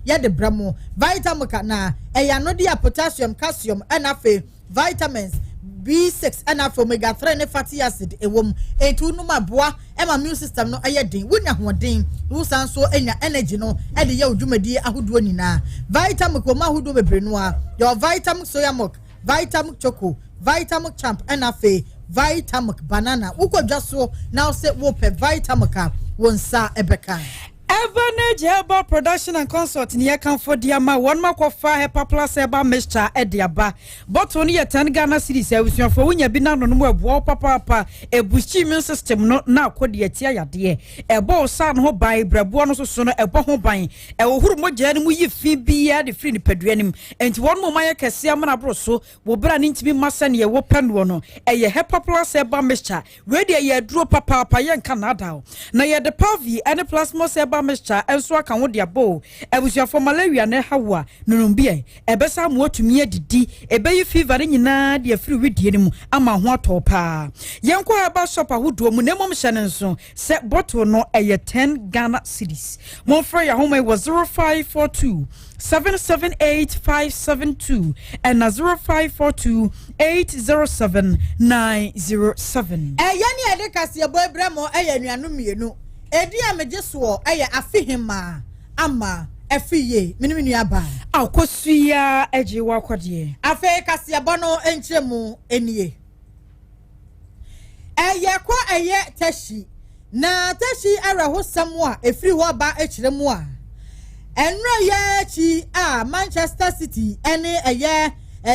yɛde brɛ mo. Vitamilk na ɛyɛ anode a potassium, calcium ɛna afei vitamins B6 ɛna afei omega 3 ne fatty acid ɛwɔ mu. Enti wonom a boa ɛma immune system no ɛyɛ den, wonya ahoɔden, wosan so anya energy no ɛde yɛ wo dwumadie ahodoɔ nyinaa. Vitamilk wɔ mu ahodoɔ bebree no a yɛwɔ Vitamilk soya milk, Vitamilk choco, Vitamilk champ ɛna afei Vitamilk banana. Wokɔ dwa so na wosɛ wopɛ Vitamilk a, wo nsa ɛbɛka. Evanage Herbal Production and Consult ne yɛkamfo de ama wɔn ma kɔfa Hepa Plus herbal mixture de aba. Bottle no yɛ 10 Ghana cedis. Abusuafoɔ, wonya bi n'ano no mu, ɛboa wo papaapa, ɛboost immune system no na akɔ de atia yadeɛ, ɛbɔ wo saa no ho ban, brɛboɔ no soso no ɛbɔ ho ban, ɛhohoro mogya no mu yi fi biara de firi nipadua no mu. Enti wɔn mu mayɛ kɛseɛ amana aboro so wɔ berɛ a ne ntumi ma sɛneɛ wɔpɛ noɔ no, ɛyɛ Hepa Plus herbal mixture. Wei deɛ yɛ aduro papaapa, yɛnka nnaada o. Na yɛde Pavi ne Plasmos herbal mixture nso aka ho de abɔ o. Abusuafoɔ, malaria na ɛha wo a, nonom bi ɛ, ɛbɛsa ama watumi adidi, ɛbɛyi fever no nyinaa de afiri widie no mu ama ho atɔ paa. Yɛnkɔ herbal shop ahodoɔ mu, na mmom hyɛ no nso sɛ bottle no ɛyɛ 10 Ghana cedis. Momfrɛ yɛ ahoma yi wɔ 0542 778 572 ɛna 0542 807 907. Ɛyɛ ne yɛde kaseɛbɔ ebrɛ mo. Ɛyɛ anuanom mmienu edi a megye soɔ, ɛyɛ Afehemaa Ama Ɛfi Yie, mene me nua baa. Akosua agye wakɔdeɛ. Afei kaseɛbɔ no nkyerɛ mu nie. Ɛyɛ kɔ ɛyɛ Teshie, na Teshie awerɛhosɛm a ɛfiri hɔ ba akyerɛ mu a ɛnora yɛ akyi a Manchester City ɛne ɛyɛ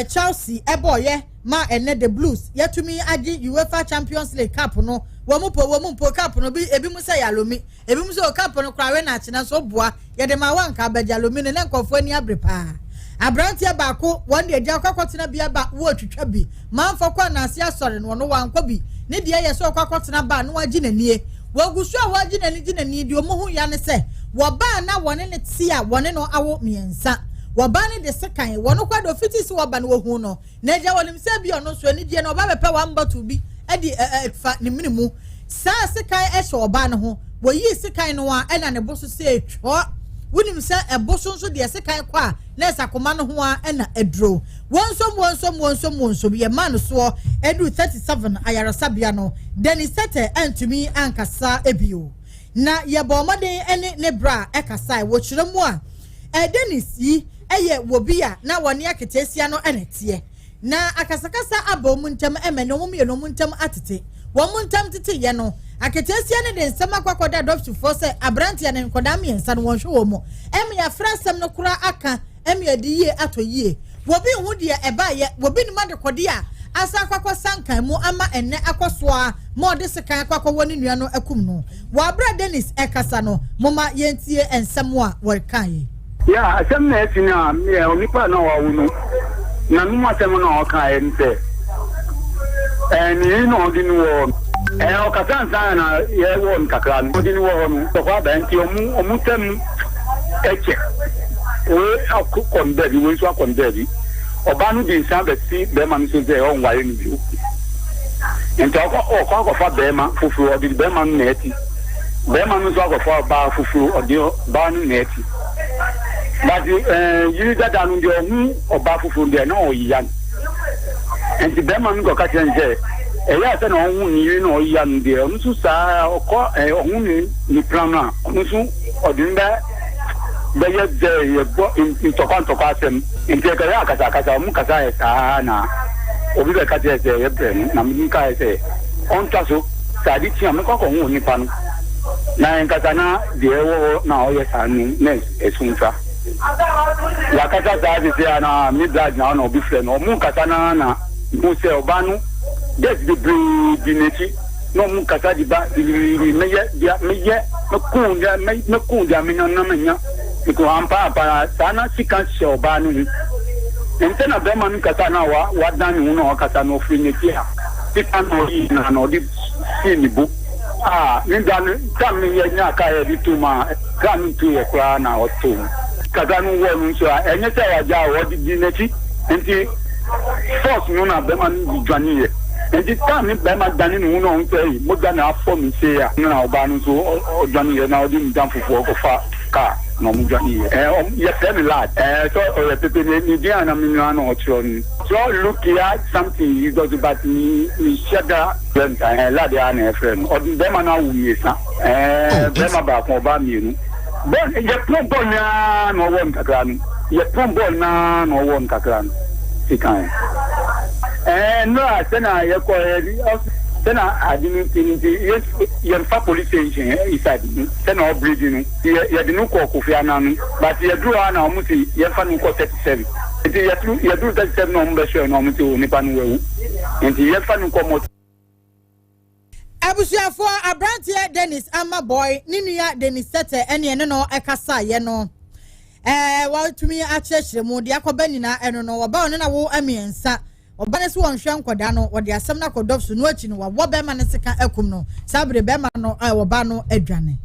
Chelsea ɛbɔɔyɛ ma ɛnɛ the Blues yɛtumi agye UEFA Champions League Cup no. Wɔn mu po, wɔn mu mpo cup no bi, ebi mu sɛ yalomi, ebi mu sɛ o cup no koraa wɛ na akyena so boa yɛde ma wanka abɛgye alomi no ne nkɔfoɔ ani abere paa. Aberanteɛ baako wɔn de agya akɔ akɔtena bi aba wɔretwitwa bi manfo kɔ anaase asɔre no, ɔno wankɔ bi. Ne deɛ yɛ sɛ ɔkɔ akɔtena ba na wagye n'anie. Wɔgu so a wɔagye n'ani gye n'ani deɛ, ɔmo ho ya ne sɛ wɔbaa na wɔne ne te a wɔne no awo mmiɛnsa. Wɔbaa no de sekan wɔn kɔ de ofiti si wɔba no wɔhu no na agya wɔnim sɛ bi ɔno nso anigye no ɔba bɛpɛ one bottle bi ɛde ɛ ɛ fa ne mene mu. Saa sekan ɛhyɛ ɔbaa no ho. Wɔyii sekan no a ɛna ne bo so sɛ etwɔ. Wonim sɛ ɛbo so nso deɛ, sekan kɔ a na ɛsɛ akoma no ho a ɛna aduro. Wɔn nsom, wɔn nsom, wɔn nsom, wɔn nsom yɛ maa no soɔ edu 37 ayaresabea no. Dennis Tete ɛntumi ankasa ebio na yɛbɔ ɔmɔden ɛne ne bra ɛkasa. Wɔkyerɛ mu a Dennis yi ɛyɛ wɔ a na wɔne aketeesia no ɛna teɛ na akasakasa aba wɔn ntam ɛmɛ ne wɔn mmienu wɔn ntam atete. Wɔn ntam tete yɛ no, aketeesia no de nsɛm akɔ akɔda dɔpsifoɔ sɛ aberanteɛ ne nkɔdaa mmiɛnsa no wɔnhwɛ wɔn mu. Ɛmɛ yɛafra asɛm no koraa aka ɛmɛ yɛde yie atɔ yie. Wɔbi ho deɛ ɛbaayɛ, wɔbi nim adekɔde a asa akɔ akɔsa nkan mu ama ɛnɛ akɔ so a ma ɔde sekan akɔ akɔwɔ ne nua no akum no. Wɔ Dennis ɛkasa no, moma yɛntie nsɛm a wɔreka yi. Ya, asɛm na ɛsi no a onipa na wawo no nanom asɛm na ɔka ɛ no sɛ ne yiri na ɔde no wɔ hɔ. Ɔkasa nsa na yɛwɔ no kakra no, ɔde no wɔ hɔ no ɔkɔ aba nti ɔmo ntɛm ɛkyɛ wei akɔ no baabi, wei nso akɔ no baabi. Ɔbaa no de nsa bɛsi bɛrima no so sɛ ɔnware no bio, nti ɔkɔ akɔfa bɛrima foforɔ, ɔde bɛrima no na ɛti. Bɛrima no nso akɔfa ɔbaa foforɔ, ɔde ɔbaa no na ɛti. But yiri dada no deɛ, ɔho ɔbaa foforɔ deɛ na ɔyiya no, nti bɛrima no kɔka kyerɛ no sɛ ɛyɛ asɛ na ɔho ne yiri na ɔyiya no deɛ, ɔno nso saa ɔkɔ ɔho ne plan no a ɔno nso ɔde no bɛ bɛyɛ dɛ yɛbɔ ntɔkwa ntɔkwa asɛm. Nti ɛkɛyɛ akasakasa, ɔmo kasa yɛ saa na obi bɛka kyerɛ sɛ yɛbrɛ no na mede kae sɛ ɔntwa so sɛ ade kyi a mekɔ akɔho onipa no na nkasa na deɛ ɛwɔ hɔ na ɔyɛ saa no na ɛso ntwa. Yakasa saa sese a na me blood na ɔna obi frɛ no, ɔmo nkasa na hu sɛ ɔbaa no debt bebree di n'akyi na ɔmo nkasa de ba gidigidi. Mɛyɛ deɛ mɛyɛ, mɛkun deɛ mɛkun deɛ menya na menya nko ampa ampa saa na sika hyɛ ɔbaa no ho. Nkyɛn na bɛrima no kasa na wa wadan ne ho na ɔkasa na ɔfiri n'akyi a sika na ɔyi na ɔde sii ne bo a ne da no tam ne yɛ nya kaa yɛ de to mu a kaa no ntu yɛ koraa na ɔto mu kasa no wɔ no nso a ɛnyɛ sɛ wagya a ɔde di n'akyi, nti force no na bɛrima no di dwane yɛ. Nti tam ne bɛrima dane ne ho na ɔho sɛ mogya na afɔ me se a na ɔbaa no nso ɔdwane yɛ na ɔde ne dan fufuo ɔkɔfa kaa. na ɔmo dwane yɛ. Ɛɛ ɔmo yɛfrɛ no lad. Ɛɛ sɛ ɔyɛ pepe ne ne din a na me nua na ɔkyerɛ no. Sɛ Lukia something yi dɔso but me me hyɛ da frɛ no saa. Ɛɛ lad ara na yɛfrɛ no. Ɔde bɛrima no awo mmiɛnsa. Ɛɛ bɛrima baako ɔbaa mmienu. Bɔɔl yɛpɔn bɔɔl no ara na ɔwɔ no kakra no. Yɛpɔn bɔɔl no ara na ɔwɔ no kakra no. Sikan. Ɛɛ nnora sɛnea yɛkɔɛ sɛnea ade no ti no nti yɛmfa police station inside no sɛnea ɔbredi no yɛde no kɔɔ Kofi Annan no but yɛduru hɔ a na wɔn si yɛmfa no nkɔ 37 nti yɛduru 37 na wɔn bɛhwɛ no wɔn ti onipa no wawu nti yɛmfa no nkɔ mɔt. Abusuafoɔ, aberanteɛ Dennis Amaboy ne nua Dennis Tete ɛne ɛne no ɛkasaeɛ no ɛɛ wɔatumi akyerɛkyerɛ mu deɛ akɔba nyinaa ɛno no wɔba ɔne na wo mmiɛnsa ɔba no so wɔnhwɛ nkɔdaa no wɔde asɛm no akɔ dɔf so no akyi no wɔawɔ bɛrima no sika akum no saa bere bɛrima no a wɔba no adwane.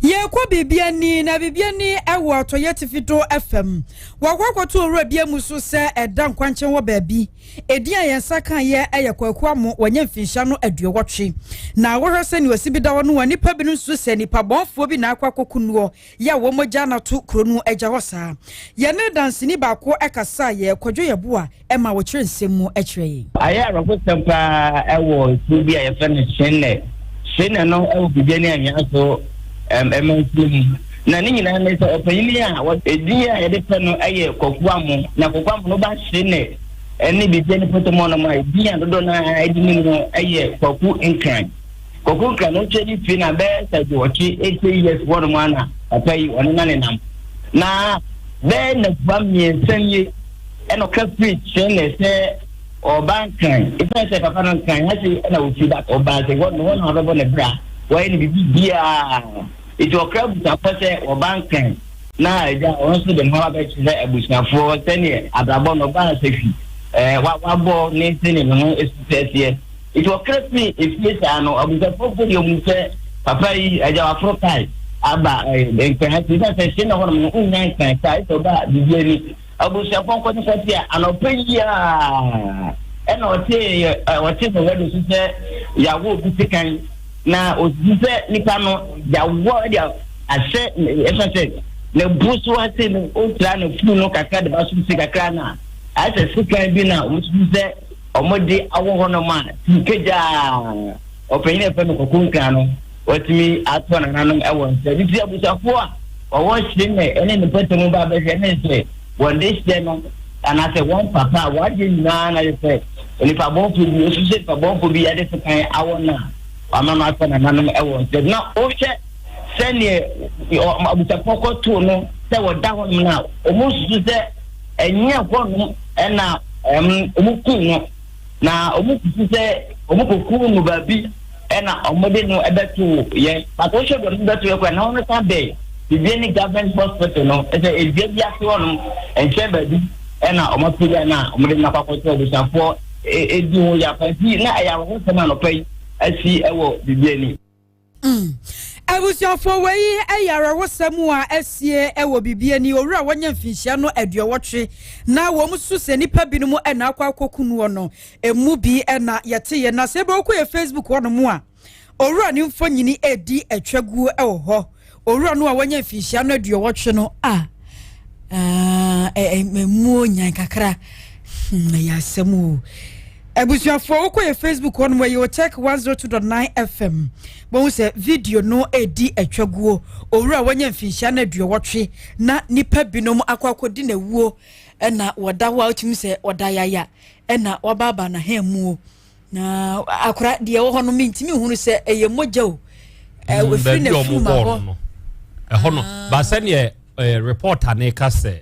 Yɛkɔ biribi ani na biribi ani ɛwɔ atɔyɛ atifi do fam. Wɔakɔ akɔto owura bi amu so sɛ ɛda nkwankyɛn wɔ baabi. Edin a yɛn nsa kaeɛ yɛ Kwaku Amo, wanya mfinhyia no aduowɔtwe. Na wohwɛ sɛnea ɔsi bi da hɔ no a, nnipa binom susu sɛ nnipa bɔnfoɔ bi na akɔ akɔku noɔ yɛ a wɔn agya no ato kuro no agya hɔ saa. Yɛne danseni baako kasaeɛ, Kwadwo Yeboah, ma ɔkyerɛ nsɛm mu kyerɛ yɛn. Ayɛ awerɛhosɛm paa wɔ kurow bi a yɛfrɛ no Senne. Senne no wɔ Biribi ne Anhwea so mansin mu. Na ne nyinaa ne sɛ ɔpanyin a edin a yɛde frɛ no yɛ Kwaku Amo. Na Kwaku Amo no ba Senne ne Biribi ne Pɔtɔmɔ nom a edin a dodoɔ no ara de nim no yɛ Kwaku Nkran. Kwaku Nkran no wohwɛ ne fie no a bɛyɛ sɛ aduɔwɔtwe, 80 years hɔ nom a na papa yi ɔne na nenam. Na bɛyɛ nnafua mmiɛnsa nie ɛna ɔka firi Senne sɛ ɔba Nkran. Ɛsiane sɛ papa no Nkran ha sei ɛna ɔfiri but ɔbaa sɛ hɔ no hɔ na wabɛbɔ ne bra. Wayɛ ne biribi biara. Enti ɔkra abusuafoɔ sɛ wɔba Nkran na agya ɔno nso de ne ho aba bɛkyerɛ abusuafoɔ sɛdeɛ abrabɔ no ɔbaa sahwi ɛɛ wabɔ ne sɛdeɛ ne ho esi teɛ. Enti ɔkra firi efie saa no abusuafoɔ mpo deɛ ɔmu sɛ papa yi agya waforo kae aba ɛɛ Nkran ha ti sɛ sɛ hyɛ na hɔnom no nnya Nkran saa ɛsɛ ɔba biribi ani. Abusuafoɔ nkɔte a anɔpa yi a ɛna ɔte ɔte sɛ wɔde so sɛ yɛawo obi sekan na osisi sɛ nipa no yɛawɔ de ahyɛ ɛfɛ sɛ ne bo so ase no otira ne funu no kakra de ba so si kakra na ayɛ sɛ sekan bi na wɔsusu sɛ wɔde awɔ hɔnom a kegyaa ɔpanyin a ɛfɛ no kɔkɔ nkran no watumi ato nananom wɔ nsa nti abusuafoɔ a wɔwɔ hyemɛ ne ne mpɔtam ba bɛhwɛ ne sɛ wɔn de hyɛ no anaasɛ wɔn papa a wɔadeɛ nyinaa na yɛ sɛ nipa bɔnfo bi osu sɛ nipa bɔnfo bi yɛde sekan awɔ no a wama no atɔ nananom wɔ nsa na wohwɛ sɛdeɛ abusuafoɔ kɔtoo no sɛ wɔda hɔnom no a wɔn susu sɛ ɛnyɛ hɔnom ɛna wɔn kum no Na wɔn susu sɛ wɔn kɔku no baabi ɛna wɔn de no ɛbɛto yɛ but wohwɛ deɛ wɔn bɛto yɛ kora na wɔn san bɛn bibie ne government hospital no ɛsɛ edua bi ase hɔnom nkyɛn baabi ɛna wɔn apagya na wɔn de no akɔ akɔto abusuafoɔ edi ho yɛ afa nti na ɛyɛ ahohosɛm anɔpa yi asi ɛwɔ bibie ni. Mm. Abusuafoɔ wei yɛ awerɛhosɛm a asie wɔ biribi ani owura a wɔanya mfinhyia no aduɔwɔtwe na wɔn su sɛ nnipa binom na akɔ akɔku noɔ no emu bi na yɛte yɛ na sɛ ɛbɛ wokɔ yɛ Facebook hɔ nom a owura ne mfonyini edi atwaguo wɔ hɔ owura no a wɔanya mfinhyia no aduɔwɔtwe no a ɛmuo nyan kakra hmm, ɛyɛ asɛm o Abusuafoɔ wokɔ yɛ Facebook hɔ nom ɛyɛ Otec 102.9 FM bɛhu sɛ video no ɛredi atwaguo owura wanya mfinhyia no aduɔwɔtwe na nipa binom akɔ akɔdi n'awuo ɛna wɔda hɔ a wotumi sɛ ɔda yaya ɛna wabaaba n'ahan muo na akora deɛ ɛwɔ hɔ no mentumi nhunu sɛ ɛyɛ mogya o ɛfiri hmm, n'afuru ma hɔ ɛhɔ no ah. ba sɛdeɛ eh, reporter ne ka sɛ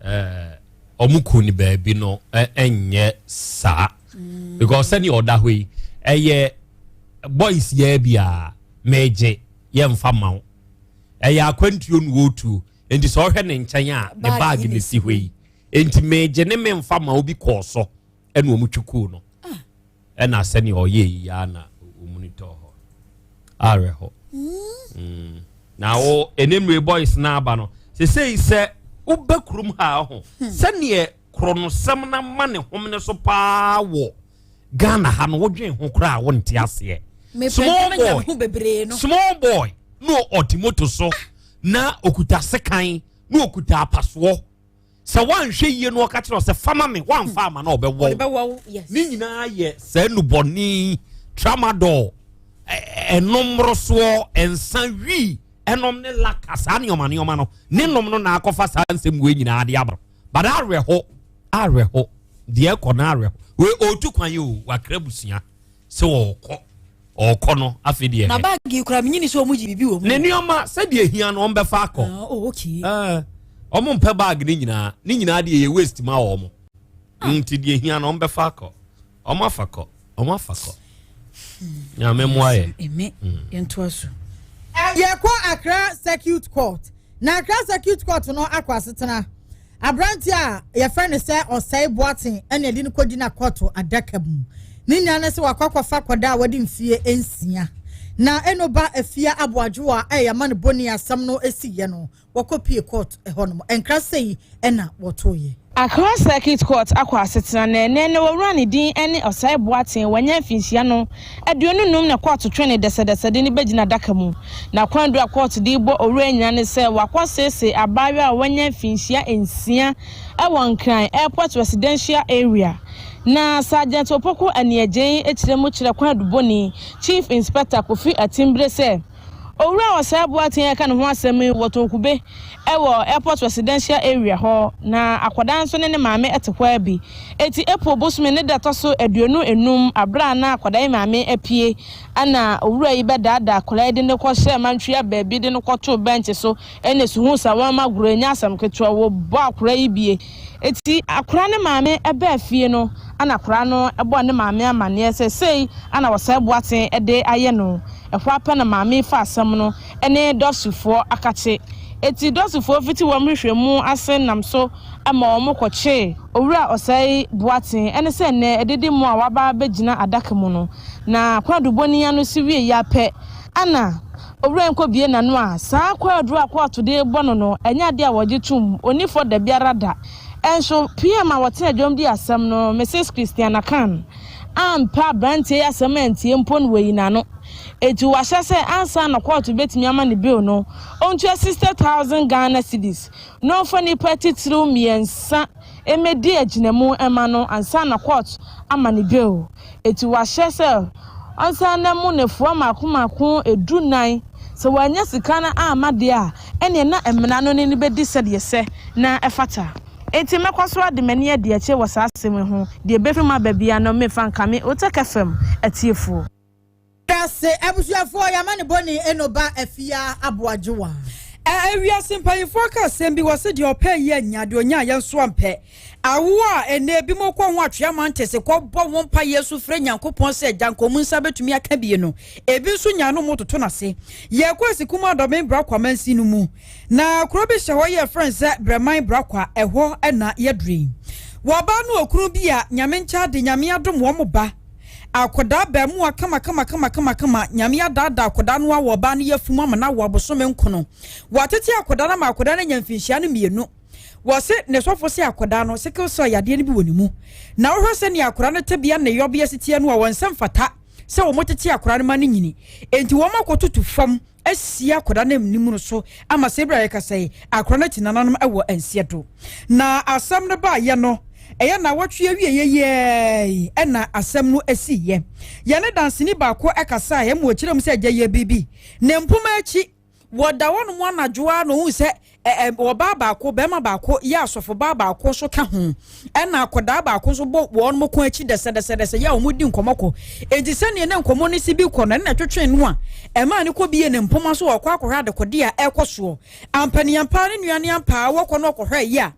eh, wɔn ku ne baabi no nyɛ saa mm. because sɛnea ɔda hɔ yi ɛyɛ boys yɛ bi a mɛgye yɛmfa ma wo ɛyɛ akwantuo no wɔtuo nti sɛ ɔhwɛ ne nkyɛn a ne baagi ne si hɔ yi nti mɛgye ne mɛmfa ma wo bi kɔɔ so ɛna wɔn twi kuu no. Ah. Ɛna sɛnea ɔyɛ yi ya na omuni tɔ hɔ awerɛhɔ mm. na wo ɛne mmire boys na aba no sesei sɛ woba kurom ha ho hmm. sɛneɛ korɔnosɛm no ma ne homene so paa wɔ ghana ha no wodwen ho koraa wonte aseɛ small boy small boy no ɔte moto so na okuta sekan. na ɔkuta apasoɔ. Sɛ woanhwɛ yie no, ɔka kyerɛ wo sɛ fama me, woamfa ama na ɔbɛwɔ wo. Ne nyinaa yɛ saa nnubɔne, tramadol, ɛnom mmorosoɔ, nsa, wii ɛnom ne laka, saa nneɛma nneɛma no ne nom no na akɔfa saa nsɛm wei nyinaa de aba. But awerɛho, awerɛho deɛ ɛkɔ no, awerɛho. Wei ɔretu kwan yi o, wakra busua sɛ ɔrekɔ, ɔrekɔ no afei deɛ. Na baagi kura mi nyini sɛ ɔmo gye biribi wɔ mu. Ne nneɛma sɛdeɛ ehia no ɔmo akɔ. Ah, oh, okay. Ɔmo mpɛ baagi ne nyinaa, ne nyinaa deɛ yɛ waste ma wɔn. Nti deɛ ehia no ɔmo bɛfa akɔ, ɔmo afa kɔ, ɔmo afa kɔ. Nyame mmoa yɛ. Eme yɛntoa so. Yɛkɔ Accra Circuit Court, na Accra Circuit Court no akɔ asetena aberante a yɛfrɛ no sɛ Ɔsɛe Boaten, ɛna ɛde no kɔdi na kɔɔto adaka mu. Ne nyinaa ne sɛ wakɔ akɔfa kɔda a wɔde mfie 6 na ɛno ba Afia Aboadwo a ɛyɛ ama no bɔni. Asɛm no esiiɛ no, wɔkɔ pie court ɛhɔnom nkra sɛyi ɛna wɔtoeɛ. Accra Circuit Court akɔ asetena na ɛnɛ na wɔwura ne din ne Ɔsae Boaten, wɔnyɛ mfinhyia no 25, na kɔɔto twe ne dɛsɛdɛsɛ de ne bɛgyina adaka mu. Na kwan do a kɔɔto de bɔ owura nyina ne sɛ wakɔ seese abaayewa a wɔnyɛ mfinhyia 6 ɛwɔ Nkran Airport Residential Area. Na Sergeant Opoku Aniagyen akyerɛ mu kyerɛ kwan dubɔni Chief Inspector Kofi Atimbere sɛ owura Ɔsae Boaten ɛka ne ho asɛm yi, wɔtɔn kube ɛwɔ Airport Residential Area hɔ, na akwadaa nso ne ne maame ɛte hɔ bi. Eti April bosome ne da tɔ so 25, abere a na akwadaa yi maame apue, ɛna owura yi bɛdaadaa akwadaa yi de ne kɔhyɛ mantwea baabi de ne kɔtoo bɛnkye so, ɛna suhu sa wɔn agorɔ enya asɛm ketewa, wɔbɔ akwadaa yi bie. Eti akwadaa ne maame ɛbɛɛ fie no, ɛna akwadaa no ɛbɔ ne maame amaneɛ sɛ sei ɛna Ɔsɛe Boaten ɛde ayɛ no. Ɛhɔ apɛ na maame fa asɛm no ɛne dɔsifoɔ akakye. Eti dɔsifoɔ fiti wɔn hwehwɛ mu ase nam so ama wɔn kɔkye owura Ɔsɛe Boaten, ɛne sɛ nnɛ ɛdedi mu a waba abɛgyina adaka mu no. Na kwadubɔni ano si wie yɛ apɛ, ana owura nkɔ bie n'ano a saa kwaduro a kɔɔto de bɔ no, ɛnyɛ adeɛ a wɔgye tum onifɔ da biara da. Ɛnso PM a wɔtena dwom di asɛm no, Mrs Christiana Khan, ampa aberanteɛ yi asɛm antie mpo no, wɔyi n'ano. Eti wahyɛ sɛ ansa na kɔɔto betumi ama ne bail no, ɔntua 60,000 Ghana cedis na ɔmfa nipa titiriw mmiɛnsa emedi agyinamu ɛma no ansa na court ama ne bail. Eti wahyɛ sɛ ɔnsan na mu nefoɔ mako mako 14. Sɛ wɔanya sika no ama deɛ a, ɛneɛ na mmara no ne no bɛdi sɛdeɛ sɛ na ɛfata. Eti mɛkɔ so ade m'ani adi akyire wɔ saa asɛm yi ho. Deɛ ɛbɛfiri mu aba bia no, mefa nkame Otec FM atiefoɔ. Ase abusuafoɔ, yɛama ne bɔne ɛno ba Afia Aboagyewa. Ewiase mpanyinfoɔ ka asɛm bi wɔ sɛ deɛ ɔpɛ yi anya, deɛ onya yɛn nso ampɛ. Awo a ɛnɛ ebi mo kɔ ho atwea mantese kɔbɔ ho mpa yɛ so frɛ Nyankopɔn sɛ agya nkɔmu nsa bɛtumi aka bie no, ebi nso nya no mo toto n'ase. Yɛkɔ Asikum Adɔben Brakwa mansin no mu, na kuro bi hyɛ hɔ yɛ frɛ sɛ Brɛman Brakwa. Ɛhɔ ɛna yɛdure yi, wɔbaa no okunu bi a Nyame nkyɛn de Nyame adom wɔn ba akwadaa baamuwa kama kama kama kama kama. Nyame adaadaa akwadaa no awɔ ɔbaa no yɛ fum ama no awɔ abosome nkono. Wɔatete akwadaa no ama akwadaa no anya mfinhyia no 2. Wɔse ne sɔfo sɛ akwadaa no sickle cell yadeɛ no bi wɔ ne mu, na wohwɛ sɛ nea akwadaa no tebea ne yɔbea si teɛ no a, wɔn nsa mfata sɛ wɔn tete akwadaa no ma no nyini. Enti wɔn akɔtutu fam asie akwadaa no anim no so ama sɛ ebira yɛkasa yi, akwadaa no ati nananom wɔ nseɛ do. Na asɛm no baayɛ no, ɛyɛ na wɔtwe awie yɛyɛɛ ɛna asɛm no asi yɛ. Yɛne danseni baako ɛkasa a ɛmu ɔkyerɛ mu sɛ agya yɛ biribi ne mpoma akyi. Wɔda hɔnom anadwo a na ohun sɛ ɛ ɔbaa baako, bɛrima baako yɛ asɔfo baa baako nso ka ho, ɛna akwadaa baako nso bɔ wɔn mo kɔn akyi dɛsɛdɛsɛdɛsɛ yɛ a wɔn di nkɔmɔ kɔ. Eti sɛnea ne nkɔmɔ no si bi kɔ no, ɛna ɛtwetwe no a ɛmaa ne kɔ bie ne mpoma so ɔkɔ akɔhwɛ adekode a ɛkɔ soɔ. Ampaniampa ne nua ne ampa wɔkɔ no ɔkɔhwɛ yi a,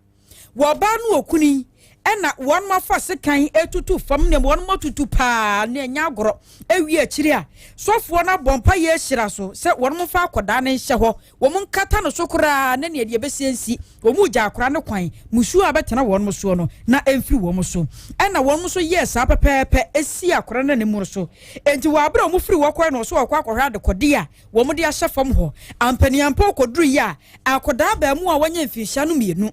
wɔbaa no okuni ɛna wɔn afa sekan etutu fam ne wɔn atutu paa ne ɛnya agorɔ. Ewie akyiri a, sɔfoɔ no abɔ mpa yɛ ahyira so sɛ wɔn mfa akwadaa no nhyɛ hɔ, wɔn nkata no so koraa ne nea deɛ ɛbɛsi nsi. Wɔn gya akwadaa no kwan, musuo a bɛtena wɔn soɔ no na ɛmfiri wɔn so. Ɛna wɔn nso yɛɛ saa pɛpɛɛpɛ esi akwadaa no anim so. Enti wɔ abere a wɔn firi hɔ kɔɛ no, ɔso ɔkɔ akɔhwɛ adekɔdeɛ a wɔn de ahyɛ fam hɔ. Ampaniampa ɔkɔduru yi a, akwadaa baamu a wɔnyɛ mfinhyia no 2,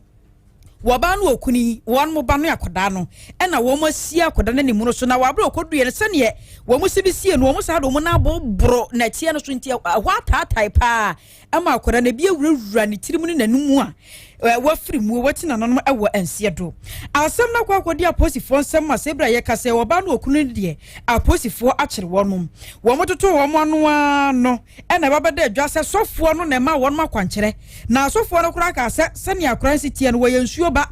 wɔbaa no okuni, wɔn mo ba no akwadaa no, ɛna wɔn asie akwadaa no anim no so. Na wɔabere ɔkɔduru yɛ no, sɛneɛ wɔn si bi sie no, wɔn saa de wɔn nan aboboro n'akyiɛ no so, nti ɛhɔ ataatae paa ɛma akwadaa no ebi awurawura ne tirim ne n'anum a. Wafiri muo, wati nananom wɔ nseɛ do. Asɛm no akɔ akɔdi apolisifoɔ nsam ma sɛ berɛ a yɛka sɛ ɔbaa no okunu no deɛ, apolisifoɔ akyere wɔnom. Wɔtotoo wɔn ano ara no na ɛba bɛda adwa sɛ sɔfoɔ no na ɛmaa wɔnom akwankyerɛ. Na asɔfoɔ no koraa kaa sɛ sɛnea akwadaa no si teɛ no, wɔyɛ nsuo ba.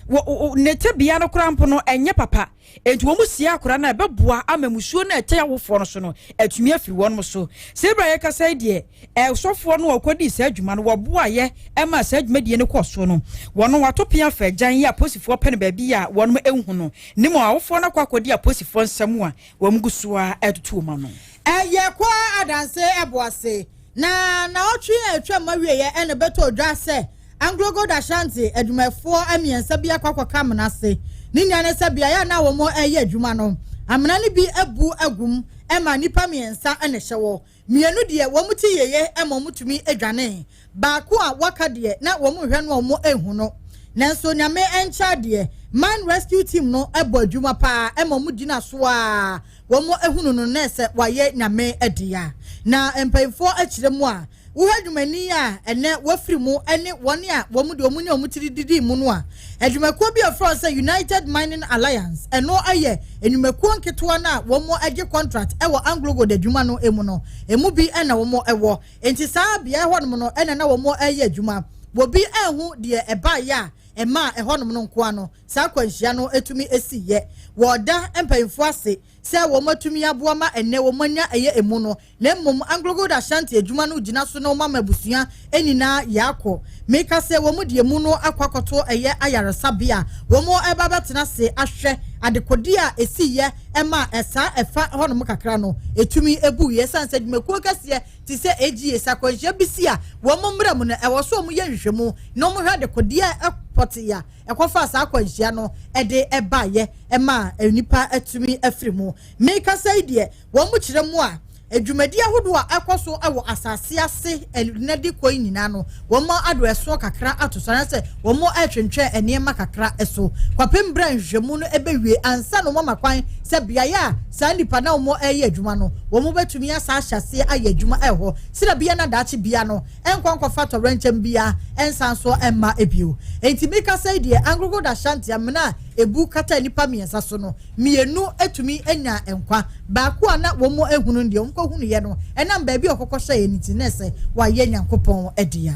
Wɔ, ne tebea no koraa mpo no, ɛnyɛ papa. Enti wɔn sie akwadaa no a, ɛbɛboa ama mmusuo no a ɛtɛ awofoɔ no so no atumi afiri wɔn so. Sɛ berɛ a yɛkasa yi deɛ, sɔfoɔ no a ɔkɔdii saa adwuma no, wɔboaeɛ maa saa dwumadie no kɔɔ soɔ no, wɔn wɔato pea afa agyan yi a apolisifoɔ pɛ no baabi a wɔn nhu no, ne mu awofoɔ no akɔ akɔdi apolisifoɔ nsam a wɔn gu so ara retutu wɔn ano. Ɛyɛ kwa adanse ɛboase na naɔtwe a atwam awieɛ na ɛbɛtɔɔ dwa sɛ AngloGold Ashanti adwumayɛfoɔ mmiɛnsa bi akɔ akɔka amena ase. Ne nua ne sɛ beaeɛ a na wɔreyɛ adwuma no, amena no bi abu agu mu ma nnipa mmiɛnsa na ɛhyɛ hɔ. Mmienu deɛ wɔn ti yeye ma wɔtumi dwanee. Baako a waka deɛ na wɔn rehwɛ no a wɔn nhu no. Nanso Nyame nkyɛ adeɛ, Mine Rescue Team no bɔ adwuma paa ma wɔn gyina so ara wɔn hunu no na sɛ wayɛ Nyame dea. Na mpaninfoɔ kyerɛ mu a, Wohwɛ dwumani a ɛnnɛ wɔafiri mu ne wɔn a wɔn deɛ wɔn nya wɔn tiri didii mu no a, adwumakuo bi a wɔfrɛ wɔn sɛ United Mining Alliance, ɛno yɛ nnwumakuo nketewa no a wɔgye contract wɔ AngloGold adwuma no mu no, ɛmu bi na wɔwɔ. Enti saa beaeɛ hɔnom no na na wɔreyɛ adwuma. Obi anhu deɛ ɛbaeɛ a ɛmaa ɛhɔnom no nkoa no saa akwanhyia no tumi siiɛ. Wɔda mpanyinfoɔ ase sɛ wɔatumi aboa ma ɛnnɛ wɔanya ɛyɛ ɛmu no Na mmom AngloGold Ashanti adwuma no gyina so na wɔama abusua nyinaa yɛ akɔ. Meka sɛ wɔn de emu no akɔ akɔto ɛyɛ ayaresabea a wɔn reba abɛtena ase ahwɛ adekodeɛ a ɛsiiɛ ɛma saa ɛfa hɔnom kakra no ɛtumi buiɛ. Ɛsiane sɛ adwumakuo kɛseɛ te sɛ AGA sɛ akwanhyia bi si a wɔn mmra mu no ɛwɔ so wɔn yɛ nhwehwɛmu na wɔn hwɛ adekodeɛ pɔtee a ɛkɔfaa saa akwanhyia no de baeɛ ɛma nnipa atumi afiri mu. Mekasa yi deɛ Wɔn kyerɛ mu a, dwumadi ahodoɔ a ɛkɔ so wɔ asase ase nnɛ de kɔ yi nyinaa no, wɔn ado ɛsoɔ kakra ato so anaasɛ wɔn retwentwɛn nneɛma kakra so kɔpem berɛ a nhwehwɛmu no bɛwie ansa na wɔama kwan sɛ beaeɛ a saa nnipa na wɔn reyɛ adwuma no, wɔn bɛtumi asa ahyɛ aseɛ ayɛ adwuma ɛhɔ sɛdeɛ bia na daakye bia no ɛnkɔ nkɔfa tɔwrɛnkyɛm bia ɛnsan so ɛmma bio. Enti mekasa yi deɛ, AngloGold Ashanti amena a ɛbu kata nnipa mmiɛnsa so no, Mmienu tumi nyaa nkwa. Baako a na wɔahunu no deɛ, wɔkɔhunuiɛ no, ɛnam baabi a ɔkɔkɔ hyɛeɛ no nti, na ɛsɛ wayɛ Nyankopɔn dea.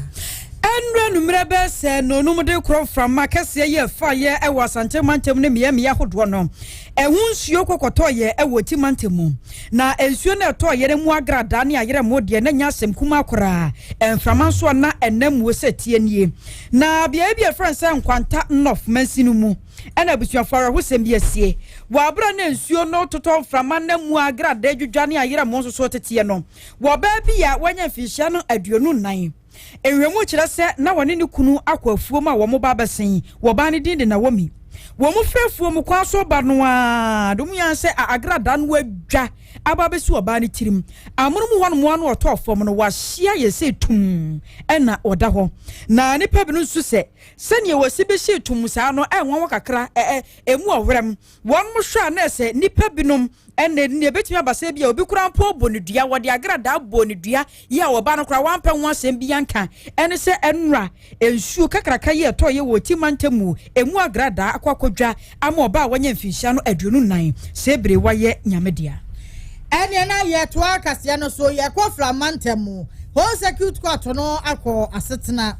Ɛnnora anwummerɛ bɛyɛ sɛ nnɔnnum de korɔ mframa kɛseɛ yi a ɛfaeɛ wɔ Asante mantam ne mmeammea ahodoɔ no, ɛho nsuo kɔkɔtɔeɛ wɔ Oti mantam mu. Na nsuo no a ɛtɔeɛ no mu agradaa ne ayerɛmo deɛ na ɛnyɛ asɛm kumaa koraa. Mframa nso a na ɛnam muo sɛ tie nie. Na beaeɛ bi a yɛfrɛ no sɛ Nkwanta North mansini mu, Ɛna abusuafo awerɛhosɛm bi asie. Wɔ bere a na nsuo no totɔ mframa na mu agradaa dwidwa ne ayerɛmo nso so teteɛ no, wɔ ɔbaa bi a wanya mfinhyia no 24. Nhwɛmu kyerɛ sɛ na wɔne ne kunu akɔ afuom a wɔn ba abɛsen. Wɔ ɔbaa no din de Naomi. Wɔn firi afuom kwan so reba no ara de, wɔn sɛ agradaa no adwa aba abɛsi ɔbaa no tirim. Amono mu hɔnom ara na ɔtɔɔ fam no, wahyia yɛ sɛ tumm ɛna ɔda hɔ. Na nnipa binom nso sɛ Sɛnea wɔsi behyee toom saa no yɛ nwanwa kakra, ɛ, emu ɔwerɛm. Wɔn hwɛ a na ɛsɛ nnipa binom ɛnna nea ebetumi aba sɛ ebia obi koraa mpo bɔ no dua, wɔde agradaa bɔɔ no dua, yi a ɔba no koraa wampɛ ho asɛm bi anka. Ɛne sɛ ɛnora nsuo kakraka yi a ɛtɔeɛ wɔ Oti mantam mu, emu agradaa akɔ akɔdwa ama ɔbaa a wanya mfinhyia no 24, sɛ ebire wayɛ Nyame dea. Ɛneɛ na yɛtoa kaseɛ no so, yɛkɔ Fla mantam mu, Home Circuit Court no akɔ asetena.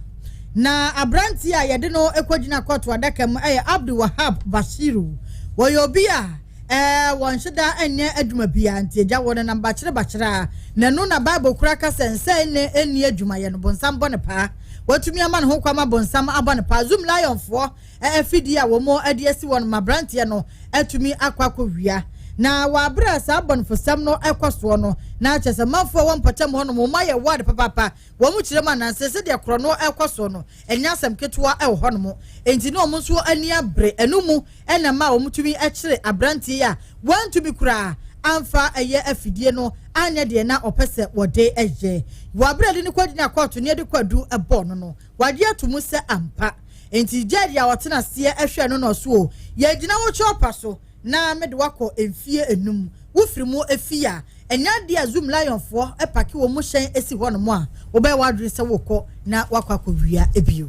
Na aberanteɛ a yɛde no kɔgyina kɔɔto adaka mu yɛ Abdul Wahab Bashiru. Wɔyɛ obi a ɛɛ wɔnhyɛ da nyɛ adwuma biara nti agya wɔ nenam bakyere bakyere a na ɛno na Bible kora ka sɛ nsɛ nne nni adwumayɛ no bonsam bɔ ne paa. Watumi ama ne ho kwan ma bonsam abɔ ne paa. Zoom Lion foɔ afidie a wɔn de asi hɔ no ma aberanteɛ no atumi akɔ akɔwia. Na wɔ abere a saa abɔnefosɛm no ɛkɔ soɔ no na kyerɛ sɛ manfoɔ wɔ mpɔtam hɔ nom wɔn ayɛ ward papaapa. Wɔn kyerɛ mu ananse sɛdeɛ korɔno rekɔ soɔ no, ɛnyɛ asɛm ketewa wɔ hɔnom. Enti na wɔn nso ani abere. Ɛno mu na ɛma wɔtumi kyere aberanteɛ yi a wantumi koraa amfa ɛyɛ afidie no anyɛ deɛ na ɔpɛ sɛ wɔde yɛ. Wɔ abere a yɛde no kɔgyina kɔɔto ne yɛde kwadu bɔɔ no no, wagye ato mu sɛ ampa. Enti gyɛɛgye a ɔtena aseɛ hwɛɛ no na ɔso o, yɛgyina wo kyɛwpa so na mede wo akɔ mfie enum. Wofiri mu fie a, ɛnyɛ adeɛ a Zoom Lion foɔ pake wɔn hyɛn si hɔnom a, wobɛyɛ w'adwene sɛ wokɔ na woakɔ akɔwia bio.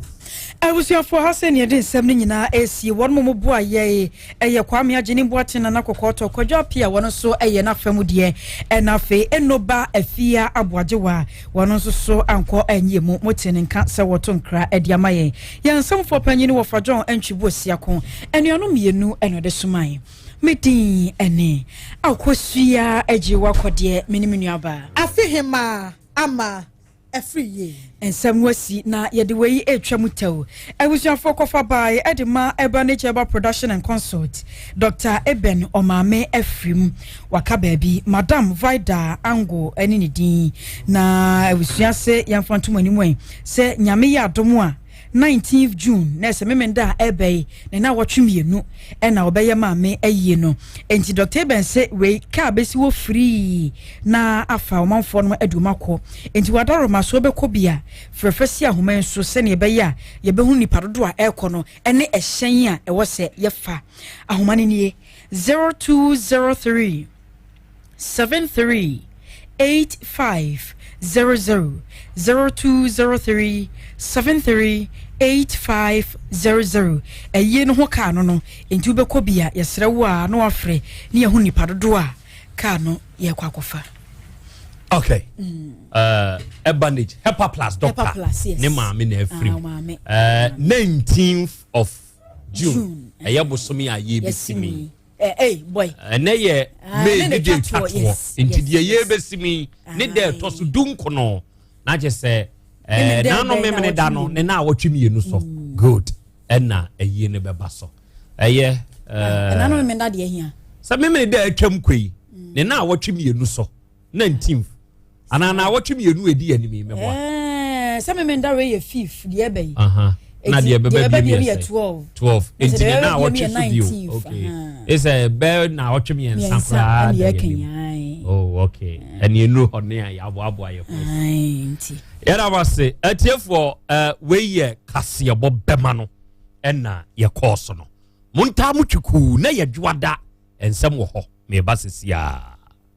Abusuafoɔ, ha sɛ nea yɛde nsɛm no nyinaa resie. Wɔn mo boa yɛn ɛyɛ Kwame Agyenim Boateng, Nana Kɔkɔɔtɔ, Kwadwo Appiah, wɔn nso ɛyɛ n'afa mu deɛ, ɛna afei Enoba Afia Aboagyewa, wɔn nso so ankɔ anyie mu. Mote ne nka sɛ wɔto nkra de ama yɛn. Yɛn nsɛmfoɔ panyin Wɔfa John Antwi Boasiako, anuanom mmienu ɛna ɔde somae. Me din ɛne Akosua Agyewa Kɔdeɛ, me ne me nuabaa. Afe hemaa ama Ɛfiri yie. Nsɛm no asi na yɛde wei retwa mu tɛw. Abusuafoɔ kɔfa bae de ma Urban Nature Herbal Production and Consult, Doctor Eben Ɔmaame afirim. Waka baabi, Madam Vida Ango ne ne din. Na abusua se yɛmfa nto mo anim ɛ sɛ Nyame yɛ adom a, 19th June na ɛsɛ Memenda a ɛreba yi ne naawɔtwe mmienu ɛna ɔbɛyɛ maame ayie no. Enti Dr. Eben se wei kaa bɛsi hɔ firii na afa ɔmanfoɔ no adi wɔn akɔ. Enti wadaroma so wobɛkɔ bi a frɛfrɛ si ahoma yi so sɛdeɛ ɛbɛyɛ a yɛbɛhunu nipa dodoɔ a ɛrekɔ no ɛne ɛhyɛn a ɛwɔ sɛ yɛfa. Ahoma no nie 0203 73 85 00 0203 73 85 00 Ayie no ho kaa no no nti wobɛkɔ bi a yɛsrɛ wo a na wafrɛ ne yɛhu nipa dodoɔ a kaa no yɛkɔ akɔfa. Okay. Ebanage Hepa Plus doctor ne maame na afiri ah, 19th of June ɛyɛ bosome a yɛbɛsi mi. Ɛnɛ yɛ ah, May ne deɛ twa toɔ nti deɛ yɛbɛsi mi ne deɛ ɛtɔ so dunkono na kyɛ sɛ eh, n'ano memene da no ne na awɔtwe mmienu so mm. good ɛna ɛyie no bɛba so ɛyɛ ah, ɛna no memene da deɛ hia sɛ memene da atwam kɔ yi mm. ne na awɔtwe mmienu so 19th anaa na awɔtwe mmienu edi anim yi mɛboa. Ɛɛ sɛ mímí nda wei yɛ fifth deɛ ɛbɛ yi. Na deɛ ɛbɛba bi yɛ sɛ 12 nti ne na awɔtwe so bio okay ɛsɛ bɛɛ na awɔtwe mmiɛnsa koraa da yɛ nim oh okay ɛne enu hɔ ne a yɛaboaboa yɛ ho yɛda mo ase atiefoɔ ɛɛ wei yɛ kaseɛbɔ bɛma no ɛna yɛkɔɔ so no montaa mo twikuu na yɛdwoada nsɛm wɔ hɔ meba sesiaa.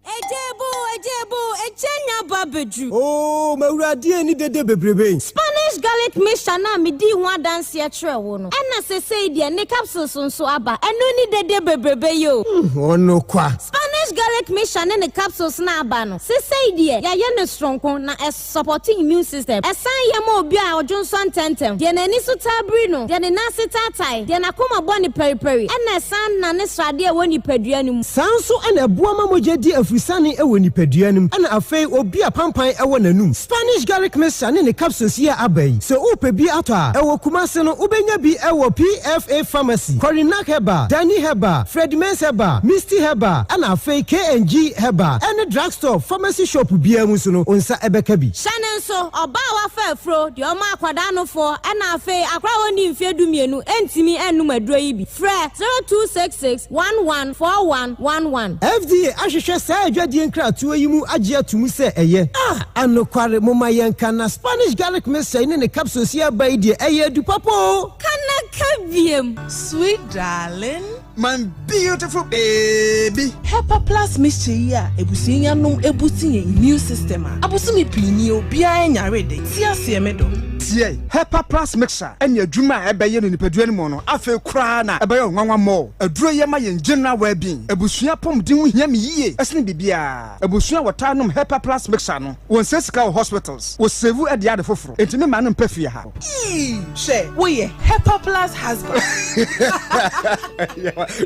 Ejebo, ejebo, eje nya ba beduru. Oh, m'Awurade ani dede bebrebe. Spanish garlic mixture no a medii ho adanseɛ kyerɛɛ wo no, ɛna sesei deɛ ne capsules nso aba. Ɛno ne dede bebrebe yi o. Ɔno kwa. Spanish garlic mixture ne ne capsules no a aba no, sesei deɛ yɛayɛ no soronko na Supporte immune system. Ɛsan yɛ ma obi a ɔdwonsɔ ntɛmntɛm, deɛ n'ani so taa biri no, deɛ ne nan ase taatae, deɛ n'akoma bɔ no paripari, ɛna ɛsan nane sradeɛ a ɛwɔ nipadua no mu. Saa nso na ɛboa ma mogya di afurusane wɔ nipadua no mu, ɛna afei obi a pampan wɔ n'anum. Spanish garlic mixture ne ne capsules yi a aba yi, sɛ worepɛ bi atɔ a, ɛwɔ Kumasi no, wobɛnya bi wɔ PFA Pharmacy, Korinak Herbal, Dani Herbal, Fredimens Herbal, Misty Herbal, ɛna afei K&G Herbal, ɛne drugstore, pharmacy shop biara mu nso no, wo nsa bɛka bi. Hyɛ no nso, ɔbaa a wafa afuro, deɛ ɔma akwadaa nofoɔ, ɛna afei akwadaa a ɔnnii mfeɛ dumienu ntumi nnom aduro yi bi. Frɛ 0266 11 41 11. FDA ahwehwɛ saa adwadie nkratoɔ yi mu agye ato mu sɛ ɛyɛ. Ah! Anokware, momma yɛnka na Spanish garlic mixture yi ne ne capsules yi aba yi deɛ, ɛyɛ adu papa oo! Ka na ka biem. Sweet darling. My beautiful baby. Hepa Plus mixture yi a abusua yi anom abusti yɛn immune system a abosome pii nie obiara nyaree da yi. Te aseɛ me dɔ. Tie! Hepa Plus mixture ne adwuma a ɛbɛyɛ no nipadua no mu no afei koraa na ɛbɛyɛ wo nwanwa more. Aduro yi ɛma yɛn general well being. Abusua apɔmuden ho hia me yie ɛsene biribiara. Abusua a wɔtaa nom Hepa Plus mixture no, wɔnsɛe sika wɔ hospitals, wɔ save de ade foforo. Enti me mma no mpɛ fie ha. Eii hwɛ woyɛ Hepa plus husband.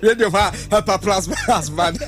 Radio fa Hepa plus husband.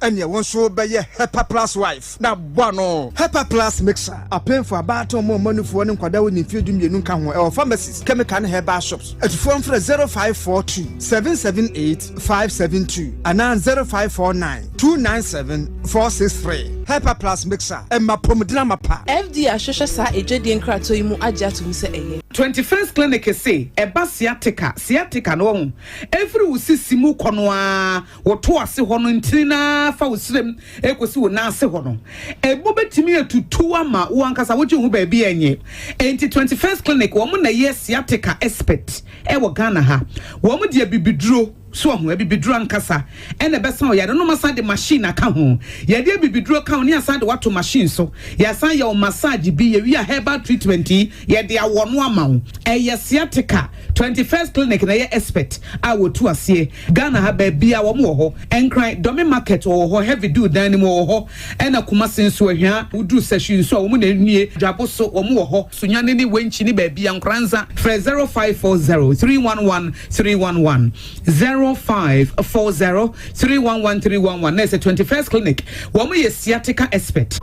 Ɛneɛ wo nso bɛyɛ Hepa plus wife na bɔ ano. Hepa plus mixer apemfo, abaatan, ɔmo a ɔmo anufoɔ ne nkwadaa a wɔnni mfeɛ 12 nka ho. Ɛwɔ pharmacies, chemical ne herbal shops. Atufoɔ mfrɛ 0542 778 572 anaa 0549 297 463. Hepa plus mixer, ɛma apɔmuden amapa. FDA ahwehwɛ saa adwadie nkratoɔ yi mu agye ato mu sɛ ɛyɛ. Twenty First Clinic se ɛba sciatica, sciatica no wahu, ɛfiri wo sisi mu kɔ no ara, wo to ase hɔ no ntini no ara fa wo srem ɛkɔsi wo nan ase hɔ no, ɛmu bɛtumi atutu ama wo ankasa wogye wo ho baabi a ɛnyɛ. Enti Twenty First Clinic wɔn na ɛyɛ sciatica expert ɛwɔ Ghana ha. Wɔn de abibiduro. So wahu? Abibiduro ankasa ɛna ɛbɛsa wo yare no. Wɔasan de machine aka ho. Yɛde abibiduro ka ho ne yɛasan de wo ato machine so. Yɛasan yɛ wo massage bi, yɛwie a herbal treatment yi, yɛde awɔ no ama wo. Ɛyɛ sciatica. 21st Clinic na ɛyɛ expert a wɔtu aseɛ. Ghana ha baabiara wɔn wɔ hɔ. Nkran, Dome Market wɔwɔ hɔ, Heavy Dew dan no mu wɔwɔ hɔ. Ɛna Kumasi nso, Ahwia, woduru Sahwi nso a wɔn na ɛnie. Dwabo so wɔn wɔ hɔ. Sunyani ne Wenchi ne baabiara, Nkoranza, frɛ 0540 311 311, 0540 311 311, na ɛsɛ 21st Clinic, wɔn yɛ sciatica expert.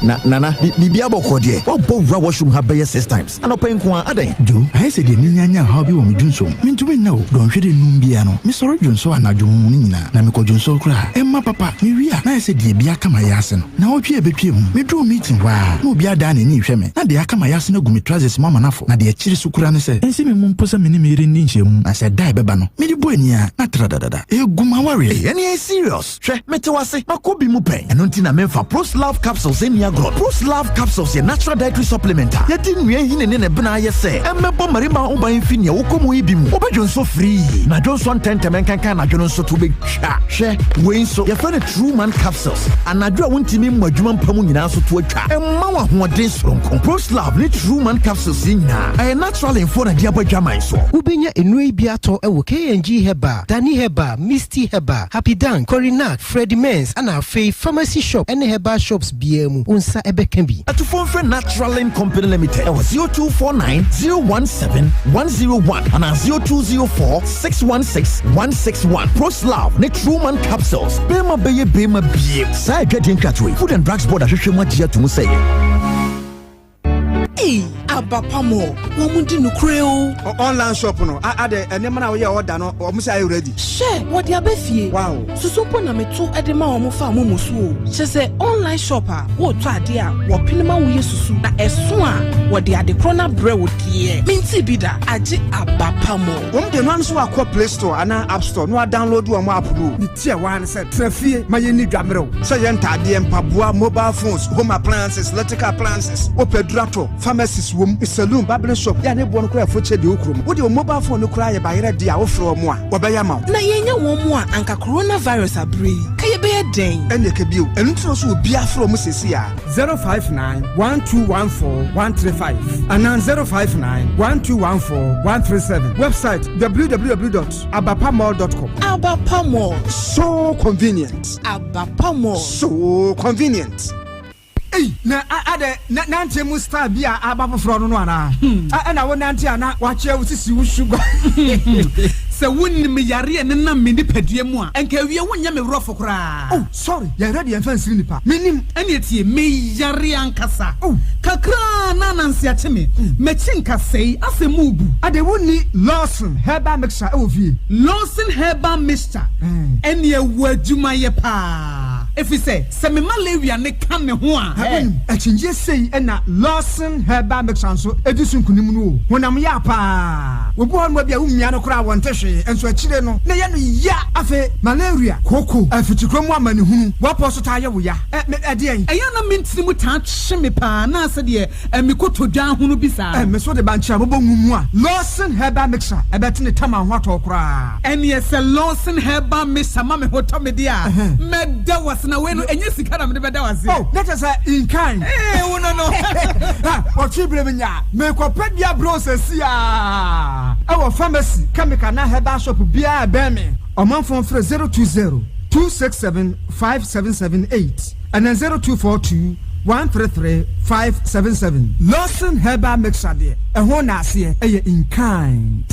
Na Nana, biribiara bɔkɔɔ deɛ? Woabɔ wura washroom ha bɛyɛ six times anɔpa yi nko ara, adɛn? Joe, ayɛ sɛ deɛ menya anya ɔhaw bi wɔ me dwonsɔ mu. Mentumi nna o. Dɔnhwere nnum biara no, mesɔre dwonsɔ anadwo mu no nyinaa, na mekɔ dwonsɔ koraa a, ɛmma papa. Mewie a, na ayɛ sɛ deɛ bi aka m'ayaase no. Naawɔtwe a ɛbɛtwaam no, meduruu meeting hɔ ara, na obi adan n'ani rehwɛ me, na deɛ aka m'ayaase no agu me trousers mu ama no afɔ. Na deɛ ɛkyere so koraa ne sɛ, ɛnsi me mu mpo sɛ me ne me yere nni nhyiamu, na sɛ da a ɛbɛba no, mede bɔ ani a, na tradadada, ɛregu m'awareɛ. Ei, ɛnneɛ ɛyɛ serious. Hwɛ, mete wo ase, makɔ bi mu pɛn. Ɛno nti na memfa Proslove Capsules nni agorɔ no. Proslove Capsules yɛ natural dietary supplement a yɛde nnua nhini ne ne bena ayɛ sɛ ɛmmɛbɔ mmarima ho ban mfi nea wokɔ mu yi bi mu. Wobɛdwonsɔ firii, na dwonsɔ ntɛmntɛm nkanka anadwo no nso to bɛtwa. Hwɛ, wei nso, yɛfrɛ no True Man Capsules. Anadwo a wontumi mmɔ adwuma mpa mu nyinaa nso to atwa. Ɛmma wo ahoɔden soronko. Proslove ne True Man Capsules yi nyinaa, ɛyɛ Naturalingfoɔ na de abɔ adwaman soɔ. Wobɛnya nnuro yi bi atɔ wɔ KNG Herbal, Dani Herbal, Misty Herbal, Happy Dan, Corinat, Freddie Mens ɛna afei pharmacy shop ɛne herbal shops biara mu wo nsa ɛbɛka bi. Atufoɔ mfrɛ Naturalin Company Limited ɛwɔ 0249 017 101 anaa 0204 616 161. Proslav ne Truman Capsules, Bɛrima bɛyɛ bɛrima biem. Saa adwadie nkratoɔ yi, Food and Drugs Board ahwehwɛ mu agye ato mu sɛ ɛyɛ. Ei aba pa mo wɔn di nokorɛ o. Online shop no adɛ nneɛma na woyɛ order no wɔn sɛ ayɛ ready. Hwɛ wɔde aba fie. Wow. Susu mpo na meto de ma wɔn fa momo so o. Kyerɛ sɛ online shop a wotɔ adeɛ a wɔpene ma woyɛ susu na ɛso a wɔde ade korɔ no abrɛ wo deɛ mentee bi da agye aba pa mo. Wɔn deɛ noa no so wakɔ play store anaa app store na wa download wɔn app no o. Ne ti a ɛwɔ ha ne sɛ tena fie ma yɛnni dwa mmerɛw. Sɛ yɛ ntaadeɛ, mpaboa, mobile phones, home appliances, electrical appliances, wopɛ aduru atɔ, pharmacies wom, saloon, barbering shop, yɛ a ne boɔ no koraa ɛfo kyɛ deɛ ɛwɔ kurom. Wode wo mobile phone no koraa yɛ bayerɛ deɛ a wofrɛ wɔn a, wɔbɛyɛ ama wo. Na yɛnnya wɔn mu a anka coronavirus aberɛ yi, ka yɛbɛyɛ dɛn? Ɛnneɛ ka bio, ɛno nti na ɔsɛ obiara frɛ wɔn seesei ara. 059 1214 135 anaa 059 1214 137. Website www.abapamall.com. Abapa Mall. So convenient. Abapa Mall. So convenient. Ei na adɛ na nanteɛ mu style bi a aba foforɔ no no anaa? Ɛna wo nante a na wakyea wo sisi wo sugar. Sɛ wonim yareɛ a ɛnenam me nipadua mu a, anka awie wonyɛ me worɔfo koraa. Oh sorry, yɛyera deɛ yɛmfa nsiri nipa. Mennim. Ɛneɛ tie, meyare ankasa. Oh. Kakra a na ananse akye me. M'akyi nkasɛe, asɛ mu rebu. Adɛn wonni Lawson herbal mixture wɔ fie? Lawson herbal mixture, ɛneɛ wɔ adwumayɛ paa. Efisɛ sɛ me malaria no ka me ho a. Na wonim, akyinnye sei na Lawson Herbal Mixture nso di so nkonim no o. Honam ya paa. Obi wɔ hɔnom a ebia wumia no koraa a wɔnte hwee, nso akyire no na ɛyɛ no ya. Afei malaria, kooko, afikyikɔ mu amanehunu, w'apɔ so taa yɛ wo ya. Ɛ, me, ɛdeɛn? Ɛyɛ a na me ntini mu taa kye me paa anaasɛ deɛ ɛ, me kotodwe ahono bi saa. Ɛ, me so de bankye a mobɔ ngu mu a, Lawson Herbal Mixture ɛbɛtene tam a ho atɔ wo koraa. Ɛneɛ sɛ Lawson Herbal Mixture ma me ho tɔ me deɛ a, mɛda wo ase. Na wei no, ɛnyɛ sika na mede bɛda wo aseɛ. Oh, na kyerɛ sɛ in kind. Ee, wo no no. Ha, ɔtwe berɛ menya. Merekɔpɛ bi abrɛ wo seesei ara wɔ pharmacy, chemical anaa herbal shop biara a ɛbɛn me. Ɔmanfoɔ mfrɛ 020 267 5778 anaa 0242 133 577. Lawson Herbal Mixture deɛ, ɛho nnaaseɛ yɛ in kind.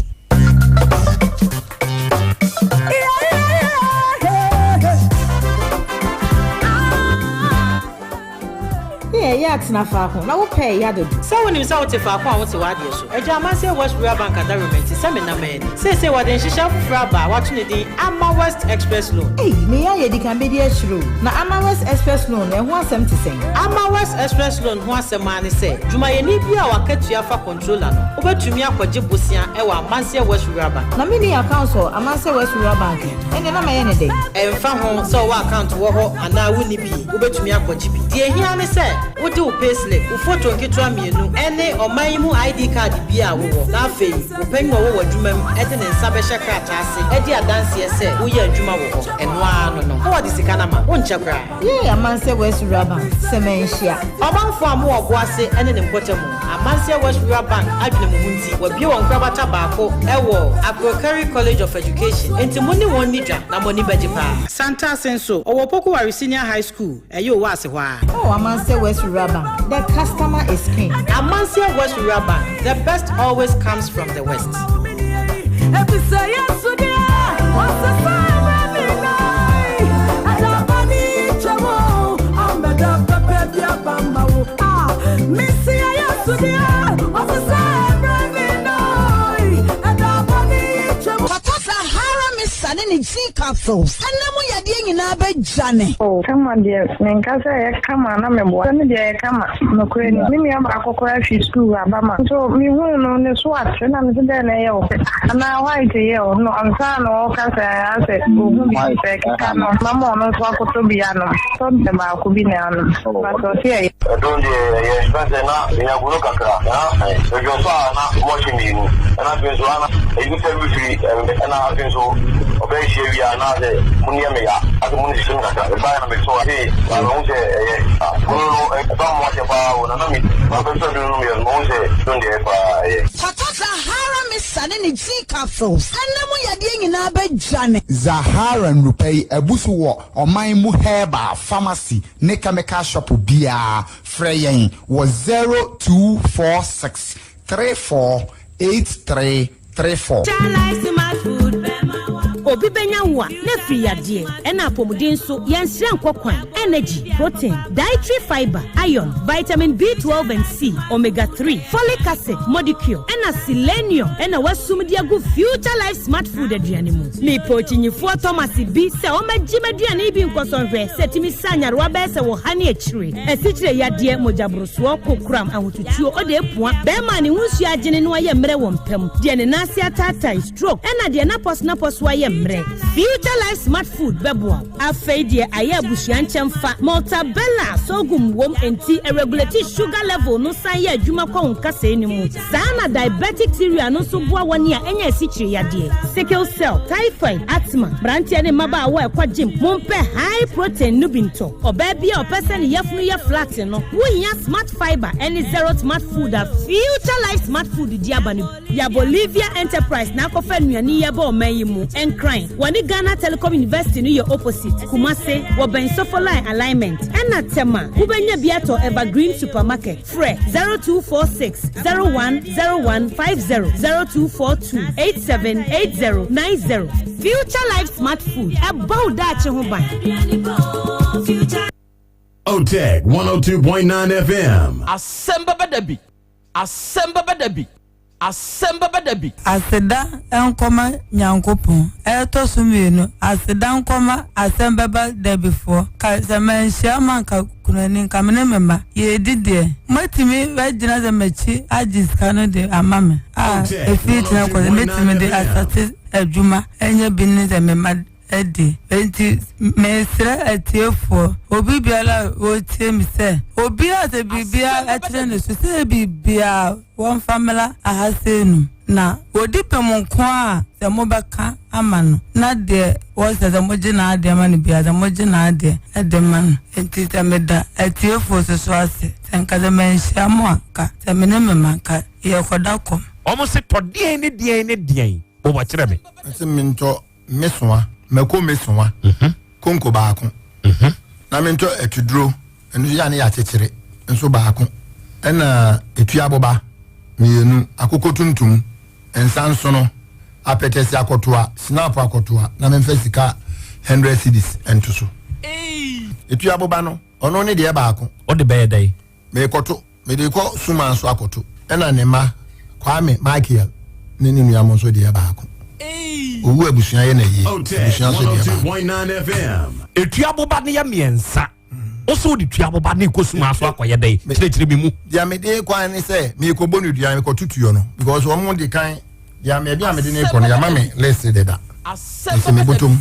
Ne ɛyɛ atena faako na wopɛ ɛya dodo. Sɛ wonim sɛ wote faako a wote w'adeɛ so. Agya Amanseɛ West Rural Bank adaworoma nti sɛ menam ani. Seesei wɔde nhyehyɛe foforɔ aba a wɔato ne din Ama West Express Loan. Ei, me yɛ ayɛ di kan bɛdi akyire o. Na Ama West Express Loan no, ɛho asɛm te sɛn? Ama West Express Loan ho asɛm ara ne sɛ, dwumayɛni biara a w'akatua fa controller no, wobɛtumi akɔgye bosea wɔ Amanseɛ West Rural Bank. Na menni account wɔ Amanseɛ West Rural Bank ɛ, ɛnneɛ na mɛyɛ no dɛn? Ɛmfa ho sɛ wowɔ account wɔ hɔ anaa wonni bi, wobɛtumi akɔgye bi. Deɛ ɛhia ne sɛ. Wode wo payslip, wo foto nketewa mmienu, ne ɔman yi mu ID card bi a wowɔ, na afei wo panyin a ɔwɔ w'adwuma mu de ne nsa bɛhyɛ krataa ase adi adanseɛ sɛ woyɛ adwuma wɔ hɔ. Ɛno ara no no, na wɔde sika no ama wo. Wonkyɛ koraa. Yay Amanseɛ West Rural Bank sɛ manhyia. Ɔmanfoɔ a mowɔ Ɔboase ne ne mpɔtamu, Amanseɛ West Rural Bank adwene mo ho nti, wɔabue wɔn nkorabata baako wɔ Akrokari College of Education, enti mo ne wɔn nni dwa na mo ani bɛgye paa. Santase nso, ɔwɔ Opoku Senior High School, ɛyɛ Owaase hɔ ara. Oh Amanseɛ West Rural Bank, the customer is king. Amanseɛ West Rural Bank, the best always comes from the West. Kɔtɔ Sahara Mixture ne ne G capsules ɛnna mu yadeɛ nyinaa bɛdwane. Oh kama deɛ menka sɛ ɛyɛ kama na meboa sɛ me deɛ ɛyɛ kama nokorɛ ni me nua baako koraa firi sukuu aba ma nso mehuu no ne so ate na mese dɛn na ɛyɛ wo anaa white yɛ wo no ansa na ɔka sɛ asɛ ɔhu bi sɛ ɛkeka no mama ɔno nso akɔtɔ bi anom tɔ deɛ baako bi na anom but ɔse ɛyɛ. Ɛdon deɛ ɛyɛ ɛfiri sɛ na menya kunu kakra na medwene so a na mɔhye mmienu ɛna afei nso ana ɛyi sɛ mefiri ɛna afei nso ɔbɛyɛ hyia wie a na sɛ mo nneɛ me ya asɛ mo nsisi me kakra mebaeɛ na meto a sei na mehu sɛ ɛyɛ kunu no ɛba mo akyɛ paa o na na me mabɛsɔ duro no mmienu mehu sɛ don deɛ ɛyɛ paa ɛyɛ. Kɔtɔ Zahara Mixture ne ne G capsules ɛnna mu yadeɛ nyinaa bɛdwane. Zahara nnurupɛ yi abu so wɔ ɔman mu herbal pharmacy ne chemical shop biara. Frɛ yɛn wɔ 0246 34 8334. Obi bɛnya wo a, na afiri yadeɛ, ɛna apɔmuden nso, yɛnsrɛ nkɔ kwan, energy, protein, dietary fibre, iron, vitamin B12 and C, omega 3, folic acid, modicure, ɛna selenium ɛna wasum de agu Future Life Smart Food aduane mu. Mepɛ okyinyifoɔ Thomas bi sɛ ɔmmɛgye m'aduane yi bi nkɔsɔ nhwɛ sɛ ɛtumi sa nyarewa bɛyɛ sɛ wɔ ha ne akyire, asikyire yadeɛ, mogyaborosoɔ, kokoram, ahotutuo, ɔde apua, bɛrima a ne ho nsuo agyene no ayɛ mmerɛ wɔ mpa mu, deɛ ne nan ase ataatae, stroke, ɛna deɛ n'apɔso-napɔso ayɛ mmerɛ. Future Life Smart Food bɛboa wo. Afei deɛ ayɛ abusua nkyɛmfa, Maltabella sorghum wom enti ɛregulate sugar level no san yɛ adwuma kɔ wo nkasɛɛ no mu. Saa na diabetic cereal no nso boa wɔn a anya asikyire yadeɛ, sickle cell, typhoid, asthma, mmeranteɛ ne mmabaawa a ɛkɔ gym, mompɛ high protein no bi ntɔ. Ɔbaa bi a ɔpɛ sɛ ne yafunu yɛ flat no, wohia Smart Fibre ne Zero Smart Food a Future Life Smart Food de aba no bi. Ya Bolivia Enterprise na akɔfa nnuane yi aba ɔman yi mu. Nkran, wɔne Ghana Telecom University no yɛ opposite. Kumase, wɔbɛn Sofoline Alignment. Ɛna Tema, wobɛnya bi atɔ Evergreen Supermarket. Frɛ 0246 010150, 0242 878090. Future Life Smart Food, ɛbɔ wo daakye ho ban. Otec 102.9 FM. Asɛm bɛba da bi, asɛm bɛba da bi, asɛm bɛba da bi. Aseda nkɔma Nyankopɔn. Ɛtɔ so mienu, aseda nkɔma asɛm bɛba dabifoɔ. Ka sɛ manhyia mo anka kunani, nka me ne me mma yɛredi deɛ. Moatumi agyina sɛ m'akyi agye sika no de ama me a, ɛfiri kyena kɔ sɛ mɛtumi de asate adwuma anya bi ne sɛ me mma adi. Enti mesrɛ atiefoɔ, obi biara a ɔretie me sɛ, obiara sɛ biribiara ɛkyerɛ ne so sɛ biribiara wɔmfa mmra aha sei nom, na wɔdi pem nko a sɛ mobɛka ama no, na deɛ wɔsɛ sɛ mogye n'adeɛ ma no biara sɛ mogye n'adeɛ de ma no. Enti sɛ meda atiefoɔ so so ase, sɛ nka sɛ manhyia mo a, nka sɛ me ne me mma nka yɛrekɔda kɔm. Wɔn se tɔ deɛn ne deɛn ne deɛn, bobɔ kyerɛ me. Ɛsɛ mentɔ mesoa mako mesoa konko baako na mentɔ atuduro ɛno nso yɛ a ne yɛakyekyere nso baako ɛna etu aboba mmienu akokɔ tuntum nsa nsono apɛtɛsi akɔtoa snap akɔtoa na memfa sika hundred cedis nto so etu aboba no ɔno ne deɛ baako. Ɔde bɛyɛ dɛn? Merekɔto, mede rekɔ Suman so akɔto. Ɛna ne mma, Kwame, Michael ne ne nua mo nso deɛ baako. Owu abusua yɛ na yie, abusua nso deɛ baako. Etua boba no yɛ mmiɛnsa. Wo so wode tua boba no rekɔ Suman so akɔyɛ dɛn? Kyerɛkyerɛ me mu. Deɛ mede rekɔ ara ne sɛ merekɔbɔ no dua, mekɔto tuo no because wɔn de kan deɛ baabi a mede no rekɔ no yɛama me list deda. Mese me bɔtɔ mu.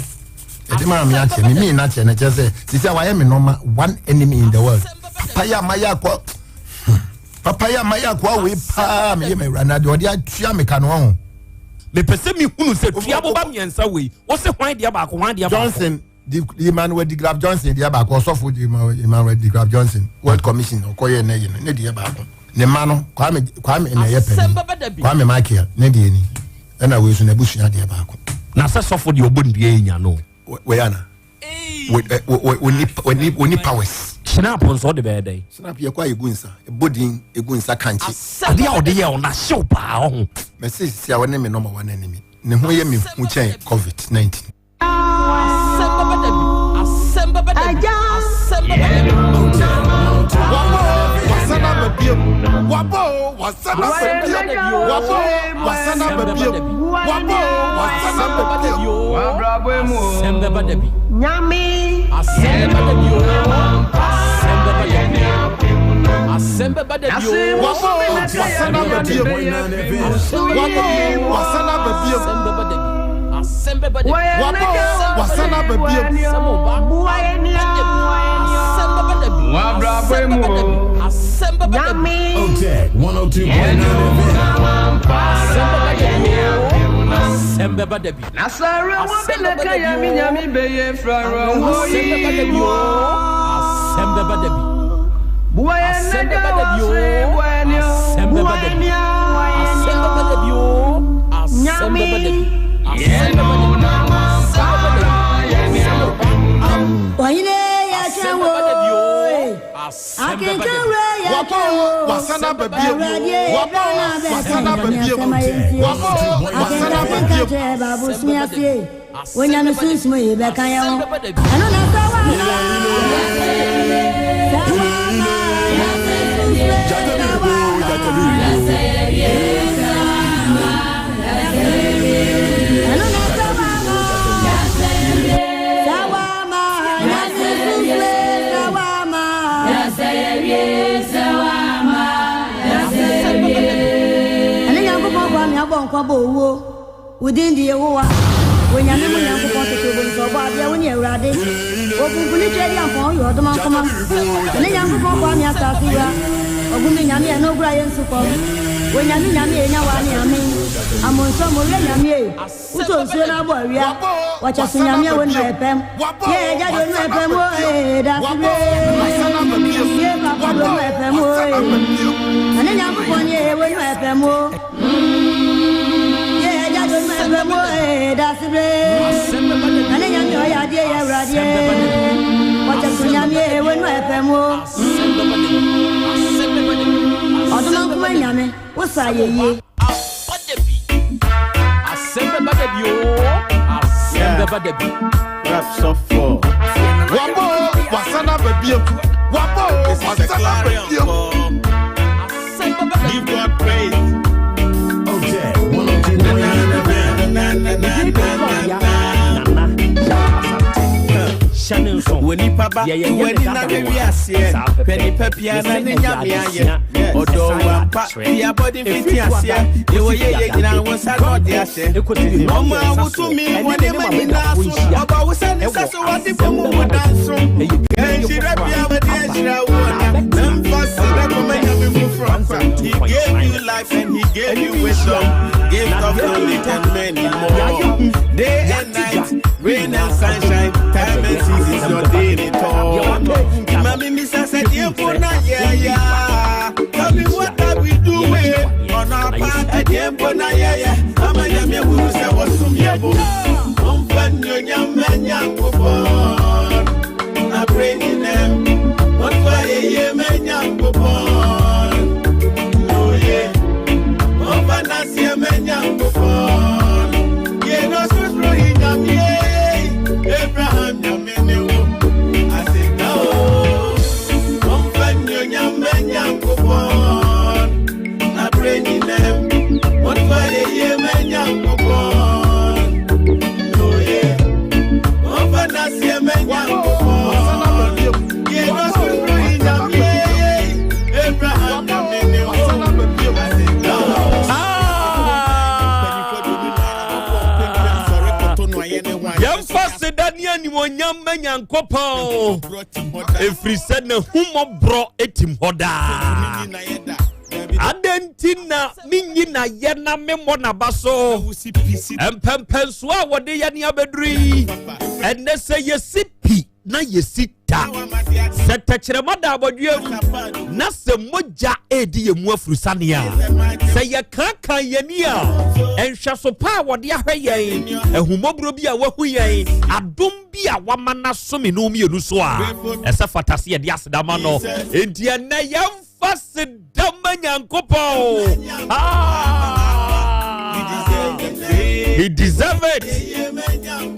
Yɛde maa me akyɛ me mii n'akyɛ no kyerɛ sɛ sisi a wayɛ me nɔma one enemy in the world. Papa yɛ a mayɛ akoa papa yɛ a mayɛ akoa wei paa meyɛ ma awurade na deɛ ɔde atua me ka no ɔho. Mepɛ sɛ mehunu sɛ tua boba mmiɛnsa wei wo se hwan deɛ baako hwan deɛ baako. Johnson di Emmanuel Digraf Johnson deɛ baako ɔsɔfo di Emmanuel Digraf Johnson World Commission ɔkɔyɛ ne yi no ne deɛ baako ne mma no Kwame Kwame na ɛyɛ panyin Kwame Michael ne deɛ ni ɛna wei nso n'abusua deɛ baako. Na sɛ sɔfo deɛ ɔbɔ nnua yi nya no. Wei ana wɔni powers. Snap nso ɔde bɛyɛ dɛn. Snap yɛ kɔ a yɛgu nsa ɛbɔ din ɛgu nsa kankye. Adeɛ a ɔde yɛ ɔna hyew paa ɔho. Mɛsi sisi a wɔne me nɔma wɔn anim ne ho yɛ me hu kyɛn covid 19. Asɛm bɛba da bi. Asɛm bɛba da bi. Asɛm bɛba da bi. Wabɔ wasan aba biem. Wabɔ wasan aba biem. Wabɔ wasan aba biem. Wabɔ wasan aba biem. Asɛm bɛba da bi. Nyame. Asɛm bɛba da bi o. Asɛm bɛba da bi. Asɛm bɛba da bi o. Wabɔ wasan aba biem. Wabɔ wasan aba biem. Asɛm bɛba da bi. Asɛm bɛba da bi. Wabɔ wasan aba biem. Asɛm ɔba. Asɛm bɛba da bi. Asɛm bɛba da bi. Asɛm bɛba da bi. Otec 102.9 FM. Asɛm bɛba da bi o. Asɛm bɛba da bi. Nasara wo Asɛm bena bɛba da kaya bi mi o. nyame beye frara wo Asɛm bɛba da bi o. Asɛm bɛba da bi. Buaya Asɛm nega bɛba da bi o. wase buaya Asɛm bɛba da bi. Asɛm bɛba da bi o. Asɛm bɛba da bi. Asɛm bɛba da bi. Asɛm bɛba da bi. Asɛm bɛba. Ɔhene yɛ Asɛm twɛn bɛba da bi o. wo. Asɛm bɛba da Akenkan bi. wura yɛ Wabɔ twɛn wo. wasan aba biem. Awurade Wabɔ wasan aba biem. Wabɔ wasan aba Akenkan biem. kyerɛ baabo sua ase. Onyame sunsum yi bɛka yɛn ho. Ɛno na sɛ wama. Ɛno na sɛ wama. Sɛ wama. Nyame sunsum sɛ wama. Ɛne Nyankopɔn boa me abɔ nkwa bɔ owuo. Wo din de Yehowa. Onyame mu Nyankopɔn tete wo nsɛ ɔbɔ adeɛ wo ne Awurade. Opumpuni twa di ampɔn woyɛ ɔdoma nkoma. Ɛne Nyankopɔn boa me asase wura. Ɔgu me Nyame ɛno ogura yɛ nsu kɔm. Onyame Nyame enya wa ne amen. Amonso mowura Nyame e. Wotɔ nsuo na abɔ awia. Wɔkyɛ so Nyame a wɔnu ɛpɛm. Yɛ ɛgya de onu ɛpɛm o ee dase bere. Yɛ papa de onu ɛpɛm o ee. Ɛne Nyankopɔn ne ee wɔnu ɛpɛm o. Yɛ ɛgya de onu ɛpɛm o ee dase bere. Ɛne Nyame ɔyɛ adeɛ yɛ Awurade. Wɔkyɛ so Nyame ee wɔnu ɛpɛm o. Asɛm bɛba da bi. Asɛm bɛba da bi. Ɔdoma nkoma Nyame wosa yɛ yie. Aba da bi. Asɛm bɛba da bi o. Asɛm bɛba da bi. Rap suffer. Wabɔ wasan aba biem. Wabɔ wasan aba biem. Asɛm bɛba da bi. Give God praise. Otec 102.9 FM. Na na na na na. Hyɛ ne nso. Wɔ nipa ba Deɛ yɛyɛ wɔ ne ni na dada hwɛ no wi a, aseɛ saa pɛpɛ. hwɛ nipa biara Mesɛ ne ɛyɛ nyame ayɛ adesua, ɔdɔ ɛsan yɛ wampa adekyerɛ. fi abɔde mfiti Ɛfiri aseɛ Kwada yɛwɔ kɔsi yɛyɛ Fiada. nyina wo nsa na ɔde ahyɛ Ɛkɔsi nnɔn ɔma mmiɛnsa wo soɔ. tumi Ɛne wɔ ne nneɛma ma nyinaa mɛdafo so nhyia. ɔba wo sɛ ne nsa Ɛwɔ so wade asɛm fam wo bɛba da bi. danso Ɛyɛ dwumadie nhyira foforɔ bia a wɔde aba. ahyira wo na mfa se dɛ kɔma nyame foforɔ kwa He gave you life and he gave you wisdom, gift of knowledge and many more. Day and night, rain and sunshine, time and seasons, your daily talk. Mami Misa said, yeah, yeah. Tell me what are we doing on our part? Tiempo na yeah, yeah. Ama nyame wuru se wasum yebo. Omfa nyame nyankopɔn. I pray in them. What for ye me nyankopɔn. Oh yeah. Omfa nasi me nyankopɔn. Ye no susro hi nyame. Abraham nyame ne wo. Aseda o. Omfa nyame nyankopɔn. I pray in them. What for ye me nyankopɔn. Oh yeah. Omfa nasi me nyankopɔn. Ye no susro hi nyame. Abraham nyame ne wo. Aseda o. animuonyam ma Nyankopɔn, ɛfiri sɛ n'ahummɔborɔ tim hɔ daa. Adɛn nti na menyi n'ayɛ na memmɔ n'aba so? Mpɛmpɛnsoɔ a wɔde yɛ ne abɛduru yi, ɛnnɛ sɛ yɛsi pi na yɛsi ta sɛ tɛkyerɛma da abɔdweam na sɛ mogya redi yɛn mu afurusane a, sɛ yɛkankan yɛn ani a, nhwɛso pa a wɔde ahwɛ yɛn, ahummɔborɔ bi a wahu yɛn, adom bi a wama no aso me no mmienu so a, ɛsɛ fata sɛ yɛde aseda ma no. Enti ɛnnɛ yɛmfa seda ma Nyankopɔn. Ah! He deserve it.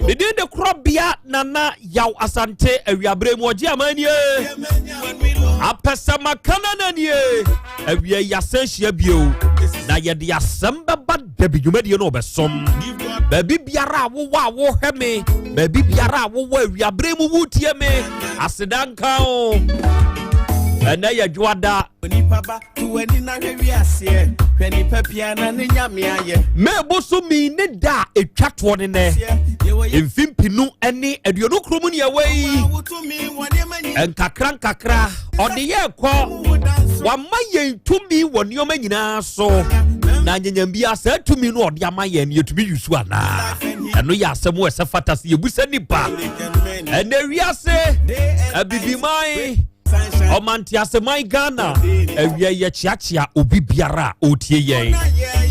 Ne din de korɔbea Nana Yaw Asante awiaberɛ mu ɔgye aman nie. Apɛsɛmakana na nie. Awia yi asɛn hyia bio na yɛde asɛm bɛba dabi dwumadie no ɔbɛsom. Baabi biara a wowɔ a wohwɛ me, baabi biara a wowɔ awiaberɛ mu wotie me, aseda nka o. Ɛnɛ yɛ dwoada. May bosome ne da a ɛtwa toɔ ne nɛ mfe mpinu ne 20 mu ne ɛwɔ yi nkakra nkakra ɔde yɛ kɔ wama yɛn tumi wɔ nneɛma nyinaa so na nyanyam bi saa tumi no ɔde ama yɛn yɛtumi yusu anaa ɛno yɛ asɛm wɔ ɛsɛ fata sɛ yɛbusa nipa ɛnɛ wiase abibiman Ɔmanteaseman Ghana awia yɛkyeakyea obi biara a ɔretie yɛn.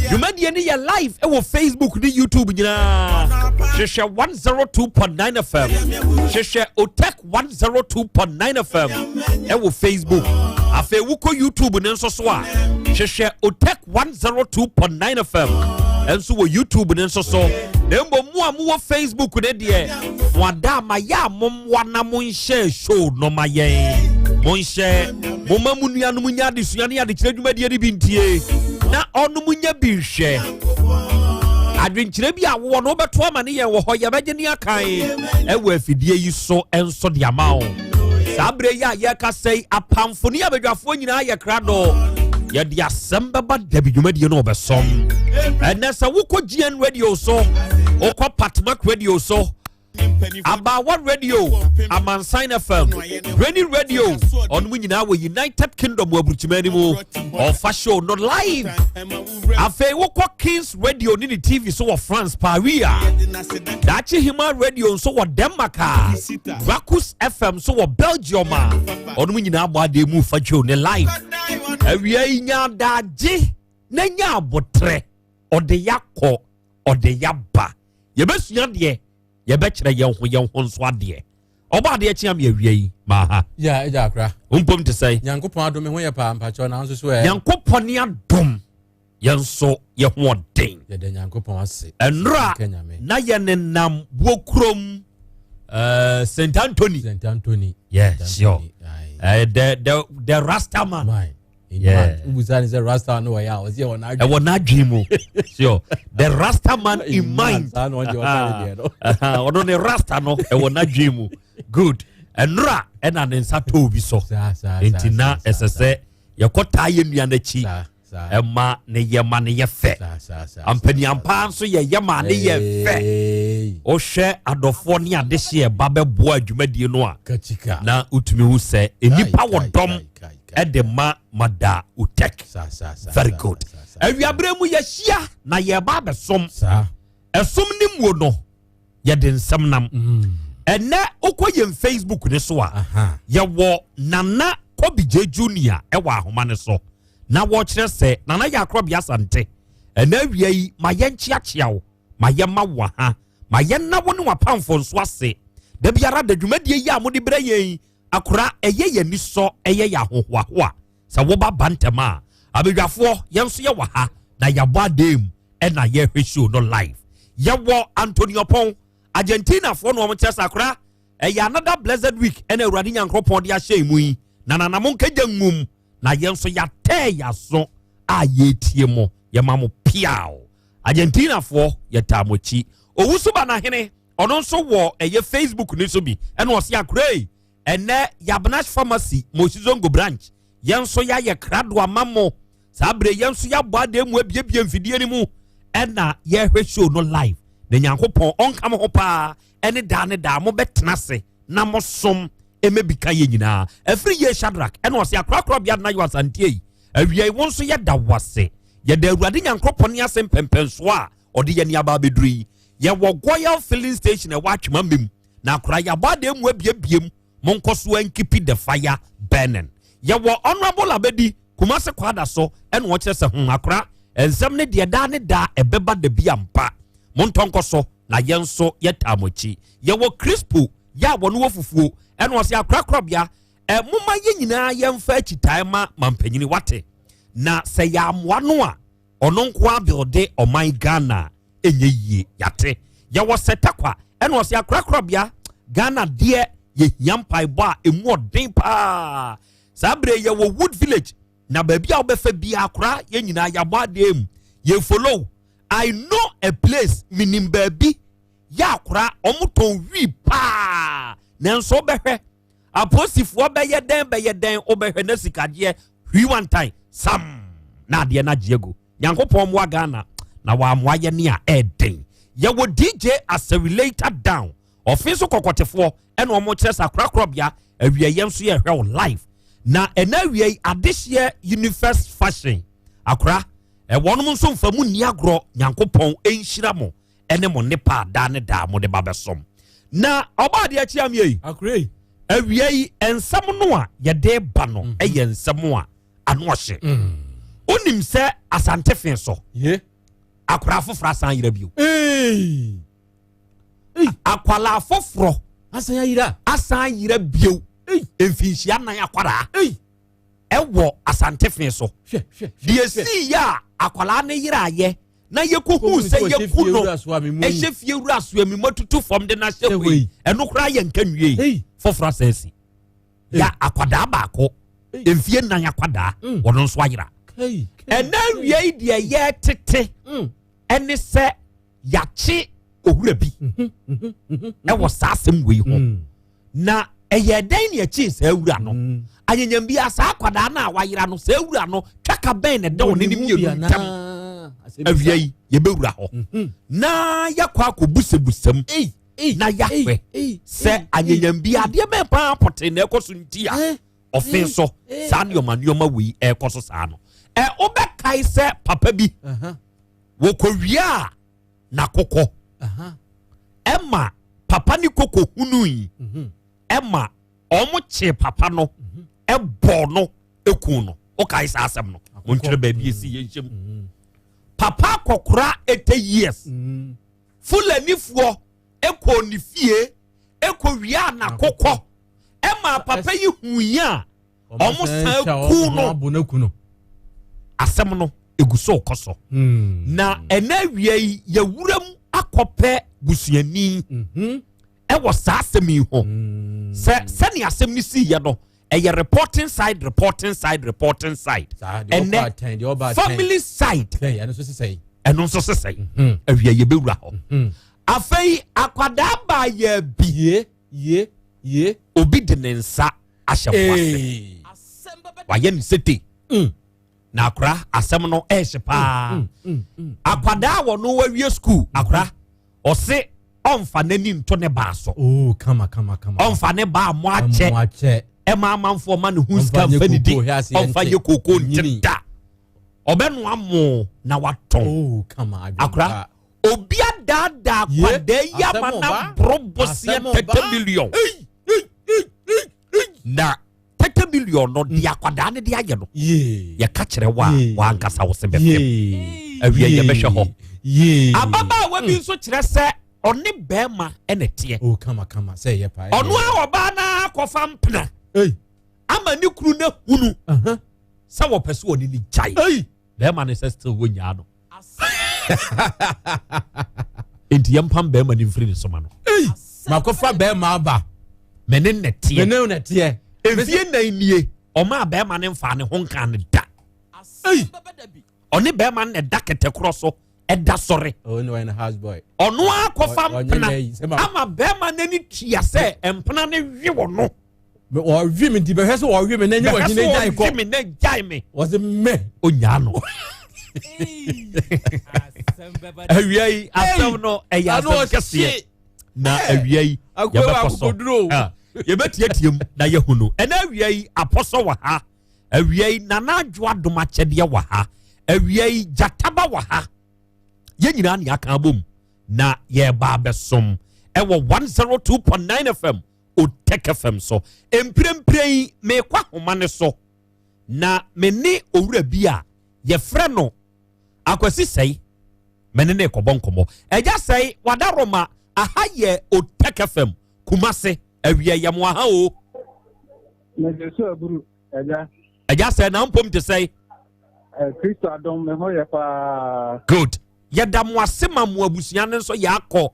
Dwumadie no yɛ live wɔ Facebook ne YouTube nyinaa. Hwehwɛ 102.9 FM. Hwehwɛ Otec 102.9 FM ɛwɔ Facebook. Afei wokɔ YouTube no nso so a, hwehwɛ Otec 102.9 FM ɛnso wɔ YouTube no nso so. Na mmom mo a mowɔ Facebook no deɛ, mo ada ama yɛ a mommoa na monhyɛ show no ma yɛn. Monhyɛ, momma mo nuanom nya adesua ne adekyerɛ dwumadie no bi ntie na ɔnom nya bi nhwɛ. Adwenkyerɛ bi a wowɔ no wobɛto ama ne yɛn wɔ hɔ, yɛbɛgye ne akan ɛwɔ afidie yi so nso de ama wo. Saa berɛ yi a yɛrekasa yi, apamfo ne abadwafoɔ nyinaa yɛ krado. Yɛde asɛm bɛba dabi dwumadie no wɔbɛsɔm. Ɛnɛ sɛ wokɔ GN radio so, wokɔ Patmak radio so, Abaawa Radio, Amansan FM, Rainy Radio, ɔnom nyinaa wɔ United Kingdom wɔ aburukyima no mu. Ɔfa show no live. Afei wokɔ Kings Radio ne ne TV so wɔ France, Paris a. Daakye Hima Radio nso wɔ Denmark a. Rakus FM nso wɔ Belgium a. Ɔnom nyinaa bɔ adeɛ mu fa show ne live. Awia yi nya adagye na nya abotrɛ. Ɔde yakɔ, ɔde yaba. Yɛbɛsua adeɛ, yɛbɛkyerɛ yɛn ho yɛn ho nso adeɛ. Ɔbɔ adeɛ kyea me awia yi, maa ha. Ya, agya akora. Mpom te sɛn? Nyankopɔn adom me ho yɛ paa mpakyɛw nanso so ɛ. Nyankopɔn ne adom yɛn nso yɛ ho ɔden. Yɛda Nyankopɔn ase. Ɛnora na yɛnenam buo kurom uh, St. Anthony. St. Anthony. Yeah, sure. Uh, the, the, the Rasta man. Man. Yeah. Wobusa ne sɛ rasta no wɔyɛ a ɔsɛ ɛwɔ n'adwene. Ɛwɔ n'adwene mu. Sure. The rasta man in mind. Saa na ɔgye ɔka ne deɛ no. Ɔno ne rasta no ɛwɔ n'adwene mu. Good. Ɛnora ɛna ne nsa tɔɔ bi so. Nti na ɛsɛ sɛ yɛkɔ taa yɛ nua n'akyi. Ɛma ne yɛ ma ne yɛ fɛ. Ampaniampa nso yɛ yɛ ma ne yɛ fɛ. Wohwɛ adɔfoɔ ne adehyeɛ ba bɛboa adwumadie no a. Na wotumi hu sɛ nnipa wɔ dɔm. ɛde ma mada utek very good awiaberɛ mu yɛhyia na yɛba abɛsom ɛsom ne muo no yɛde nsɛm nam mm. ɛnɛ wokɔ yɛn facebook ne so a yɛwɔ nana kɔbigye junior ɛwɔ ahoma ne so na wɔkyerɛ sɛ nana yɛ akorɔbea asante ɛnɛ awia yi ma yɛnkyeakyea wo ma yɛma wo ha ma yɛnna wo ne wapamfo nso ase da biara da dwumadie yi a mode brɛ yɛn Akora, ɛyɛ yɛn anisɔ, ɛyɛ yɛn ahohoahoa sɛ woba ba ntɛm a. Abadwafoɔ, yɛn nso yɛwɔ ha na yɛabɔ adan mu ɛna yɛrehwɛ show no live. Yɛwɔ Anthony Ɔpɔn, Argentinafoɔ na wɔn kyerɛ sɛ akora, ɛyɛ another blessed week ɛna Awurade Nyankoropɔn de ahyɛ yɛn mu yi. Na nana mo nkagya ngum na yɛn nso yɛatɛɛ yɛaso a yɛretie mo, yɛma mo piaw. Argentinafoɔ, yɛtaa mo akyi. Owusu Banahene, ɔno nso wɔ ɛyɛ facebook ne so bi ɛna ɔse akorɛ ɛnɛ yabnash pharmacy moshizongo branch yɛn nso yɛayɛ krado ama mo saa bere yɛn nso yɛabɔ adeɛ mu abiebie mfidie no mu ɛna yɛhwɛ show no live Na Nyankopɔn ɔnka mo ho paa ɛne daa ne daa mobɛtena ase na mosom ɛmɛbika yɛ nyinaa. Ɛfiri yie Shadrach ɛna ɔse akorakora bea na yɛ asanteɛ yi. Awia yi wo nso yɛda wase. Yɛda Awurade Nyankopɔn ne ase mpɛmpɛnsoɔ a ɔde yɛn aba abɛduru yi. Yɛwɔ Goyal filling station ɛwɔ Atwema Mem. Na akora yɛabɔ adeɛ mu abiebiem. Monkɔ so nkeep the fire burning. Yɛwɔ Honorable Abedi Kumase Kwada so ɛna ɔkyerɛ sɛ ho akora nsɛm ne deɛ daa ne daa ɛbɛba da bi ampa. Montɔ nkɔ so na yɛn nso yɛtaa mo akyi. Yɛwɔ Crispo yɛ a wɔn wɔ fufuo ɛna ɔsɛ akorakorabea ɛ moma yɛn nyinaa yɛmfa akyitae ma mampanyini wate. Na sɛ yɛamoa no a ɔno nko abuilde ɔman Ghana ɛnyɛ yie yate. Yɛwɔ Sɛtakwa ɛna ɔsɛ akorakorabea Ghana deɛ yɛhia mpaebɔ a emu ɔden paa. Saa bere yɛwɔ Wood Village na baabi a wobɛfa biara akora yɛn nyinaa yɛabɔ adeɛ mu yɛ follow. I know a place minim baabi yɛ akora ɔmo tɔn wii paa nanso wobɛhwɛ apolisifoɔ bɛyɛ dɛn bɛyɛ dɛn wobɛhwɛ na sikagyeɛ hwii one time sam na adeɛ no agye agu. Nyankopɔn mmoa Ghana na wɔamoa yɛ ne a ɛɛden. Yɛwɔ DJ Accelerator down ɔfe so kɔkɔtefoɔ ɛna ɔmo kyerɛ sɛ akorakorabea awia yɛn nso yɛhwɛ wo live. Na ɛna awia yi adehyeɛ universe fashion akora ɛwɔnom nso mfa mu nni agorɔ. Nyankopɔn ɛnhyira mo ɛne mo nnepa a daa ne daa mo de ba bɛsom. Na ɔba adeɛ akyi amie yi awia yi nsɛm no a yɛde ba no ɛyɛ nsɛm a ano ɔhye. Wonim sɛ Asante fe so akora foforɔ asan yera bio. Akwalaa foforɔ asan yera bio. Mfinhyia 4 akwaraa ɛwɔ Asante fe so. Deɛ sii yɛ a akwalaa ne yera ayɛ na yɛkɔhuu sɛ yɛku no ɛhyɛ fie wura so ami matutu fam de no ahyɛ hɔ yi ɛno koraa yɛ nka nwie foforɔ asan si ya akwadaa baako mfie 4 akwadaa wɔno nso ayera. Ɛnɛ awia yi deɛ yɛtete ɛne sɛ yɛakye owura bi ɛwɔ saa asɛm wei ho. Na ɛyɛ dɛn ne ɛkyee saa wura no? Anyanyam bi a saa akwadaa no a wayera no saa wura no twaka bɛn na ɛda ɔne ne mmienu ntam. Awia yi yɛbɛwura hɔ na yɛkɔ akɔbusabusam na yɛahwɛ sɛ anyanyam bi adeɛ bɛn paa pɔtee na ɛkɔ so nti a ɔfe so saa nneɛma wei ɛkɔ so saa no. Ɛ wobɛkae sɛ papa bi wɔkɔwie a n'akokɔ ɛma papa ne koko hunu yi ɛma ɔmo kye papa no ɛbɔ no eku no. Wokae saa asɛm no? Montwerɛ baabi esi yɛn nhyɛm. Papa akɔkora 80 years Fulanifoɔ ɛkɔ ne fie ɛkɔ wie a n'akokɔ ɛma papa yi hu yi a ɔmo san ku no. Asɛm no egu so kɔ so. Na ɛnɛ awia yi yɛwura mu akɔpɛ busuani ɛwɔ saa asɛm yi ho. Sɛ sɛnea asɛm no si yɛ no ɛyɛ reporting side reporting side reporting side. Ɛnɛ family side ɛno nso sesɛn. Awia yɛbɛwura hɔ. Afei akwadaa baa yɛ bi obi de ne nsa ahyɛ mo ase. Wayɛ ne sete. Na akora asɛm no ɛhyɛ paa. Akwadaa wɔ no wawie school akora ɔse ɔmfa n'ani nto ne baa so. Ɔmfa ne baa mo akyɛ. Ɛma amanfoɔ ma ne ho sika mfa ne di. Ɔmfa nyɛ koko nte da. Ɔbɛnoa mo na watɔn. Akora obi adaadaa akwadaa yi ama na boro boseɛ 30 million. Na 30 million no de akwadaa ne de ayɛ no. Yɛka kyerɛ wo a wankasa wo se bɛfɛm. Awia yɛbɛhwɛ hɔ. Ababaawa bi nso kyerɛ sɛ ɔne bɛrima ɛna teɛ. Ɔno a ɔbaa na akɔfa mpena. Ama ne kunu na hunu sɛ wɔpɛ sɛ ɔne ne gyae. Bɛrima ne sɛ still wɔnyaa no. Enti yɛmpam bɛrima ne mfiri ne soma no. Makɔfa bɛrima aba. Mene ne teɛ. Mene ne teɛ. Mfie 4 nie ɔmaa bɛrima ne mfa ne ho nka ne da. Ɔne bɛrima ne da kɛtɛkorɔ so ɛda sɔre. Ɔno akɔfa mpena ama bɛrima n'ani tua sɛ mpena ne hwe wɔ no. Ɔhwe me nti bɛhwɛ sɛ ɔhwe me na nyɛ wɔhwe ne gyae kɔ. Bɛhwɛ sɛ ɔhwe me na gyae me. Wɔse mɛ. Onyaa no. Awia yi asɛm no ɛyɛ asɛm kɛseɛ na awia yi yɛbɛkɔ so yɛbɛtiatia mu na yɛhunu. Ɛna awia yi apɔsɔ wɔ ha, awia yi Nana Adwo Adom akyɛdeɛ wɔ ha, awia yi gyataba wɔ ha. Yɛn nyinaa ne aka abom na yɛreba abɛsom ɛwɔ 102.9 FM Otec FM so. Mprempren yi meekɔ ahoma ne so na me ne owura bi a yɛfrɛ no Akwasi Sɛe, me ne ne kɔbɔ nkɔmmɔ. Agya Sɛe, wadaroma, aha yɛ Otec FM Kumase, awia yɛ mo aha o. Mede so aburu, agya. Agya Sɛe, na mpom te sɛe? Kristo adom, me ho yɛ paa. Good. Yɛda mo ase ma mo abusua no nso yɛakɔ.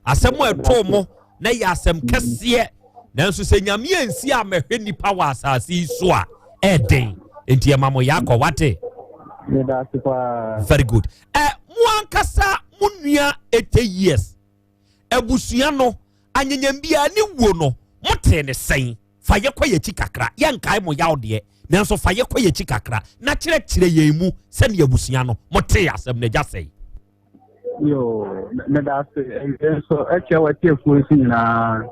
Asɛm a ɛtoo mo na yɛ asɛm kɛseɛ. Nanso sɛ Nyame ansi a mɛhwɛ nipa wɔ asase yi so a, ɛden. Nti yɛma mo yɛakɔ, wate? Meda ase paa. Very good. Ɛ mo ankasa mo nua 80 years abusua no anyanyam biara ne wuo no mo tee ne sɛn? Fa yɛkɔ yɛkyi kakra. Yɛnkae mo yaw deɛ, nanso fa yɛkɔ yɛkyi kakra na kyerɛkyerɛ yɛn mu sɛnea abusua no mo tee asɛm no agya sɛn. Yo, meda ase nso ɛkyɛ w'atiefoɔ nso nyinaa.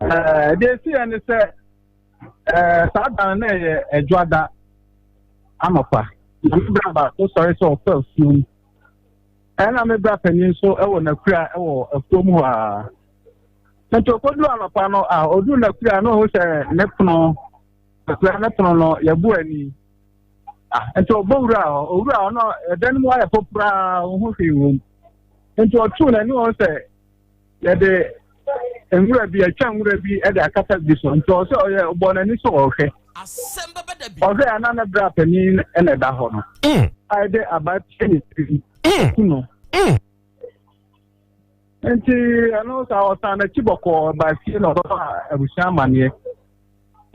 Ɛɛ deɛ esi yɛ ne sɛ ɛɛ saa da no na ɛyɛ ɛdwoada anɔpa. Na me bra baako sɔre sɛ ɔkɔ afuom. Ɛna me bra panin nso ɛwɔ n'akura ɛwɔ afuom hɔ a. Nti okoduru anɔpa no a oduru n'akura no ohu sɛ ne pono akura ne pono no yɛbu ani. Ah, nti ɔbɔ wura hɔ, owura hɔ no ɛdan no mu ayɛ poporaa, ɔho hwee wɔ mu. Nti ɔtoo n'ani hɔ sɛ yɛde nwura bi atwa nwura bi de akata bi so. Nti ɔsɛ ɔyɛ ɔbɔ n'ani so ɔhwɛ. Ɔhwɛ a na ne bra panin na ɛda hɔ no. A yɛde aba pie ne tirim. Ku no. Nti ɛno sa ɔsan n'akyi bɔkɔɔ ba fie na ɔbɛfa abusua amaneɛ.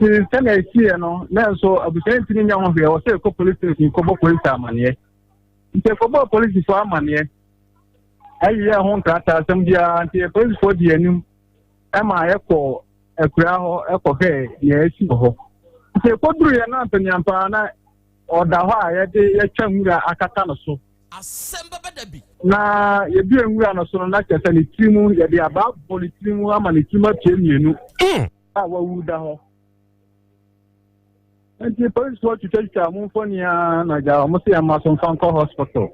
Nti sɛnea ɛsiiɛ no, na nso abusua ntumi nyɛ ho hwee, ɛwɔ sɛ ɛkɔ police station kɔbɔ polisi amaneɛ. Nti ɛkɔbɔɔ polisifoɔ amaneɛ, ɛyeyɛɛ ho nkrataa asɛm biara, nti polisifoɔ di anim ɛma yɛkɔ akuraa hɔ ɛkɔhwɛɛ nea asi wɔ hɔ. Nti ɛkɔduruiɛ na mpanyinampa na ɔda hɔ a yɛde yɛtwa nwura akata no so. Na yɛbue nwura no so no, na kyerɛ sɛ ne tiri mu, yɛde abaa bɔ ne tiri mu ama ne tiri mu apue mmienu a wawu da hɔ. Nti polisifoɔ twitwatwitwa wɔn mfoni ara na gya wɔn sɛ yɛma so mfa nkɔ hospital.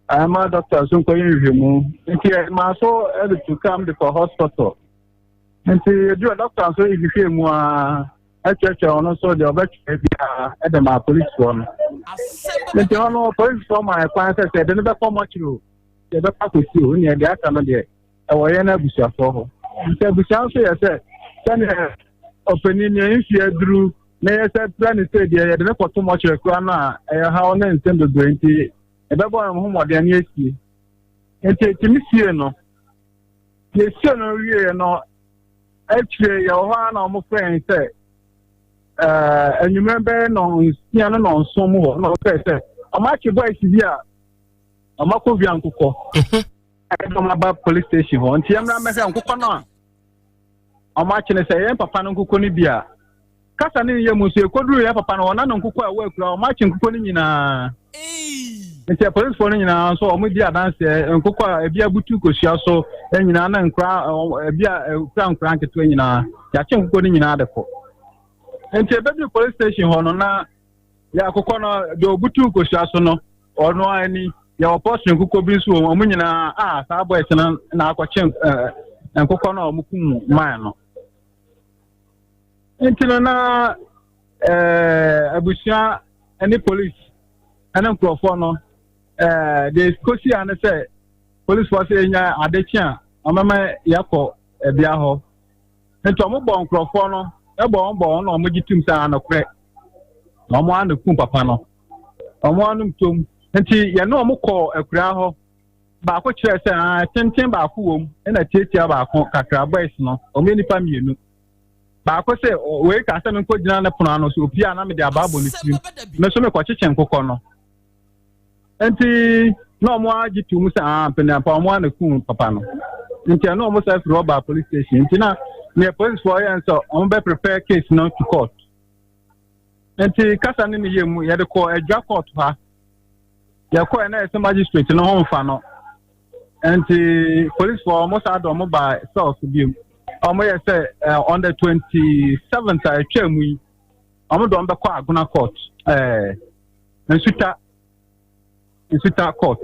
Ɛma dɔkta nso nkɔyɛ nhwehwɛmu. Nti ɛma so de tu kam de kɔ hospital. Nti yɛduru dɔkta nso hwehwɛ mu ara ɛkyerɛkyerɛ ɔno nso deɛ ɔbɛkyerɛ biara ɛde ma polisifoɔ no. Nti hɔ no polisifoɔ ma ɛkwan sɛ sɛ yɛde no bɛkɔ mɔkyere o, sɛ yɛbɛkɔ akɔsi o, nea deɛ aka no deɛ ɛwɔ yɛn abusuafoɔ hɔ. Nti abusua nso yɛ sɛ sɛdeɛ ɔpanin nea mfie aduru na yɛ sɛ pira ne sɛ deɛ yɛde no kɔto mɔkyere kora no a ɛyɛ haw ne nsɛm bebree nti yɛbɛbɔ yɛn ho mmɔden ne asie. Nti ɛtumi sie no. Yɛsie no wieɛ no akyire yɛwɔ hɔ ara na wɔfrɛ yɛn sɛ anwummerɛ bɛyɛ nɔnsia ne nɔnson mu hɔ na wɔfrɛ sɛ wɔakye boys bi a wɔakɔ wia nkokɔ ɛde wɔn aba police station hɔ nti yɛmmra mmɛhwɛ nkokɔ no a wɔakye no sɛ yɛn papa no nkokɔ no bi a Kasa no nyɛ mu nso yɛkɔduruu yɛn papa no hɔ na no nkokɔ a ɛwɔ akura wɔn akye nkokɔ no nyinaa. Nti apolisifoɔ no nyinaa nso wɔn di adanseɛ nkokɔ a ebi abutu kosua so nyinaa na nkura ebi a ekura nkura nketewa nyinaa yɛakye nkokɔ no nyinaa de kɔ. Nti ebedu police station hɔ no na yɛ akokɔ no deɛ obutu kosua so no ɔno ani yɛwɔ pɔsoro nkokɔ bi nso wɔ wɔn nyinaa a saa boys no na akɔkye nkokɔ no a wɔn kum man no. Nti no na ɛɛ abusua ne polisi ne nkurɔfoɔ no ɛɛ deɛ kosi a ne sɛ polisifoɔ sɛ yɛnya ade kye a wɔbɛma yɛakɔ bea hɔ nti wɔn bɔ nkurɔfoɔ no ɛbɔ wɔn bɔ wɔn na wɔn gye tum sɛ anokorɛ na wɔn ano kum papa no wɔn anom tom nti yɛne wɔn kɔɔ akuraa hɔ. Baako kyerɛɛ sɛ ah, tenten baako wom ɛna tiatia baako kakra boys no wɔn yɛ nipa mmienu. Baako sɛ wei ka sɛ menkɔ gyina ne pono ano so opie a na mede abaa bɔ ne tirim. Me nso mekɔkyekye nkokɔ no. Nti na wɔn agye to mu sɛ ah mpanyinpa wɔn a na kum papa no. Nti ɛno wɔn sɛ firi hɔ baa police station. Nti na nea polisifoɔ yɛ nsɛ wɔn bɛ prepare case no to court. Nti kasa ne ne yɛ mu yɛde kɔ adwa court ha. Yɛkɔɛ na ɛsɛ magistrate no ho mfa no. Nti policefoɔ ɔmo saa de ɔmo ba cells biom. Ɔmo yɛ sɛ eh, on the 27th a ɛtwa mu yi, ɔmo de ɔmo bɛkɔ Agona court. Eh, Nsuta Nsuta court.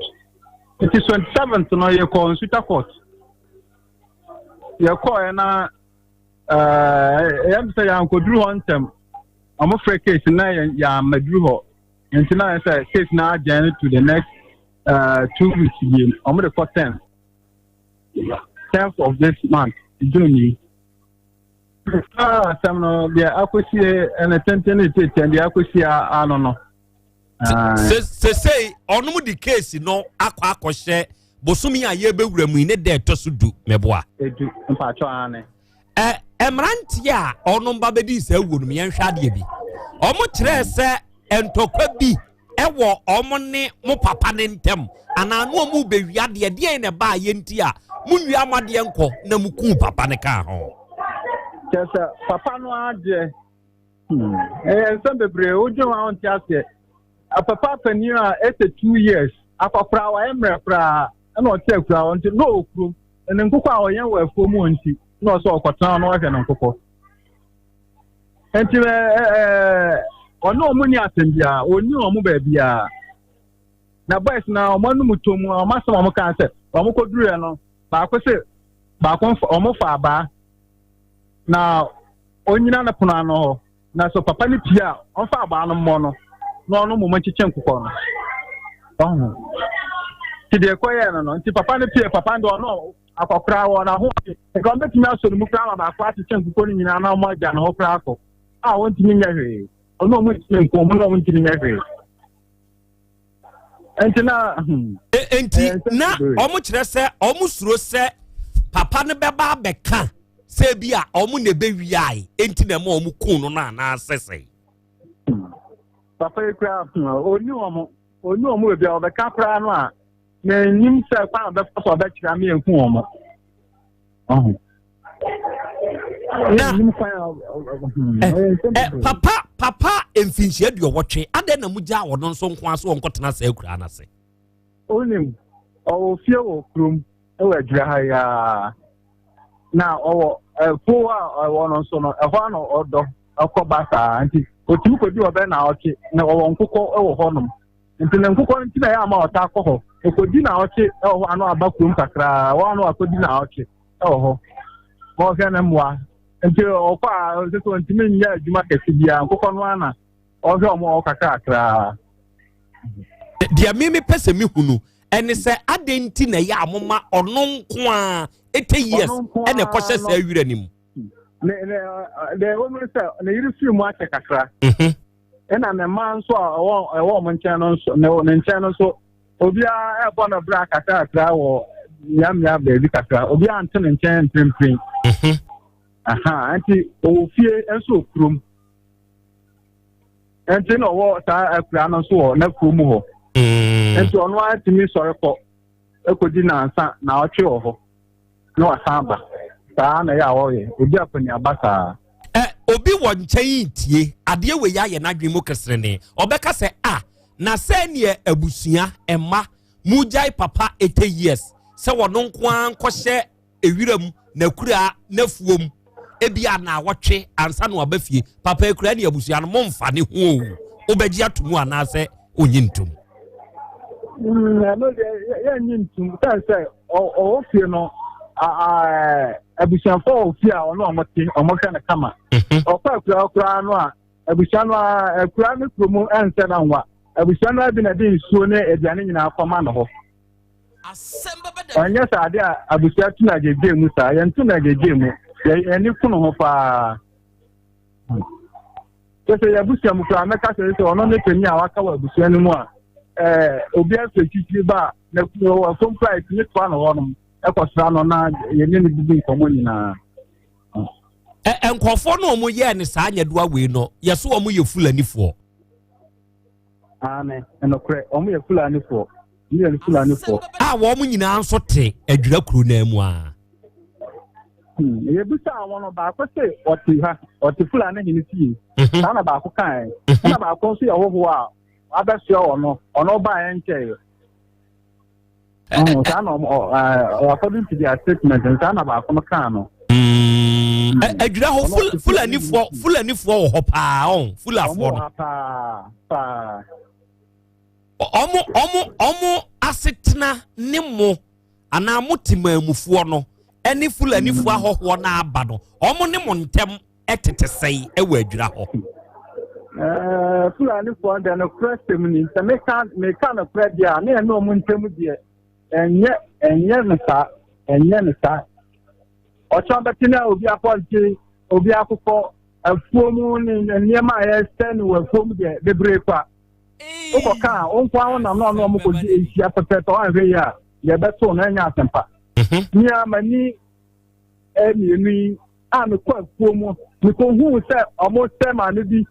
Nti 27th no yɛkɔ Nsuta court. Yɛkɔɛ na eh, ɛyɛ sɛ yɛankɔduru hɔ ntɛm. Ɔmo frɛ case na yɛammaduru hɔ. Nti na ayɛ sɛ case na adjourn to the next 2 weeks bi. Ɔmo de kɔ 10th of this month, June yi. Ah, asɛm no deɛ akɔsie ɛne tenten ne tietia deɛ akɔsie ano no. Sesei ɔnom de case no akɔ akɔhyɛ bosomi a yɛbɛwura mu yi ne dɛ ɛtɔ so 10, mɛboa? 10, mpatsɔ, ane. Ɛ mmeranteɛ a ɔnom ba bɛdi saa wuo no mu, yɛnhwɛ adeɛ bi. Ɔmo kyerɛɛ sɛ ntɔkwa bi ɛwɔ ɔmo ne mo papa ne ntɛm anaa no ɔmo bɛwia adeɛ deɛn na ɛbaa yɛ nti a monwia mo adeɛ nkɔ na mo kuu papa ne kaa ho? Kyerɛ sɛ papa no adeɛ, ɛyɛ nsɛm bebree wodwen ho a wonte aseɛ. Papa panin a ɛsɛ 2 years akɔkora wayɛ mmerɛ koraa ɛna ɔte akura hɔ, nti na ɔwɔ kurom ne nkokɔ a ɔyɛn wɔ afuo mu nti na ɔsɛ ɔkɔtena hɔ na ɔhwɛ ne nkokɔ. Nti ɛɛ ɔne ɔmo ni asɛm biara, ɔni ɔmo baabiara. Na boys na ɔmo anum to mu a, ɔmo asɛm a ɔmo kaa sɛ ɔmo kɔduruɛ no, baako sɛ baako ɔmo fa abaa na onyina ne pono ano hɔ, na so papa no pie a, ɔmfa abaa no mmɔ no na ɔno mmom nkyekyɛ nkokɔ no. Ɔho nti deɛ ɛkɔyɛɛ no, nti papa no pie, papa no deɛ ɔno akɔkora wɔ n'ahoɔden nka ɔbɛtumi asɔ ne mu koraa ma baako akyekyɛ nkokɔ no nyinaa na ɔmo agya ne hɔ koraa kɔ a wɔntumi nyɛ hwee. Ɔno ɔmo ntumi nko ɔmo na ɔmo ntumi nyɛ hwee nti na. Nti na ɔmo kyerɛ sɛ ɔmo suro sɛ papa no bɛba abɛka sɛ bi a ɔmo na ɛbɛwiae nti na ɛma ɔmo kun no anaasɛ sɛ? Papa yi koraa, ɔni ɔmo ɔni ɔmo baabi a ɔbɛka koraa no a n'anim sɛ kwan a ɔbɛfa so ɔbɛkyerɛ ama yɛnku ɔmo. Ɔho na n'anim kwan a ɔyɛ nsɛm bebree. Papa mfinhyia 80, adɛn na mogyaa ɔno nso nko a so ɔnkɔtena saa akuraa no ase? Onim ɔwɔ fie wɔ kurom wɔ Adwira ha yi ara, na ɔwɔ ɛfuo a ɛwɔ no nso no, ɛhɔ ano ɔdɔ ɔkɔ ba saa nti otumi kɔdi ɔbɛ na ɔkye na ɔwɔ nkokɔ wɔ hɔnom, nti ne nkokɔ no nti na ɛyɛ ama ɔta akɔ hɔ okɔdi na ɔkye wɔ hɔ ano aba kurom kakraa wɔn ano akɔdi na ɔkye wɔ hɔ ma ɔhwɛ ne mmoa. Nti ɔkɔ a, ɔsɛ sɛ ɔntumi nyɛ adwuma kɛse biara, nkokɔ no ana ɔhwɛ ɔmo ɔwɔ kakrakraa. Deɛ me mepɛ sɛ mehunu ɛne sɛ adɛn nti na ɛyɛ a moma ɔno nko a 80 years ɛna ɛkɔhyɛ saa wira no mu? Ne ne deɛ ɛwɔ mu ne sɛ ne yere firi mu akyɛ kakra, ɛna ne mma nso a ɛwɔ ɔmo nkyɛn no nso ne nkyɛn no nso, obiara ɛbɔ no bra kakra kakra wɔ mmeammea baabi kakra, obiara nte ne nkyɛn mprempren. Aha nti ɔwɔ fie nso wɔ kurom, nti na ɔwɔ saa akura no nso wɔ n'afuo mu hɔ, nti ɔno ara tumi sɔre kɔ ekodi nansa na ɔtwe wɔ hɔ na wasan aba. Saa na ɛyɛ a ɔyɛ obi akɔneaba saa. Ɛ obi wɔ nkyɛn yi tie adeɛ wei ayɛ n'adwene mu keserene, ɔbɛka sɛ a na sɛ neɛ abusua ɛma mugyae papa 80 years sɛ wɔno nko ara nkɔhyɛ ewiram n'akura n'afuom ebi a na awɔtwe ansa na waba fie, papa akura ne abusua no momfa ne ho o, wobɛgye ato mu anaasɛ onye ntom? Ɛno deɛ yɛnye ntom sɛ ɔwɔ fie no, abusuafoɔ wɔ fie a ɔno ɔmo te, ɔmo hwɛ no kama. Ɔkɔ akura koraa no a, abusua no a akura ne kurom ɛnsɛ na nwa abusua no bi na de nsuo ne aduane nyinaa kɔma no hɔ. Ɔnyɛ sɛ ade a abusua tu no agyegye mu saa, yɛnto no agyegye mu, yɛni ko no ho paa. Kyɛ sɛ yɛabusua mu koraa, mɛka sɛ ɔno ne panyin a waka wɔ abusua no mu a obi afɛ titiri ba a na wɔ fam koraa yɛtumi toa no hɔnom ɛkɔsra no na yɛne no didi nkɔmmɔ nyinaa. Ɛ nkɔfoɔ no a wɔn yɛɛ ne saa nyɛdoa wei no, yɛso wɔn yɛ Fulanifoɔ? Aane, ɛnokorɛ, ɔmo yɛ Fulanifoɔ, ɔmo yɛ Fulanifoɔ. A wɔn nyinaa nso te Adwira kuro no mu a? Yɛbisa wɔn no, baako se ɔte ha, ɔte Fulani hene fie. Saa na baako kae, ɛna baako nso yɛ hɔhoɔ a. Wabɛsoɛ ɔno, ɔno baeɛ nkyɛeɛ. Ɔho saa na ɔmo ɔ according to their statement saa na baako no kaa no. Adwira hɔ Fulanifoɔ Fulanifoɔ wɔ hɔ paa ɔn Fulafoɔ no. Ɔmo wɔ ha paa paa. Ɔmo ɔmo ɔmo asetena ne mo anaa mo temaamufoɔ no ɛne Fulanifoɔ ahɔhoɔ no aba no ɔmo ne mo ntɛm ɛtete sɛn ɛwɔ adwira hɔ. Ɛɛ Fulanifoɔ deɛ nokorɛ sɛm ni sɛ meka meka nokorɛ deɛ a ne ɛne ɔmo ntɛm deɛ ɛnyɛ ɛnyɛ no saa ɛnyɛ no saa ɔkyɛn bɛte na obi apɔnkye obi akokɔ afuo mu ne nneɛma a yɛsɛ no wɔ afuo mu deɛ bebree kwa wokɔ ka a wo nko ara wonam na ɔne ɔmo kɔdi nhyia pɛpɛɛpɛ woanhwɛ yie a deɛ ɛbɛto no ɛnyɛ asɛmpa nea m'ani mmienu yi a mekɔ afuo mu mekɔhuu sɛ ɔmo sɛ maame bi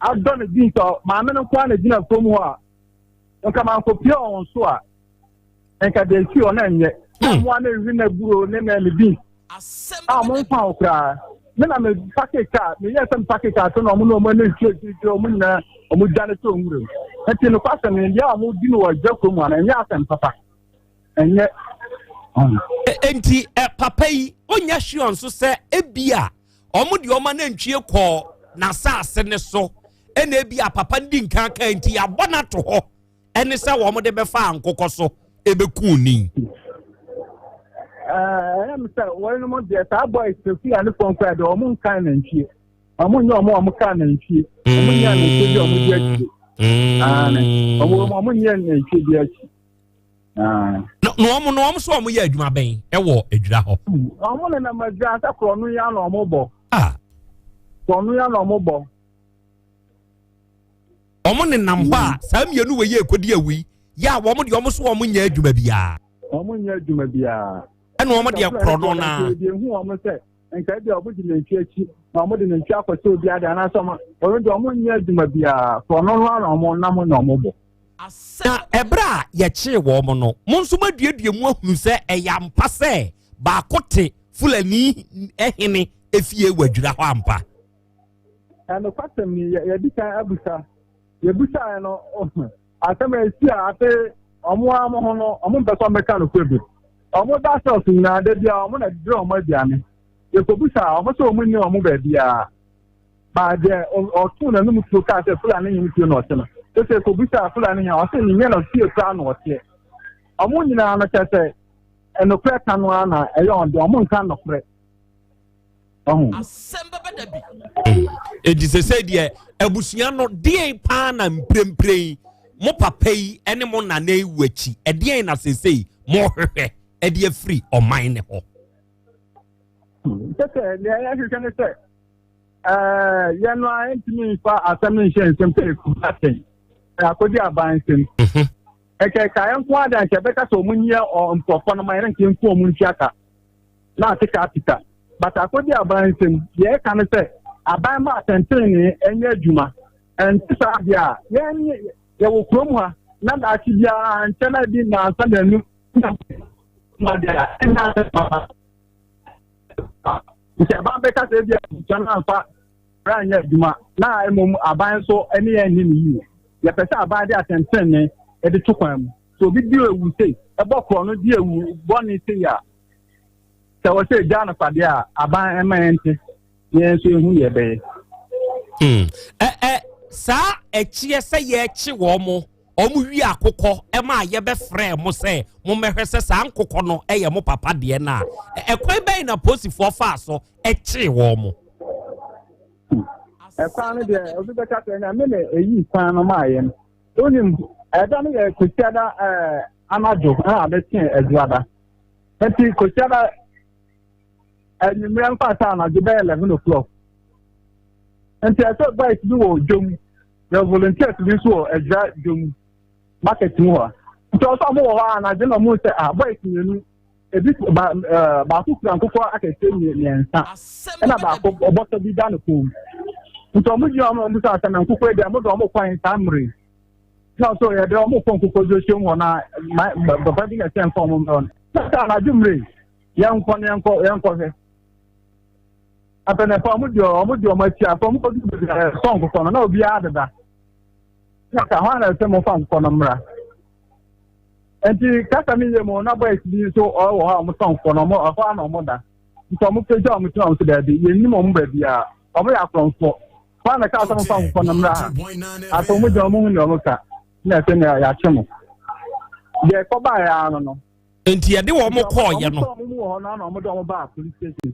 adɔ ne jeans a maame no nko ara na gyina afuo mu hɔ a nka mankɔpia wɔn so a nka deɛ esi hɔ na nyɛ na hmm. mmoa no ewi na buro ne na ne beans a wɔn mfa ho koraa me na me pake kaa me yɛ sɛ me pake kaa so na wɔn na wɔn ani nsuo gyinagyina wɔn nyinaa wɔn dwane to nwura mu nti no kwasɛm no deɛ a wɔn di no wɔ agya kurom ano ɛnyɛ asɛm papa ɛnyɛ. Nti papa yi onya sure nso sɛ ebi a wɔn deɛ wɔn anantwie kɔɔ n'asaase ne so ɛna ebi a papa no di nkan kan nti yɛabɔ no ato hɔ. ɛne sɛ wɔn de bɛfa nkokɔ so ɛbɛku ni. ɛyɛ mi sɛ wɔn deɛ saa boys Fulani fɔ nkɔ deɛ wɔn nkan nantwie wɔn nyɛ wɔn a wɔn kan nantwie wɔn nyɛ nantwie bi a wɔn di akyire wɔn wɔn nyɛ nantwie bi akyi. Na wɔn no wɔn nso wɔn yɛ adwuma bɛn ɛwɔ adwira hɔ. Wɔn nenam adwira sɛ korɔno yi ano wɔn bɔ. Korɔno yi ano wɔn bɔ. Wɔn nenam hɔ a saa mmienu wɔ yɛ ekodi awu yi yɛ a wɔn deɛ wɔn so wɔn nyɛ adwuma biara. Wɔn nyɛ adwuma biara. Ɛna wɔn deɛ korɔ no naa. Deɛ ehu wɔn sɛ nka ebi a wɔn di nantwi akyi na wɔn de nantwi akɔhyɛ obi ade anaasɛ wɔn wɔn deɛ wɔn nyɛ adwuma biara korɔ no no na wɔn nam na wɔn bɔ. Na ɛberɛ a yɛkyee wɔn no, mo nso moaduadua mu ahunu sɛ ɛyɛ ampa sɛ baako te Fulani hene efie wɔ adwira hɔ ampa. Nokwasɛm ni, yɛadi kan abisa. Yɛbisaeɛ no, asɛm a ɛsi a afei wɔn ara wɔn ho no, wɔn mpɛ sɛ wɔbɛka nokorɛ bi. Wɔn da cells nyinaa, da biara wɔn na ɛdedere wɔn aduane. Yɛkɔbisa a, wɔn sɛ wɔn nni wɔn baabiara. Ba deɛ ɔtoo n'anum tuo kaa sɛ Fulani hene fie na ɔte no. Sɛ sɛ yɛkɔbisa a Fulani hene a, ɔse nyɛ na fie koraa na ɔteɛ. Wɔn nyinaa no kyerɛ sɛ nokorɛ ka no ara na ɛyɛ wɔn deɛ, wɔn nka nokorɛ. Ɔho. Asɛm bɛbɛ da bi. Enti sese deɛ abusua no deɛn paa na mprempren mo papa yi ne mo nana yi wɔ akyi ɛdeɛn na sese mo hwehwɛ ɛde afiri ɔman ne hɔ. Sese deɛ yɛhwehwɛ ne sɛ ɛɛ yɛn no a ntumi nfa asɛm no nhyɛ nsɛm sɛ ekuru asɛn akɔdi aban nsɛm. Ɛkɛkɛ yɛn nko ara nkyɛn bɛka sɛ wɔn nyɛ nkurɔfoɔ no ma yɛn nkyɛn nku wɔn ntua ka. na ate ka apita. But akodi aban nsam, deɛ ɛka ne sɛ aban ma atɛntenenee ɛnyɛ adwuma. Ɛnte saa deɛ a, yɛn yɛwɔ kurom ha na daakye biara nkyɛ na ebi nnansa nnanu na deɛ a ɛnyɛ asɛm papa. Nti aban bɛka sɛ ebi abusua no amfa bra nyɛ adwuma na mmom aban nso ne yɛn nni no yie. Yɛpɛ sɛ aban de atɛntenenee de to kwan mu. Sɛ obi di ewu sei, ɛbɔ korɔ no di ewu bɔne sei a, sɛ wɔ sɛ egya no kwadeɛ a, aban mma yɛnte na yɛn nso yɛhu deɛ ɛbɛyɛ. Hmm. Ɛ ɛ saa ɛkyeɛ sɛ yɛrekye wɔn mo wɔn wi akokɔ ɛma a yɛbɛfrɛ mo sɛ mo mmɛhwɛ sɛ saa nkokɔ no ɛyɛ mo papa deɛ no a ɛkwan bɛn na polisifoɔ faa so ɛkyee wɔn mo. Ɛkwan no deɛ obi bɛka sɛ nyame na ɛyi kwan no maa yɛn. Wonim ɛda no yɛ kwasiada ɛɛ anadwo ɛna ade kyee adwuada. Nti kwasiada anwummerɛ mfa sɛ anadwo bɛyɛ 11 o'clock. Nti ɛsɛ boys bi wɔ dwom yɛ volunteers bi nso wɔ adwira dwom market mu hɔ. Nti ɔsɛ ɔmo wɔ hɔ anadwo na ɔmo sɛ ah boys mmienu ebi ba ɛɛ baako kura nkokɔ akɛseɛ mmiɛnsa ɛna baako ɔbɔtɔ bi da ne kɔn mu nti wɔn gyina wɔn bisa sɛ na nkokɔ yi deɛ mo de wɔn kwan saa mmere yi na ɔsɛ yɛ de wɔn kɔ nkokɔ dwa hyɛm hɔ na ma papa bi na ɛsɛ nfa wɔn mmerɛ no na sɛ anadwo mmere yi yɛn nkɔ na yɛn kɔ yɛn kɔ hwɛ afɛnɛfɛ wɔn di wɔn di wɔn akyi afɛ wɔn kɔ du beebi a ɛsɔ nkokɔ no na obiara deda. Kasa hɔ ana sɛ mofa nkokɔ no mmra. Nti kasa no yɛ mu na boys bi nso ɔwɔ hɔ a wɔtɔn nkokɔ no, wɔn ɛhɔ ana wɔn da. Nti wɔn pagya wɔn ti na wɔn sɛ daabi, yɛnnim wɔn baabiara. Wɔn yɛ akorɔmfoɔ. Hɔ ana kaa sɛ mofa nkokɔ no mmra ha. Afei wɔn gyina wɔn hu nea wɔn ka na ɛsɛ nea yɛakye mo. Deɛ ɛkɔbaeɛ ara no no. Nti yɛde wɔn kɔɔyɛ no. Wɔn mu wɔ hɔ no na wɔn de wɔn baa police station.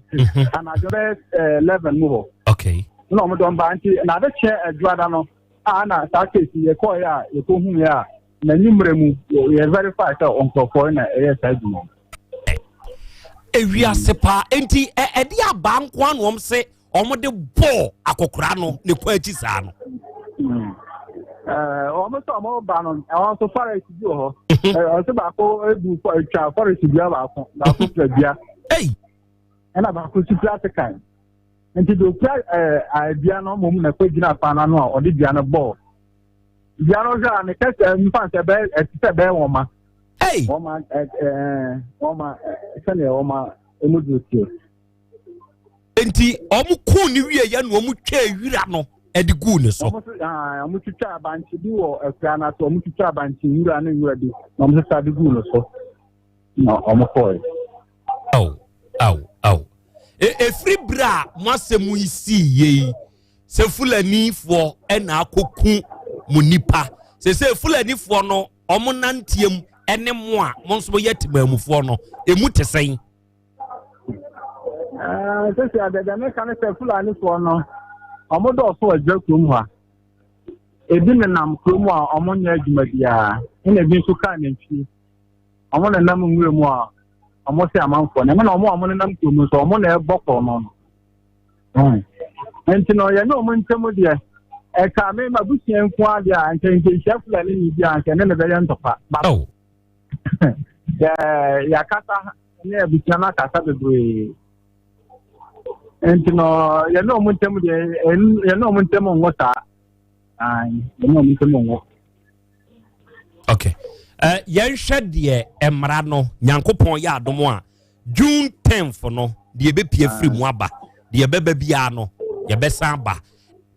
Anadwo bɛyɛ 11 mu hɔ. Okay. Na wɔn de wɔn baa nti na ade kyɛ adwuada no a na saa case yɛ kɔɔyɛ a yɛkɔ hu yɛ a na enyimrɛ mu yɛ verify sɛ nkurɔfoɔ na ɛyɛ saa adwuma. Ewiase paa nti ɛde abaa nko ano wɔn se wɔn de bɔɔ akɔkora no ne kɔ akyi saa no. Wɔn sɛ wɔn ba no ɛwɔn nso forest bi wɔ hɔ. Ɔsɛ baako ebu twa forest dua baako baako kura dua. Ɛna baako nso kura sekan. Nti deɛ okura ɛɛ dua no mmom na ɛkɔ gyina kwan ano a ɔde dua no bɔɔ. Dua no hwɛ a ne kɛsɛ nfa sɛ bɛyɛ ɛte sɛ bɛyɛ wɔn ma. Wɔn ma ɛɛ wɔn ma sɛdeɛ wɔn ma emu duro tie. Nti wɔn kuu ne wie yɛ na wɔn twaa wira no de guu ne so. Wɔn nso aa wɔn twitwa abankye bi wɔ akura no ase wɔn twitwa abankye nwura ne nwura bi na wɔn sesa de guu ne so na wɔn kɔɛ. Aw aw aw e efiri bere a mo asɛm yi sii yie yi sɛ Fulanifoɔ ɛna akɔku mo nipa sɛ sɛ Fulanifoɔ no wɔn nanteɛ mu ɛne mo a mo nso yɛ temamufoɔ no emu te sɛn. Sisi adada meka ne sɛ Fulanifoɔ no wɔn dɔɔso wɔ adwa kurom hɔ a ebi nenam kurom a wɔn nyɛ adwuma biara ɛna ebi nso kaa nantwie wɔn nenam nwura mu a wɔn sɛ amanfoɔ na ɛna wɔn a wɔn nenam kurom nso wɔn na ɛbɔ kɔɔ no no nti no yɛne wɔn ntam deɛ ɛka me ma busua nko adeɛ a nka nkyɛnhyia Fulani ni bi a nka ɛne ne bɛyɛ ntɔkwa. Oh. Yɛakasa ne abusua no akasa bebree nti no yɛne ɔmo ntam deɛ yɛne ɔmo ntam nwo saa yɛne ɔmo ntam nwo. Okay. Yɛnhwɛ deɛ mmara no Nyankopɔn yɛ adom a June 10th no deɛ ɛbɛpie firi mu aba deɛ ɛbɛba biara no yɛbɛsan aba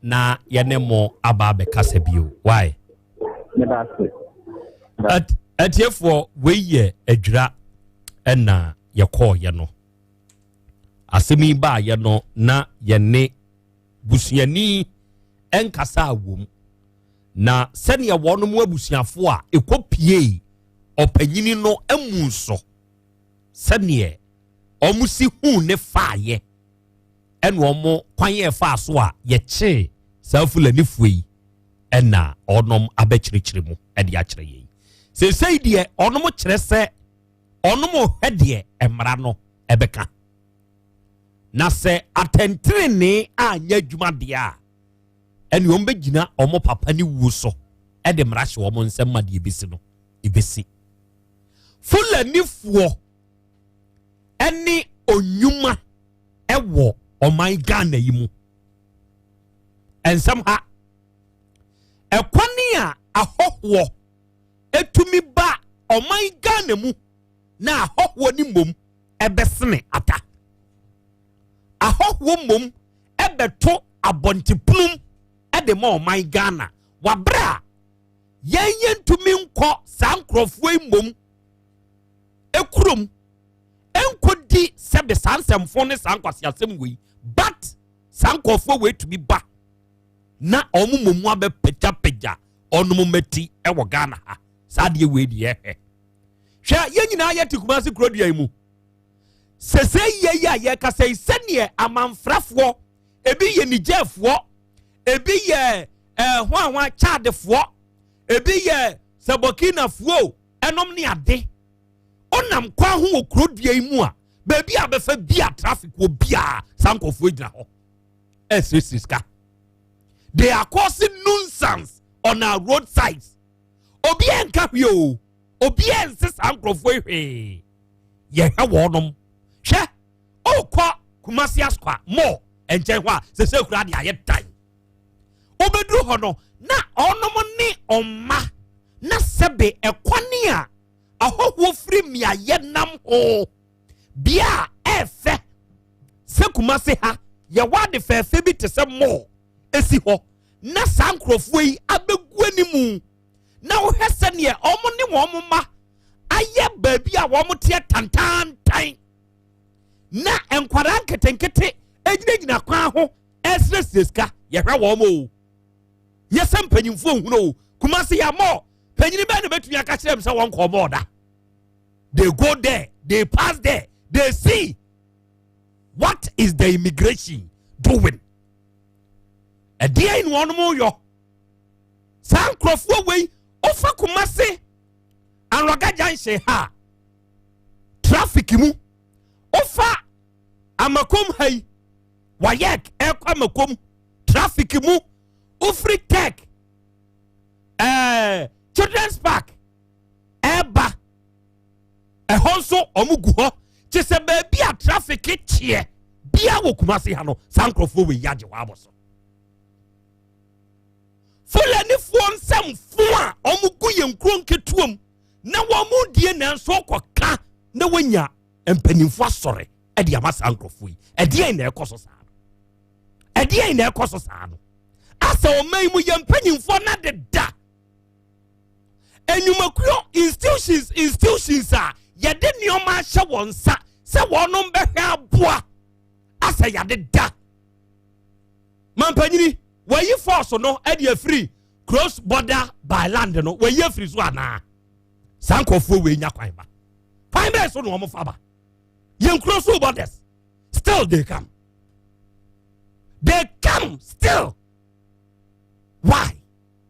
na yɛne mo aba abɛkasa bio. Why? Atiefoɔ wei yɛ adwira ɛna yɛkɔɔyɛ no asɛm yi baayɛ no na yɛne busuani ɛnkasa wom na sɛnea wɔn mu abusuafoɔ a ɛkɔ pie ɔpanyini no amu so sɛdeɛ wɔn si hu ne faayɛ ɛna wɔn kwan yɛ faa so a yɛkyee saa Fulanifoɔ yi ɛna ɔnom abɛkyerɛkyerɛ mu ɛde akyerɛ yɛn seesei deɛ ɔnom kyerɛ sɛ ɔnom hwɛ deɛ mmara no ɛbɛka na sɛ atɛntenenee anyɛ adwuma deɛ a ɛne wɔn bɛgyina wɔn papa ne wuo so ɛde mmara hyɛ wɔn nsam ma deɛ ebesi no ebesi. Fulanifoɔ ɛne onyuma ɛwɔ ɔman Ghana yi mu. Nsɛm ha ɛkwane a ahɔhoɔ ɛtumi ba ɔman Ghana mu na ahɔhoɔ ne mmom ɛbɛsene ata. Ahɔhoɔ mmom ɛbɛto abɔntepunum ɛde ma ɔman Ghana wabrɛ a yɛn yɛntumi nkɔ saa nkurɔfoɔ yi mmom ekurom nkɔdi sɛbe saa nsɛmfo ne saa nkwaseasɛm wei but saa nkurɔfoɔ wei tumi ba na wɔn mmom abɛpagyapagya ɔnom mmati wɔ Ghana ha saa adeɛ wei deɛ ɛhwɛ hwɛ yɛn nyinaa yɛte Kumasi kurodua yi mu sese yie yi a yɛkasa yi sɛdeɛ amanfrafoɔ ebi yɛ Nigerfoɔ ebi yɛ ɛɛ hwanhwan Chadfoɔ ebi yɛ sɛ Burkinafoɔ ɛnom ne ade ɔnam kwan ho wɔ kurodua yi mu a baabi a bɛfa bi a traffic wɔ biara saa nkurɔfoɔ gyina hɔ ɛsiesie sika they are causing nuisance on our roadsides obiara nka hwee o obiara nse saa nkurɔfoɔ yi hwee yɛhwɛ wɔnom hwɛ ɔkɔ Kumasi Asokwa mall nkyɛn hɔ a sɛsɛ kura de ayɛ dan wobɛduru hɔ no na ɔnom ne ɔma na sɛbe ɛkwane a ahɔhoɔ firi mmeaeɛ nam ho bea a ɛɛfɛ sɛ Kumase ha yɛwɔ ade fɛɛfɛ bi te sɛ mall esi hɔ. na saa nkurɔfoɔ yi abɛgu animu na wohwɛ sɛdeɛ wɔn ne wɔn mma ayɛ baabi a wɔn teɛ tantantan na nkwadaa nketenkete gyinagyina kwan ho ɛresrɛsrɛ sika yɛhwɛ wɔn o nyɛ sɛ mpanyinfoɔ nhunu o Kumasi yɛ mɔɔ panyini bɛn na bɛtumi aka kyerɛ m sɛ wɔn kɔ mɔɔ da. They go there, they pass there, they see. What is the immigration doing? Ɛdeɛn na wɔn yɔ? Saa nkurɔfoɔ wei ofa Kumasi Anloga junction ha traffic mu ofa Amakom ha yi wayɛk ɛkɔ Amakom traffic mu ofiri tech children's park ɛba ɛhɔ nso ɔmo gu hɔ kye sɛ baabi a traffic kyeɛ bia wɔ Kumasi ha no saa nkurɔfoɔ wɔ yi agye wɔ abɔ so. Fulanifoɔ nsɛm fo a ɔmo gu yɛn kuro nketewa mu na wɔn die nanso kɔka na wɔnya mpanimfoɔ asɔre ɛde ama saa nkurɔfoɔ yi. Ɛdeɛn na ɛkɔ so saa no? Ɛdeɛn na ɛkɔ so saa no? Asɛ ɔman yi mu yɛn mpanimfoɔ na deda enyumakuo institutions a yɛde nneɛma ahyɛ wɔn nsa sɛ wɔn bɛhwɛ aboa asɛ yɛde da mampanyini wɔyi force no ɛde afiri cross border by land no wɔyi afiri so anaa saa nkurɔfoɔ wei nya kwan ba kwan bɛɛ so na wɔn fa ba yɛn cross borders, still they come, they come still. Why?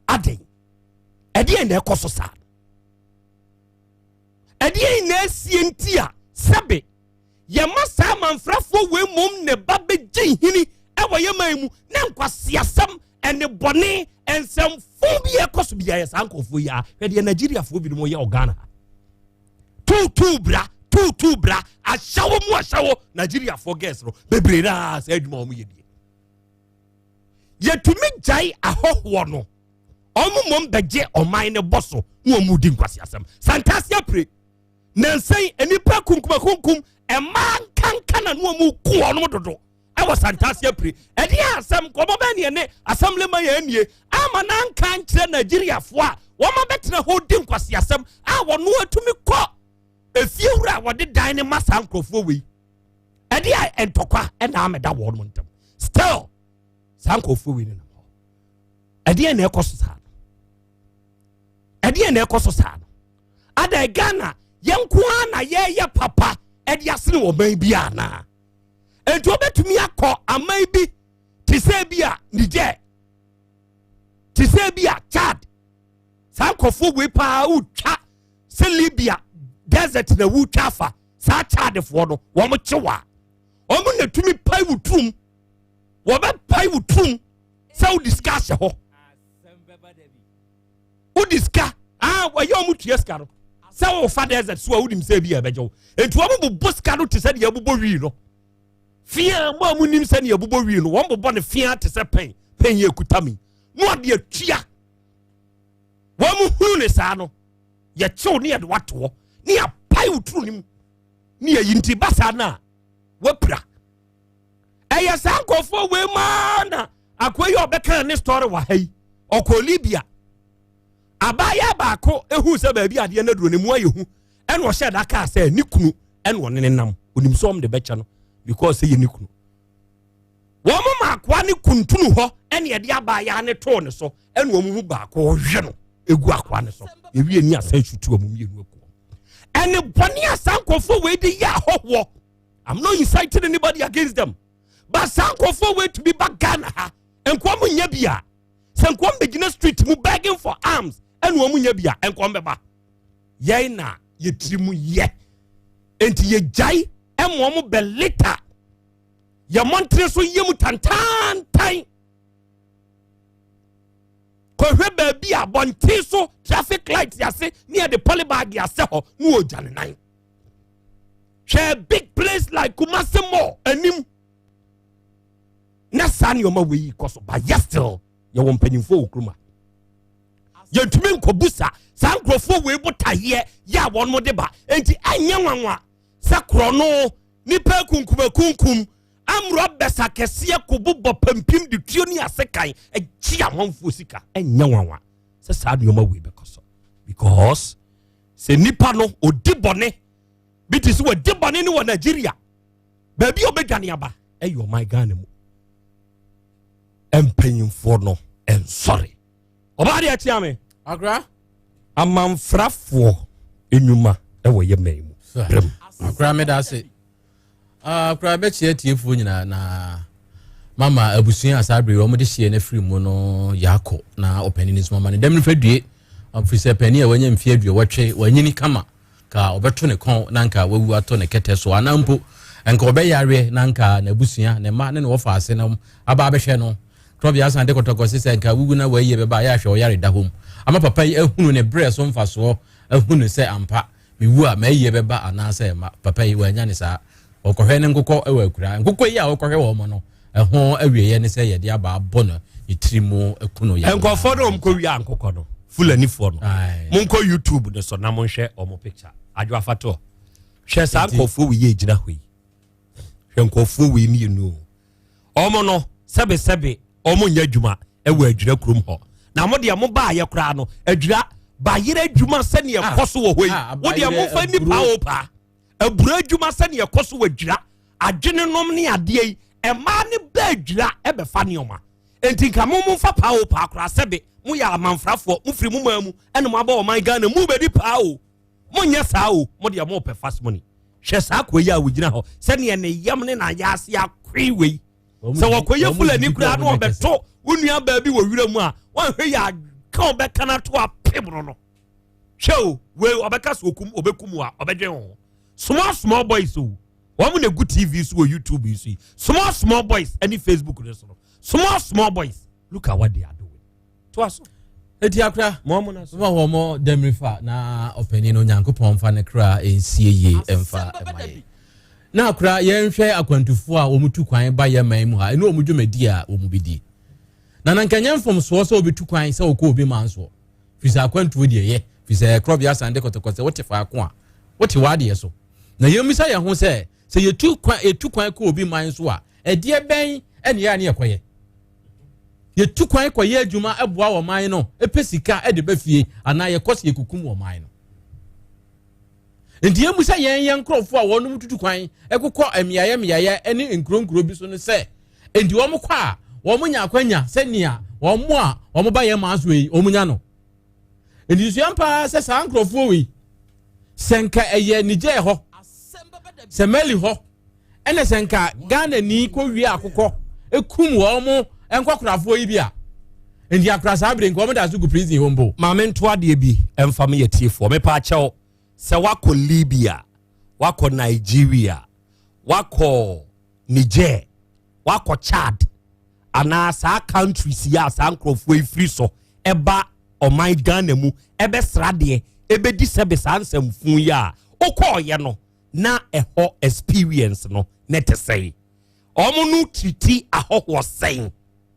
Aden ɛdeɛn na ɛkɔ so saa? Ɛdeɛn na esie nti a sɛbe yɛma saa amanfrafoɔ wei mom ne ba bɛgye nhini ɛwɔ yɛ man mu na nkwasiasɛm ɛne bɔne nsɛmfo bi ɛkɔ so biara yɛ saa nkurɔfoɔ yi a hwɛ deɛ Nigeriafoɔ binom yɛ wɔ Ghana ha tuutuu bra tuutuu bra ahyɛwo mu ahyɛwo. Nigeriafoɔ girls no bebree naa saa adwuma wɔn yɛ die. Yɛtumi gyae ahɔhoɔ no ɔmo mmom bɛgye ɔman no bɔ so na ɔmo di nkwasiasɛm. Santase apire nansɛn nipa kunkum akunkum mmaa nkanka na no ɔmo ku wɔn dodo ɛwɔ Santase apire. Ɛde asɛm nkɔmɔ bɛɛ ne ɛne assemblyman yɛn nie ama nanka nkyerɛ Nigeriafoɔ a wɔn abɛtena hɔ di nkwasiasɛm a wɔn atumi kɔ efiewura a wɔde dan ne ma saa nkurɔfoɔ wei. Ɛde a ntɔkwa ɛna amɛda wɔn ntam. Still saa nkurɔfoɔ wei nenam hɔ. Ɛdeɛ na ɛkɔ so saa no, ɛdeɛ na ɛkɔ so saa no. Ada Ghana yɛn nko ara na yɛyɛ papa ɛde asene wɔ man bi anaa? Nti wobɛtumi akɔ aman bi te sɛ bi a Niger, te sɛ bi a Chad, saa nkurɔfoɔ wei paa wotwa sɛ Libya desert na wotwa afa saa Chadfoɔ no wɔn kyew a wɔn na tumi pae wo turum, wɔbɛpae wo turum sɛ wode sika ahyɛ hɔ, wode sika ah wɔyɛ wɔn tua sika no sɛ wɔfa desert so a wonim sɛ bi a ɛbɛgye wo nti wɔn bobɔ sika no te sɛ deɛ ɛbobɔ wii no fia. Mo a mo nim sɛ deɛ ɛbobɔ wii no, wɔn bobɔ no fia te sɛ pɛn pɛn yɛ ekuta mi na wɔde atua. Wɔn mo hunu ne saa no yɛkyew ne yɛde watoɔ ne yɛapae wo turu ne mu ne yɛyi nti ba saa no a wapira. Ɛyɛ saa nkurɔfoɔ wei maa na akoa yi a ɔbɛka ne story wɔ ha yi ɔkɔ Libya. Abaayewa baako ehu sɛ baabi adeɛ no aduro ne mu ayɛ hu ɛna ɔhyɛ da kaa sɛ ne kunu ɛna ɔne ne nam onim sɛ ɔmo de bɛkyɛ no because sɛ yɛ ne kunu. Wɔn mo ma akoa ne kuntunu hɔ ɛna yɛde abaayewa ne too ne so ɛna wɔn mu baako ɔhwɛ no egu akoa ne so ewie ni asan sutu wɔn mmienu akuo ɛne bɔne a saa nkurɔfoɔ wei de yɛ ahɔhoɔ. I'm not inciting anybody against them, but saa nkurɔfoɔ wei tumi ba Ghana ha nkoa mu nya bi a sɛ nkoa bɛgyina street mu begging for alms ɛna wɔn nya bi a nkoa bɛba yɛn na yɛtiri mu yɛ nti yɛgyae ɛma wɔn bɛ lita yɛ mmɔntene so yɛ mu tantantan kɔhwɛ baabi a abɔnten so traffic light yase ne yɛde polybag asɛ hɔ ne wɔgya ne nan. Hwɛ big place like Kumasi Mall anim na saa nneɛma wei yi kɔ so ba yɛ. Still yɛwɔ mpanyinfoɔ wɔ kurom a yɛntumi nkɔbusa saa nkurɔfoɔ wei botaeɛ yɛ a wɔn de ba. Nti ɛnyɛ nwanwa sɛ korɔ no nipa kunkum akunkum. Amrɔ bɛsa kɛseɛ ko bobɔ pampim de tuo ne asekan gye amanfoɔ sika. Ɛnyɛ nwanwa sɛ saa nneɛma wei bɛkɔ so because sɛ nipa no ɔdi bɔne bi te sɛ wɔdi bɔne no wɔ Nigeria baabi a ɔbɛdwane aba ɛyɛ ɔman Ghana mu. Mpanyinfoɔ no nsɔre. Ɔbaa deɛ akyea me. Akra. Amanfrafoɔ nnwuma ɛwɔ yɛ man mu. Brem. Akra meda ase. Ah, koraa bɛkyia atiefoɔ nyinaa na mama abusua a saa bere wɔn de hyeɛ no afiri mu no yɛakɔ na ɔpanin nso mama no dɛm no fa due firi sɛ panin a wanya mfeɛ aduɔwɔtwe wanyini kama ka ɔbɛto ne kɔn na nka wawu atɔ ne kɛtɛ so anaa mpo nka ɔbɛyareɛ na nka n'abusua ne mma ne ne wɔfa ase no aba abɛhwɛ no Trɔbea asan de kɔtɔkɔ se sɛ nka wuwu na wayie bɛba a yɛ ahwɛ ɔyare da hɔ mu ama papa yi ahunu ne berɛ so mfasoɔ ahunu sɛ ampa Mewu a, m'ayiyɛ bɛba anaasɛ ɛmma? Papa yi, wannya no saa. Ɔkɔhwɛ ne nkokɔ wɔ akuraa. Nkokɔ yi a ɔkɔhwɛ wɔn no, ɛho awieeɛ ne sɛ yɛde aba abɔ no ne tiri mu aku no. Nkurɔfoɔ no wɔn kɔ wia nkokɔ no, Fulanifoɔ no. Monkɔ YouTube no so na monhwɛ wɔn picture. Adwo afatoɔ. Hwɛ saa nkurɔfoɔ wei yɛ gyina hɔ yi. Hwɛ nkurɔfoɔ wei mmienu o. Wɔn no sɛbesɛbe wɔn nyɛ adwuma wɔ adwira kurom hɔ na mo deɛ mo baayɛ koraa no adwira bayerɛ adwuma sɛdeɛ ah, ɛkɔ so wɔ hɔ yi ah, wo deɛ momfa nni paa o paa aburo adwuma sɛdeɛ ɛkɔ so wɔ adwira adwene nom ne adeɛ yi ɛmaa ne ba adwira ɛbɛfa nneɛma nti nka mo momfa paa o paa koraa sɛbe moyɛ amanfrafoɔ mofiri mo maa mu ɛna mo abɔ ɔman Ghana mu bɛdi paa o monyɛ saa o mo deɛ mopɛ fast money hwɛ saa kɔ yi a wogyina hɔ sɛdeɛ ne yam ne n'ayɛ ase akoe wei sɛ wɔkɔyɛ fulani koraa na ɔbɛto wo nua baa bi wɔ wira mu a wɔnhwɛ yɛ aka ɔbɛka no ato apem no no hwɛ o wei ɔbɛka so okum ɔbɛkum a ɔbɛdwen ho small small boys o wɔn na egu tv so wɔ youtube yi so yi small small boys ɛne facebook no so no small small boys look at what they are doing to aso. Eti akora ma wɔn dɛmirifa na ɔpanin no Onyankopɔn mfa ne kra nsie yie mfa ma yɛ. Na akora yɛnhwɛ akwantufoɔ a wɔn tu kwan ba yɛ man mu ha ɛne wɔn dwumadi a wɔn bɛdi. Na na nkanyɛ mfomsoɔ sɛ wɔbɛtu kwan sɛ wɔkɔ obi man soɔ firi sɛ akwantuo deɛ yɛ firi sɛ korɔbea asan de kɔtɔkɔ sɛ wote faako a wote w'adeɛ so. Na yɛmmisa yɛn ho sɛ sɛ yɛtu kwan yɛtu kwan kɔ obi man so a ɛdeɛ bɛn ɛne yɛ a ne yɛkɔyɛ. Yɛtu kwan kɔyɛ adwuma boa ɔman no, pɛ sika de ba fie anaa yɛkɔ sɛ yɛkukum ɔman no. Nti yɛmmu sɛ yɛn yɛn nkurɔfoɔ a wɔnom tutu kwan kokɔ mmeaeɛ mmeaeɛ ne nkuro nkuro bi so no sɛ nti wɔn kɔ a wɔn nya akwanya sɛ nea wɔn a wɔn ba yɛn maa so yi wɔn nya no. Nti suam paa sɛ saa nkurɔfoɔ wei sɛ nka ɛyɛ Niger hɔ sɛ Mali hɔ ɛna sɛ nka Ghana ni kɔ wie akokɔ ekum wɔn mo nkɔkorafoɔ yi bi a nti akora saa bere nka wɔn da so gu prison hɔ mpo. Maame nto adeɛ bi mfa me yɛ tiefoɔ mepa akyɛw sɛ wakɔ Libya wakɔ Nigeria wakɔ Niger wakɔ Chad anaa saa countries yi a saa nkurɔfoɔ yi firi so ɛba ɔman Ghana mu ɛbɛsra deɛ ɛbɛdi sɛbe saa nsɛmfun yi a wokɔɔyɛ no na ɛhɔ experience no ne te sɛn wɔn no triti ahɔhoɔ sɛn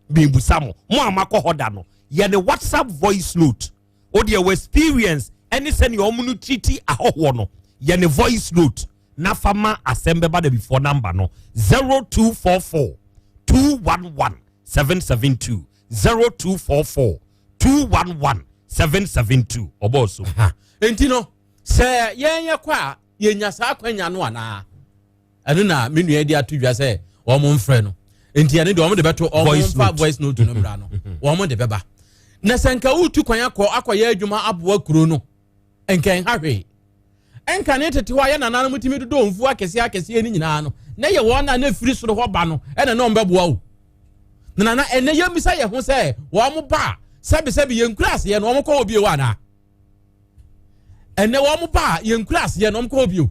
mmibusa mo mo a makɔ hɔ da no yɛ ne whatsapp voice note o deɛ wɔ experience ɛne sɛnea wɔn no triti ahɔhoɔ no yɛ ne voice note na fa ma asɛm bɛba da before number no 0244 211 772 0244 211 772 ɔbɔɔ so. Nti no Sɛ yɛn yɛkɔ a, yɛnya saa akwanya no anaa? Ɛno na me nua de ato dwa sɛ wɔn mfrɛ no. Nti ɛno deɛ wɔn de bɛto wɔn mfa voice note no mmra no, wɔn de bɛba. Na sɛ nka wotu kwan akɔ akɔyɛ adwuma aboa kuro no, nka nha hwee. Nka ne tete hɔ a yɛ nananom tumi dodɔ mfuo akɛseɛ akɛseɛ no nyinaa no, na yɛ wɔn a na firi soro hɔ ba no ɛna na wɔn bɛboa wo. Na nana ɛnɛ yɛmmisa yɛn ho sɛ wɔn ba a sɛbesɛbe yɛn kura aseɛ no wɔn kɔ hɔ bio anaa? ɛnɛ wɔn ba a yɛn kura aseɛ na wɔn kɔ bio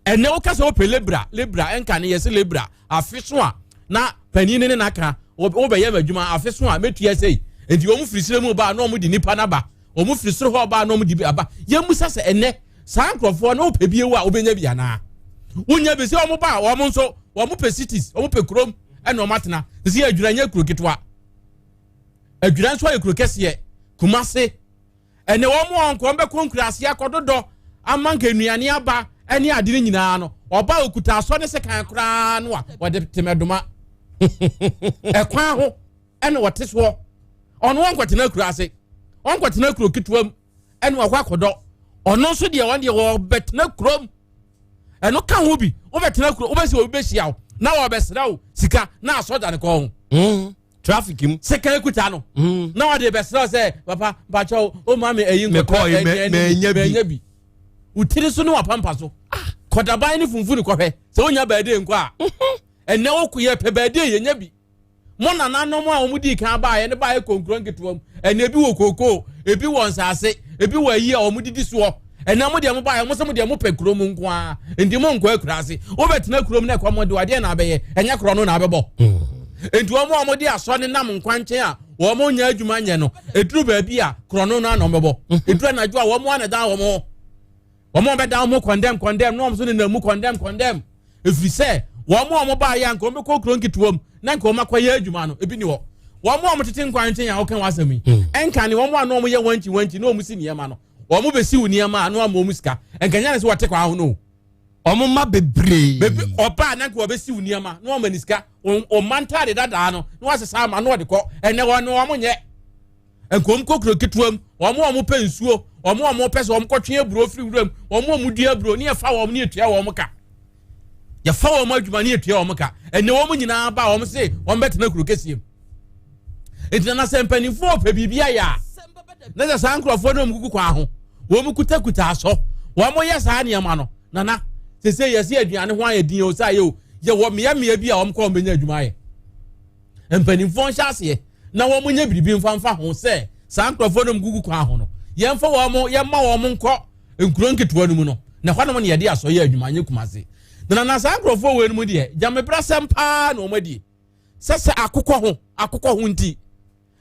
ɛnɛ wɔka sɛ wɔpɛ lebra lebra ɛnka ne yɛsɛ lebra afe so a na panin ne ne n'aka wɔbɛyɛ ma adwuma afe so a mɛtua sɛ nti wɔn firi sire mu ba na wɔn de nipa n'aba wɔn firi soro hɔ ba na wɔn de bi aba yɛn musa sɛ ɛnɛ saa nkurɔfoɔ na wɔpɛ bi ewu a wɔbɛnya bi anaa wonya bi sɛ wɔn ba a wɔn nso wɔn pɛ cities wɔn pɛ kurom ɛna wɔn atena sɛ yɛ adwuma nyɛ kuro ketewa adwuma nso ayɛ kuro kɛseɛ kumase. Ɛnɛ wɔn a wɔn bɛkɔ nkuraase akɔdodɔ ama nka nnuane aba ne ade no nyinaa no, Ɔba okuta asɔ ne sekan koraa no a wɔde temɛdoma ɛkwan ho ɛna wɔte soɔ. Ɔno ɔnkɔtena akura ase, ɔnkɔtena kuro ketewa mu ɛna wakɔ akɔdɔ. Ɔno nso deɛ ɔno deɛ wɔbɛtena kurom. Ɛno ka ho bi, wobɛtena kuro, wobɛsi obi bɛhyia wo na wɔbɛsrɛ wo sika na asɔ da ne kɔn ho. Traffic mu. Sekan kuta no. Na wɔde bɛsrɛ sɛ papa mpakyɛw o maame ɛyi nkɔtɔ ɛnyɛ bi. Wo tiri so ne wapampa so. Kɔdaban ne funfun kɔhwɛ sɛ wonya baadeɛ nkɔ a. Ɛnɛ wo yɛ pɛ baadeɛ yɛnya bi. Mo nananom a wɔn dii kan baeɛ ne baeɛ kɔ nkuro nketewa mu. Ɛnɛ ebi wɔ kookoo, ebi wɔ nsaase, ebi wɔ ayi a wɔn didi soɔ. Ɛnɛ mo deɛ mo baeɛ mo sɛ mo deɛ mo pɛ kuro mu nko ara. Nti mo nkɔ akura ase. Wobɛtena kurom na ɛkɔm de wadeɛ na abɛyɛ. Ɛnyɛ korɔ no na abɛbɔ. Nti wɔn a wɔde asɔ ne nam nkwankyɛn a wɔn nyɛ adwuma nyɛ no, ɛduru baabi a korɔ no na wɔbɛbɔ. Ɛduru anadwo a wɔn a na ɛdan wɔn ho. Wɔn a wɔbɛdan wɔn ho kɔndɛm kɔndɛm na wɔn nso nenam mu kɔndɛm kɔndɛm. Ɛfiri sɛ wɔn a wɔn baeɛ a nka wɔn bɛkɔ kuro nketewa mu na nka wɔn akɔyɛ adwuma no ebi ni hɔ. Wɔn a wɔtete nkwankyɛn a wɔka wɔn asɛm yi, ɛnka ne wɔn a na wɔyɛ wankyi wankyi na wɔn si nneɛma no, wɔn bɛsi wo nneɛma a na wɔn ama wɔn sika. Nka nyɛ ne sɛ wɔte kwan ho no. Wɔn mma bebree. Bebi ɔbaa na nka wɔbɛsi wo nneɛma na wɔn ama ne sika. Wɔn mma ntaade dadaa no na wɔasesa ama na wɔde kɔ. Ɛnɛ wɔn wɔn nyɛ. Nka wɔn kɔ kuro ketewa mu, wɔn a wɔpɛ nsuo, wɔn a wɔpɛ sɛ wɔn kɔtwe aburo firi wuram, wɔn a wɔdua aburo ne yɛfa wɔn ne yɛtua wɔn ka. Yɛfa wɔn adwuma ne yɛtua wɔn ka. Ɛnɛ wɔn nyinaa ba wɔn se wɔn bɛtena kuro kɛseɛ mu. Nti na sɛ mpanimfoɔ pɛ biribi ayɛ a, na sɛ saa nkurɔfoɔ no wɔn kuku kwan ho, wɔn kutakuta asɔ, wɔn yɛ saa nneɛma no, nana, sese yɛsi aduane ho ayɛ din o sɛ ayɛ o, yɛwɔ mmeammea bi a wɔn kɔ wɔn bɛnya adwuma ayɛ. Mpanimfoɔ nhyɛ aseɛ na wɔn nyɛ biribi mfa mfa ho sɛ saa nkurɔfoɔ no gugu kwan ho no, yɛmfa wɔn, yɛmma wɔn nkɔ nkuro nketewa no mu no, na ɛhɔ nom na yɛde asɔ yɛ adwuma, nyɛ Kumase. Na na saa nkurɔfoɔ wei no mu deɛ, gyamebrasɛm paa na wɔn adie. Sɛ sɛ akokɔ ho, akokɔ ho nti,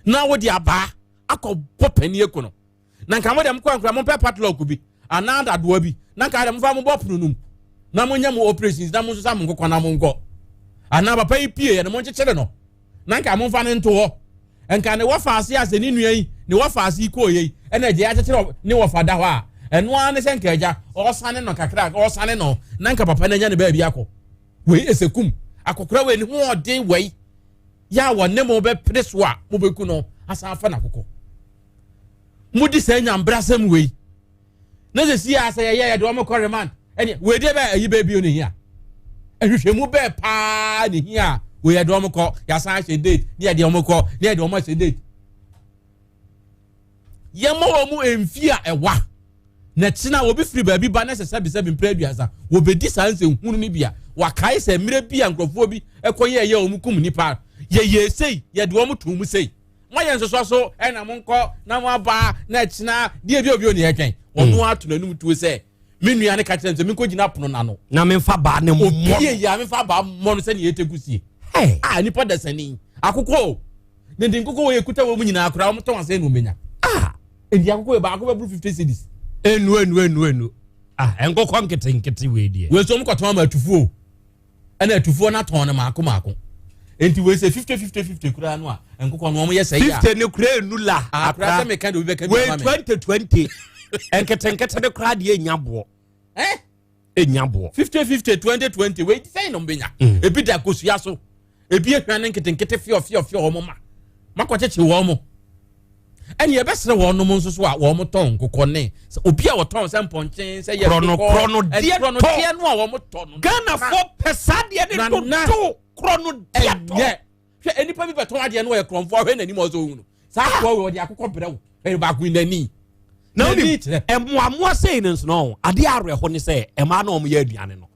na wode abaa akɔbɔ panin aku no. Na nka mo deɛ mokɔ nkura mompɛ padlock bi anaa dadoa bi na nka deɛ mofa mobɔ pono no mu na monyɛ mo operations na monsosa mo nkokɔ na monkɔ. Anaa papa yi pie yɛ no monkyekyere no na nka momfa no nto hɔ. Nka ne wɔfa ase a sɛ ne nua yi ne wɔfa ase yi kɔɔ yei ɛna agya akyekyere ne wɔfa da hɔ a ɛno ara ne sɛ nka agya ɔsane no kakra ɔsane no na nka papa no anya ne baabi akɔ. Wei ɛsɛ kum akɔkora wei ne ho ɔden wei yɛ a wɔne mo bɛpere so a mobɛku no asan afa n'akokɔ. Modi saa nyambrasɛm wei na sɛ si a sɛ yɛyɛ yɛde wɔn kɔ remand ɛne wei deɛ bɛɛ ayi bɛɛ bio ne hia ahwehwɛmu bɛɛ paa ne hia a wei yɛde wɔn kɔ yɛasan ahyɛ date ne yɛde wɔn kɔ ne yɛde wɔn ahyɛ date yɛma wɔn mu mfi a ɛwa na kyena obi firi baabi ba na sɛ sɛbisɛbi mpere aduasa wɔbɛdi saa nsɛnhunu no bi a wakae sɛ mmerɛ bi a nkurɔfoɔ bi ɛkɔ yɛ ɛyɛ wɔn kum nipa yɛyɛ sei yɛde wɔn to mu sei moayɛ nsosɔ so ɛna monkɔ na moaba na ɛkyena deɛ bi obi oni ɛtwɛn ɔno hmm. ato n'anum tuo sɛ me nua ne ka kyerɛ sɛ menkɔ gyina pono n'ano na memfa baa ne mmɔ obi yɛ a memfa baa mmɔ no sɛnea ɛtɛ kusie a nipa dasani akokɔ o ne nti nkokɔ wɔ yɛ kuta wɔ mu nyinaa koraa wɔn tɔn asɛn na wɔn bɛnya ah nti akokɔ yɛ baako bɛburu fifty cedis. enu enu enu enu ah nkokɔ nketenkete wei deɛ. wei nso wɔn kɔtɔn ama atufuo. ɛna atufoɔ no atɔn no maako maako nti wei sɛ 50 50 50 koraa no a nkokɔ no wɔn yɛ sɛ yɛ 50 ne koraa enu la ah, akora sɛ meka de obi bɛka bi ama me wei 20 20 nketenkete ne koraa deɛ enya boɔ eh enya boɔ 50 50 20 20 wei sɛn na wɔn bɛnya mm. ebi da kosua so ebi ehwa ne nketenkete fiɔ fiɔ fiɔ wɔn ma makɔkyekye wɔn mo ɛne yɛbɛsrɛ wɔn nom nso so a wɔn tɔn nkokɔ ne sɛ obi a wɔtɔn sɛ mpɔnkyen sɛ yɛ korɔno korɔno deɛ tɔ no a wɔn tɔ no Ghana fo pɛ saa deɛ ne dodo korɔno deɛ tɔ ɛnyɛ hwɛ nipa bi bɛtɔn adeɛ no wɔyɛ korɔnfoɔ ahwɛ n'anim ɔsɛ ohun no saa akoa wɔ ɔde akokɔ brɛ wo ɛyɛ baako n'ani na wonim ɛmoamoa sei no nso no adeɛ awerɛho ne sɛ ɛmaa na wɔyɛ aduane no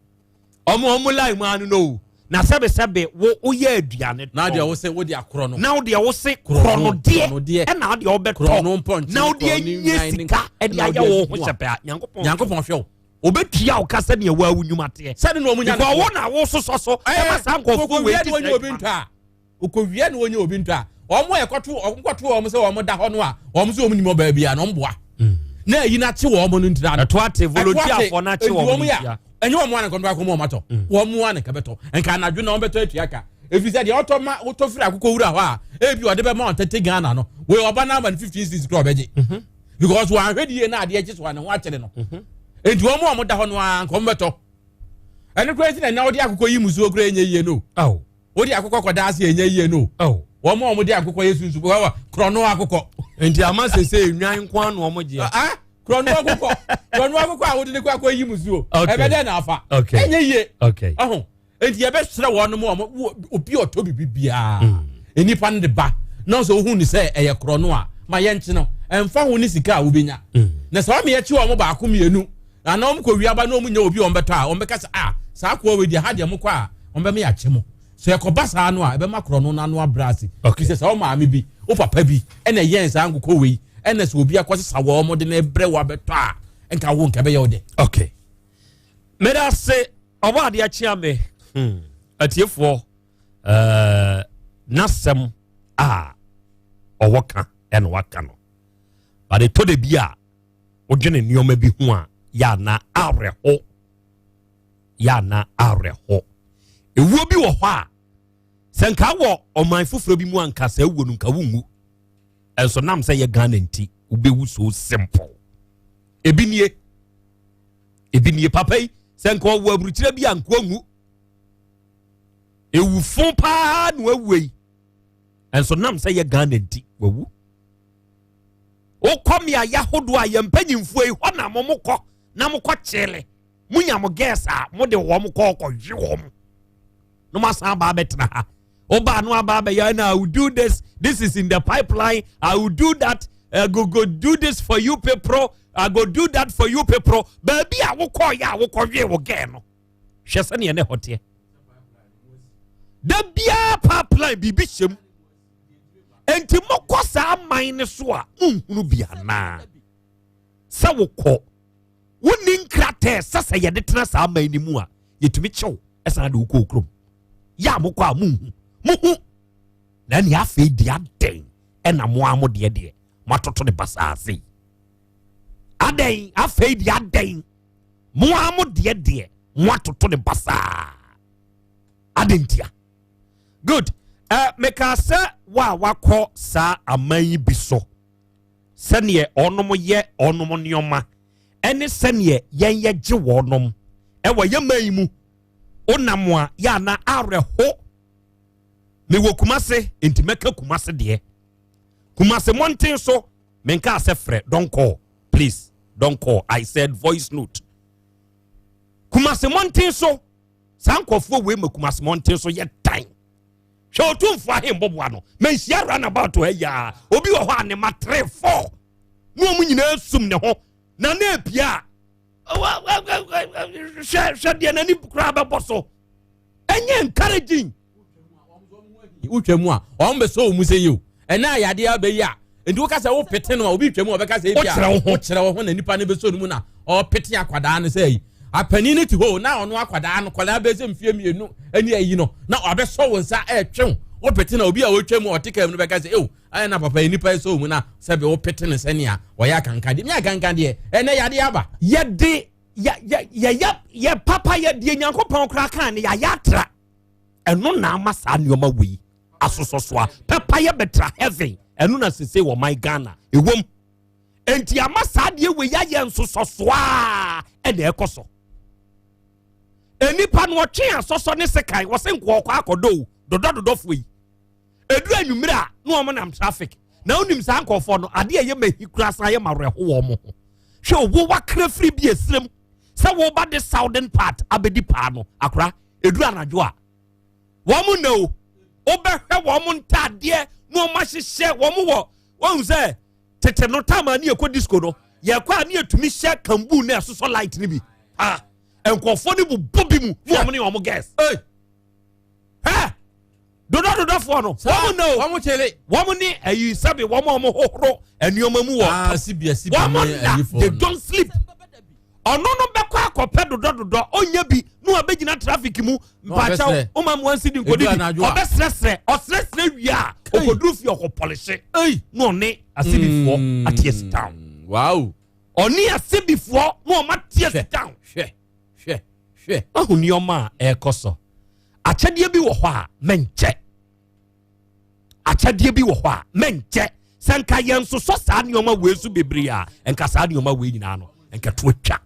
ɔmo ɔmo line mu ano no o na sɛbe sɛbe wo woyɛ aduane na deɛ wo se wo de akorɔ no na wo deɛ wo se korɔ no deɛ ɛna wo deɛ wobɛtɔ na wo deɛ nye sika ɛde ayɛ wo ho hyɛpɛ a nyankopɔn nyankopɔn hwɛ wo obetua wo ka sɛdeɛ wo awo nnwuma teɛ sɛde na ɔmo nya no wo na wo sosɔ so ɛma saa nkɔfoɔ wei ti sɛ obi ntɔ a okowia na wɔnyɛ obi ntɔ a wɔn a ɛkɔto wɔn kɔto wɔn sɛ wɔn da hɔ no a wɔn nso wɔn nim ɔbaa bi a na wɔn boa mm. na eyi na kye wɔn no ntira no ɛto ate volunteerfoɔ na kye wɔn ntia ɛnyɛ wɔn a na nkɔmɔ akɔmɔ wɔn atɔ mm. wɔn a na nkɛbɛtɔ nka anadwo na wɔn bɛtɔ atua ka efi sɛ deɛ ɔtɔ ma wotɔ firi akokɔ wura hɔ a ebi ɔde bɛma wɔn tete Ghana no wei ɔba na ama no fifteen cedis kura ɔbɛgye mhm. because wɔn ahwɛ die na adeɛ kye so a ne ho akyere no mhm. nti wɔn a wɔn da hɔ no ara nkɔmɔ bɛtɔ. Ɛno koraa nti na ɛnna wode akokɔ yi musuo koraa ɛnyɛ yie no. Wode akokɔ kɔda ase ɛnyɛ yie no. Wɔn a wɔde akokɔ yɛ sunsun wɔwɔ korɔno akokɔ. Nti ama sese nnwan nko ano wɔn gyeɛ. Ah, korɔno akokɔ korɔno akokɔ a wode ne kɔ akɔ yi musuo. Ɛbɛ dɛ na afa. Ɛnyɛ yie. Ɔho nti yɛbɛsrɛ wɔn mo wɔn obi ɔtɔ bibi biara. Nnipa no de ba na ɔsɛ ohun ne sɛ ɛyɛ korɔno a ma yɛnkye no ɛnfa ho ne sika a wobɛnya. Na sɛ wɔn yɛkye wɔn baako mmienu anaa wɔn kɔ wiaba na wɔn nya obi a wɔn bɛtɔ a wɔn bɛka sɛ a saa akoa wei deɛ ha deɛ mo kɔ a wɔn bɛma yɛakye mo. Sɛ ɛkɔba saa no a ɛbɛma korɔno no ano abrɛ ase. Okay. Sɛ sɛ wo maame bi wo papa bi ɛna ɛyɛn saa nkokɔ wei ɛna sɛ obi akɔsesa wɔn de no brɛ wo abɛtɔ a nka wo nka ɛbɛyɛ wo dɛ. Okay. Meda ase ɔbɔ adeɛ akyea me atiefoɔ uh, n'asɛm a ɔwɔ ka ɛna waka no but ɛtɔ da bi a wodwene nneɛma bi ho a yɛ ana awerɛho yɛ ana awerɛho ewuo bi wɔ hɔ a sɛ nka wɔ ɔman foforɔ bi mu a nka sɛ ewuo no nka wonwu ɛnso nam sɛ yɛ Ghana nti wobɛwu so simple ebi nie ebi nie papa yi sɛ nka ɔwɔ aburukyerɛ bi a nka ɔnwu ewufo paa na wawu yi ɛnso nam sɛ yɛ Ghana nti wawu wokɔ mmeaeɛ ahodoɔ a yɛn mpanyinfoɔ yi hɔ na mo kɔ na mo kɔ kyele mo nya mo gɛs a mo de wɔn kɔ kɔ hwe wɔn na mo asan aba abɛtena ha ɔbaa no aba abɛyɛ na I will do this this is in the pipeline I will do that I go go do this for you people I go do that for you people baabi a wokɔ yɛ a wokɔ hwe wo gɛɛ no hwɛ sɛdeɛ ne hɔ teɛ da biara pipeline biribi hyɛ mu nti mokɔ saa man no so a monhunu bi anaa sɛ wokɔ wonni nkratɛɛ sɛ sɛ yɛde tena saa man no mu a yɛtumi kyew ɛsan de wokɔ kurom yɛ a mokɔ a monhu mohu na ɛne afei deɛ adɛn ɛna mo a mo deɛ deɛ moatoto ne basaa sei adɛn afei deɛ adɛn mo a mo deɛ deɛ moatoto ne basaa adɛn ntia good uh, mekaa sɛ wo a wakɔ saa aman yi bi so sɛneɛ ɔnom yɛ ɔnom nneɛma ɛne sɛneɛ yɛn yɛ gye wɔnom ɛwɔ yɛ man yi mu wonam a yɛ ana awerɛho mewɔ kumase nti mɛka kumase deɛ kumase mmɔnten so menka sɛ frɛ don't call please don't call i said voice note kumase mmɔnten so saa nkurɔfoɔ wei ma kumase mmɔnten so yɛ dan hwɛ otumfoɔ ahembɔboa no manhyia runabout ha yaa obi wɔ hɔ a ne ma 3 4 na wɔn nyinaa sum ne ho na na epia a hwɛ hwɛ deɛ n'ani koraa bɛbɔ so ɛnyɛ encouraging. Wotwa mu a wɔn bɛ sɔ wɔn mu sɛ yi o ɛnna ayadeɛ abɛyi a nti woka sɛ wopete no a obi twam a ɔbɛka sɛ ebi a wokyerɛ wo ho na nipa no bɛsɔ no mu na ɔpete akwadaa no sɛ yi apanin no te hɔ na ɔno akwadaa no kwadaa bɛsɛ mfie mmienu ɛne ayi no na ɔbɛsɔ wo nsa ɛretwe wo wopete na obi a ɔtwa mu ɔte kaa mu no bɛka sɛ ew ayɛ na papa yi nipa yi sɔ mu na sɛbi wopete no sɛnea ɔyɛ akanka deɛ mi akanka deɛ ɛnɛ yadeɛ aba. Yɛde yɛ yɛ yɛ yɛ papa yɛ deɛ Nyankopɔn koraa kan no yɛayɛ atra. Ɛno na ama saa nneɛma wei asosɔ so a pɛpayɛ bɛtra heaven ɛno na sese wɔ man Ghana ɛwom enti ama saa deɛ wei ayɛ nsosɔsoɔ a ɛna ɛkɔ so nnipa no ɔtwe asɔsɔ ne sekan wɔse nkoɔkɔ akɔdɔ o dodɔdodɔfoɔ yi ɛduru anwummerɛ a na wɔn nam traffic na wonim saa nkurɔfoɔ no adeɛ ɛyɛ mahi kura san yɛ mawerɛho wɔn ho hwɛ owó wakra firi bi esirem sɛ wɔba de southern part abɛdi paa no akora ɛduru anadwo a wɔn na o wobɛhwɛ wɔn ntaadeɛ na wɔn ahyehyɛ wɔn wɔ wɔn sɛ tete no tam a ne yɛkɔ disco no yɛkɔ a ne yɛtumi hyɛ kambu na ɛsosɔ light no bi ah nkurɔfoɔ no bobɔ bi mu ne wɔn ne wɔn girls ɛ dodɔdodɔfoɔ no wɔn na o wɔn kyele wɔn ne ayi sɛbi wɔn a wɔn hohoro nneɛma mu wɔ ah, wɔn na they don't sleep ɔno no bɛkɔ akɔpɛ dodɔdodɔ ɔnyɛ bi na wabɛgyina traffic mu mpakyɛw woma mu ansi di nkɔdi bi ɔbɛsrɛsrɛ ɔsrɛsrɛ wie a ɔkɔduru fie ɔkɔpɔlehye na ɔne asebifoɔ mm. ate asi town wow ɔne asebifoɔ na ɔma te asi town hwɛ hwɛ hwɛ ahu nneɛma a ɛrekɔ so akyɛdeɛ bi wɔ hɔ a mɛnkyɛ akyɛdeɛ bi wɔ hɔ a mɛnkyɛ sɛ nka yɛn nsosɔ saa nneɛma wei so bebree a nka saa nneɛma wei nyinaa no nka to atwa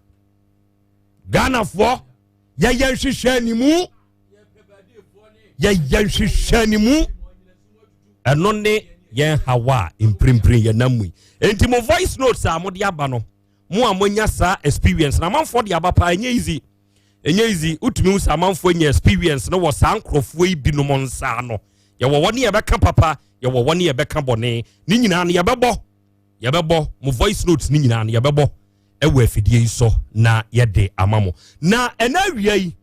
ghanafoɔ Yɛyɛ nhwehwɛnimu. Yɛyɛ nhwehwɛnimu. Ɛno ne yɛn hawa a mprempren yɛnam mu yi. Enti mo voice notes a mode aba no, mo a moanya saa experience na amanfoɔ de aba paa ɛnyɛ easy. Ɛnyɛ easy. Wotumi hu sɛ amanfoɔ anya experience no wɔ saa nkurɔfoɔ yi binom nsa ano. Yɛwɔ wɔn ne yɛbɛka papa, yɛwɔ wɔn ne yɛbɛka bɔne. Ne nyinaa no yɛbɛbɔ. Yɛbɛbɔ mo voice notes ne nyinaa no yɛbɛbɔ ɛwɔ afidie yi so na yɛde ama mo. Na ɛna awia yi,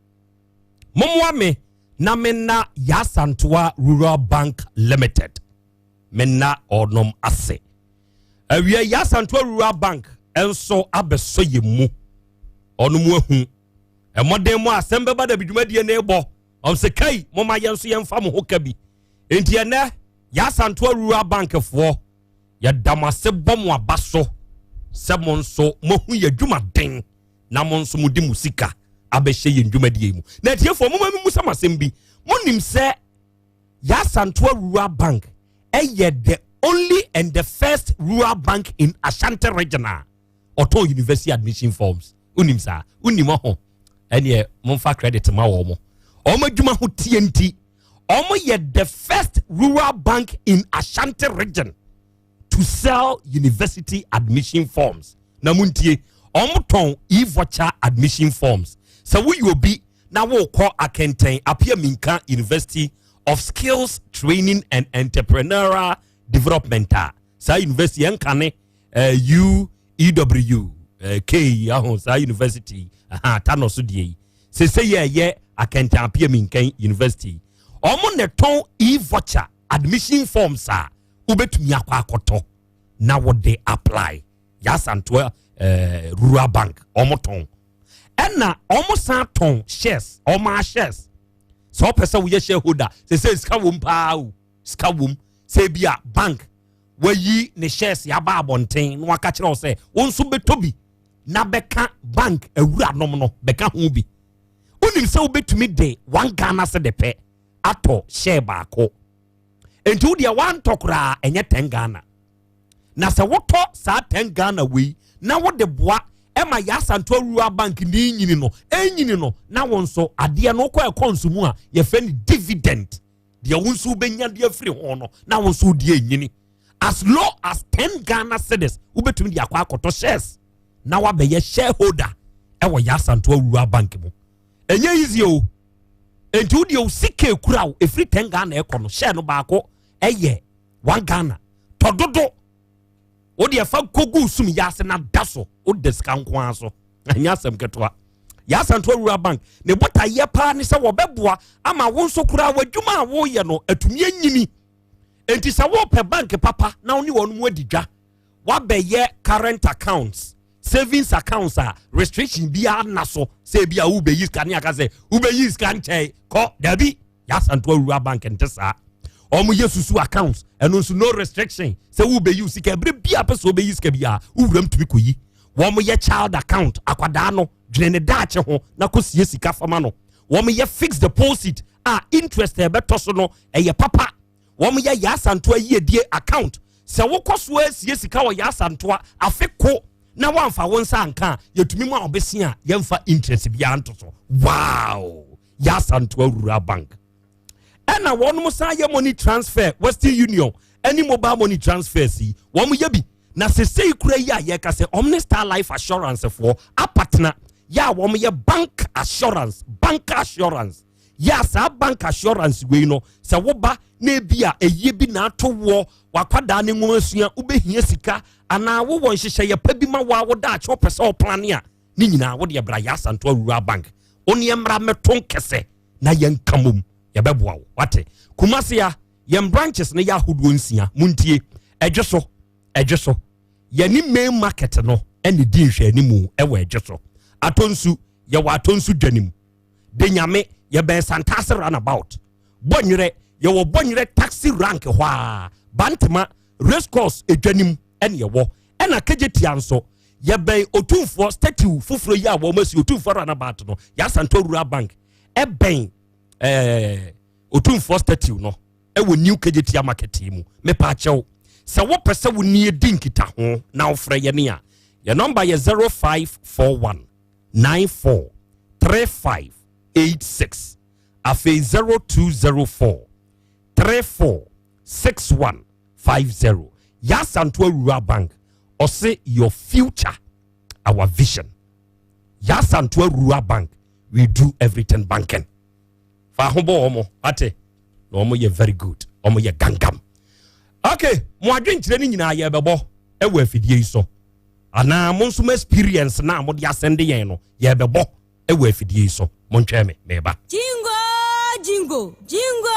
mommoa me na menna Yasantoa Rural Bank Limited. Menna ɔnom ase. Awia Yasantoa Rural Bank nso abɛsɔ yɛn mu. Ɔnom ahu. Ɛmmɔden mo asɛm bɛba da bidwumadie ne bɔ. Ɔm sɛ kai moma yɛn nso yɛmfa mo ho ka bi. Enti ɛnɛ Yasantoa Rural Bank foɔ yɛda mo ase bɔ mo aba so sɛ mo nso moahu yɛn adwumaden na mo nso mode mo sika abɛhyɛ yɛn dwumadie mu. Na atiefoɔ moma me musa mo asɛm bi. Monim sɛ Yasantoa Rural Bank ɛyɛ the only and the first rural bank in Ashanti region a ɔtɔn university admission forms. Wonim saa? Wonim ɔho? Ɛneɛ momfa credit ma wɔn mo. Wɔn adwuma ho tie nti, wɔn yɛ the first rural bank in Ashanti region to sell university admission forms. Na muntie, wɔn tɔn e-voucher admission forms. Sɛ woyɛ obi na wokɔ Akɛntɛn Apia Minka University of Skills Training and Entrepreneurial Development a, saa university yɛn ne UEW K aho saa university aha ta no so deɛ yi sese yɛ ɛyɛ Akɛntɛn Apia Minka University, wɔn na tɔn e-voucher admission forms a wobɛtumi akɔ akɔtɔ na wɔde apply. Yasantoa Rural Bank wɔn tɔn, ɛna wɔn san tɔn shares, wɔn a shares. Sɛ ɔpɛ sɛ woyɛ shareholder sɛ sika wɔm paa o, sika wɔm sɛ ebi a bank wayi ne shares yaba abɔnten na waka kyerɛ wo sɛ wɔn nso bɛtɔ bi na bɛka bank awuranom no bɛka ho bi. Wonim sɛ wobɛtumi de 1 Ghana cedi pɛ atɔ share baako, nti wodeɛ wantɔ koraa ɛnyɛ 10 Ghana. Na sɛ wotɔ saa 10 Ghana wei na wode boa ɛma Yɛasantoa Rural Bank ne nyini no ɛnyini no, na wo nso adeɛ no wokɔ ɛkɔ nso mu a yɛfrɛ no dividend deɛ, wo nso wobɛnya deɛ afiri ho no na wo nso wodeɛ ɛnyini. As low as 10 Ghana cedis wobɛtumi de akɔ akɔtɔ shares na wabɛyɛ shareholder ɛwɔ Yɛasantoa Rural Bank mu. Ɛnyɛ easy o. Nti wodeɛ wo sika ekura wo ɛfiri 10 Ghana ɛkɔ no, share no baako ɛyɛ 1 Ghana. Tɔ dodo wodeɛ fa kogu sum yɛ ase na da so wode sika nko ara so, ɛnyɛ asɛm ketewa. Yɛasantoa Rural Bank ne botaeɛ paa ne sɛ wɔbɛboa ama wo nso koraa w'adwuma a woyɛ no atumi anyini. Enti sɛ wopɛ bank papa na wo ne wɔn mu adi dwa, wabɛyɛ current accounts, savings accounts a restriction biara na so sɛ ebi a wobɛyi sika ne aka sɛ wobɛyi sika nkyɛn kɔ dabi, Yɛasantoa Rural Bank nte saa. Wɔn yɛ susu accounts, ɛno nso no restriction sɛ wobɛyi wo sika ebere bi a pɛ sɛ wobɛyi sika bi a wowuram tumi kɔyi. Wɔn yɛ child account, akwadaa no dwene ne daakye ho na kɔ sie sika fama no. Wɔn yɛ fixed deposit a interest a ɛbɛtɔ so no ɛyɛ papa. Wɔn yɛ Yɛasantoa yiedie account, sɛ wokɔ so asie sika wɔ Yɛasantoa afe ko na woamfa wo nsa anka a, yɛtumi mu a wɔbɛsi a yɛmfa interest biara nto so. Wow, Yɛasantoa Rural Bank. Ɛna wɔn san yɛ money transfer, Western Union ɛne mobile money transfers yi wɔn yɛ bi. Na sesei kura yi a yɛka sɛ wɔn ne Star Life Assurance foɔ apatena yɛ a wɔn yɛ bank assurance, bank assurance yɛ a saa bank assurance wei no, sɛ woba na ebi a eyie bi na ato woɔ, wakwadaa ne nwoma sua, wobɛhia sika anaa wowɔ nhyehyɛeɛ pa bi ma wo a woda akyɛ wopɛ sɛ ɔplane a, ne nyinaa wode ɛbra yɛ Asantoa Rural Bank. Wo ne mmra mmɛto nkɛsɛ na yɛnka mmom, yɛbɛboa wo. Wate? Kumase a yɛn branches no yɛ ahodoɔ nsia. Muntie, Ɛdwe so, Ɛdwe so yɛne main market no ɛne di nhwɛanimu ɛwɔ Ɛdwe so. Atonsu, yɛwɔ Atonsu dwanim de Nyame, yɛbɛn Santase roundabout. Bɔnwerɛ, yɛwɔ Bɔnwerɛ taxi rank hɔ a. Bantama race course edwanim ɛne yɛwɔ. Ɛna Kejetia nso yɛbɛn Otumfoɔ statue foforɔ yi a wɔn asi Otumfoɔ roundabout no. Yɛasanto Rural Bank ɛbɛn Otumfoɔ statue no ɛwɔ New Kejetia market yi mu. Mepa akyɛw, sɛ wopɛ sɛ wo nie di nkitaho na wofrɛ yɛne a, yɛ nɔmba yɛ 0541 94 35. 86 afei 0204 34 61 50. Yaa Asantewaa Rural Bank ɔse your future our vision. Yaa Asantewaa Rural Bank, we do everything banking. Fa ho bɔ wɔn ate na wɔn yɛ very good, wɔn yɛ gangam. Okay, mo adwenkyerɛ no nyinaa yɛbɛbɔ ɛwɔ afidie yi so anaa mo nso mo experience na mo de asɛnde yɛn no yɛbɛbɔ ɛwɔ afidie yi so. Mo ntwɛn me meba. Jingo jingo jingo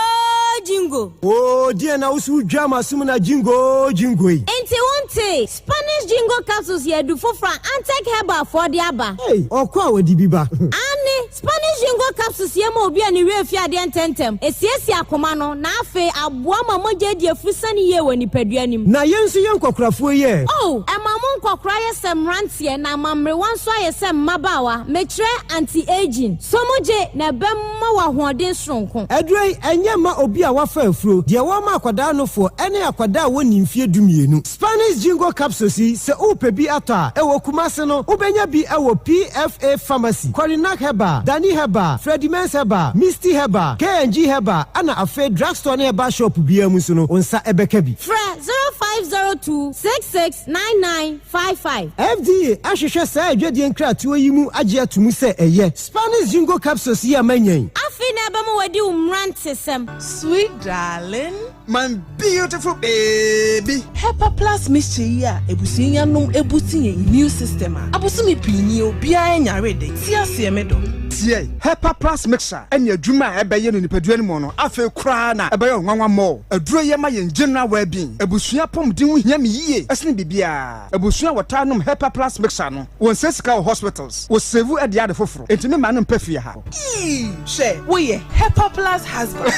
jingo. Oo deɛ na woso wodwa m'asom na jingo jingo yi. Nti wonte? Spanish Jingo capsules yɛ adu foforɔ a Antec Herbal foɔ de aba. Ei, ɔkɔ a wɔde bi ba. Aane, Spanish Jingo capsules yɛ ma obi a ne werɛ fi adeɛ ntɛmntɛm, ɛsiesie akoma no, na afei aboa ma mogya adi afurusane yie wɔ nipadua no mu. Na yɛn nso yɛn nkɔkorafoɔ yi ɛ? Oh, ɛma mo nkɔkora yɛ sɛ mmeranteɛ na ama mmerewa nso ayɛ sɛ mmabaawa, mekyerɛ anti-aging. So mogye, na ɛbɛma wo ahoɔden soronko. Aduro yi, ɛnyɛ mma obi a wafa afuro, deɛ wɔma akwadaa nofoɔ, ɛne akwadaa a wɔnni mfeɛ dumienu. Spanish Jingo Capsules yi, sɛ worepɛ bi atɔ a, ɛwɔ Kumasi no, wobɛnya bi wɔ PFA Pharmacy, Korinak Herbal, Dani Herbal, Freddie Mens Herbal, Misty Herbal, K&G Herbal, ɛna afei drugstore ne herbal shop biara mu nso no, wo nsa bɛka bi. Frɛ 0502 66 9955. FDA ahwehwɛ saa adwadie nkratoɔ yi mu agye ato mu sɛ ɛyɛ. Spanish Jingo Capsules yi a manya yi. Afei na ɛbɛma wadi wo mmerantesɛm. Sweet darling. My beautiful baby. Hepa Plus mixture yi a abusua yi anom abusti yɛn immune system a, abosome pii nie obiara nyaree da. Te aseɛ me dɔ. Tie! Hepa Plus mixture ne adwuma a ɛbɛyɛ no nipadua no mu no, afei koraa na ɛbɛyɛ wo nwanwa more. Aduro yi ma yɛn general well-being. Abusua apɔmuden ho hia me yie sene biribiara. Abusua a wɔtaa nom Hepa Plus mixture no, wɔnsɛe sika wɔ hospitals, wɔsave de ade foforo. Enti me mma no mpɛ fie ha. Eii hwɛ woyɛ Hepa plus husband.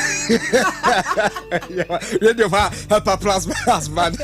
Radio fa Hepa plus husband.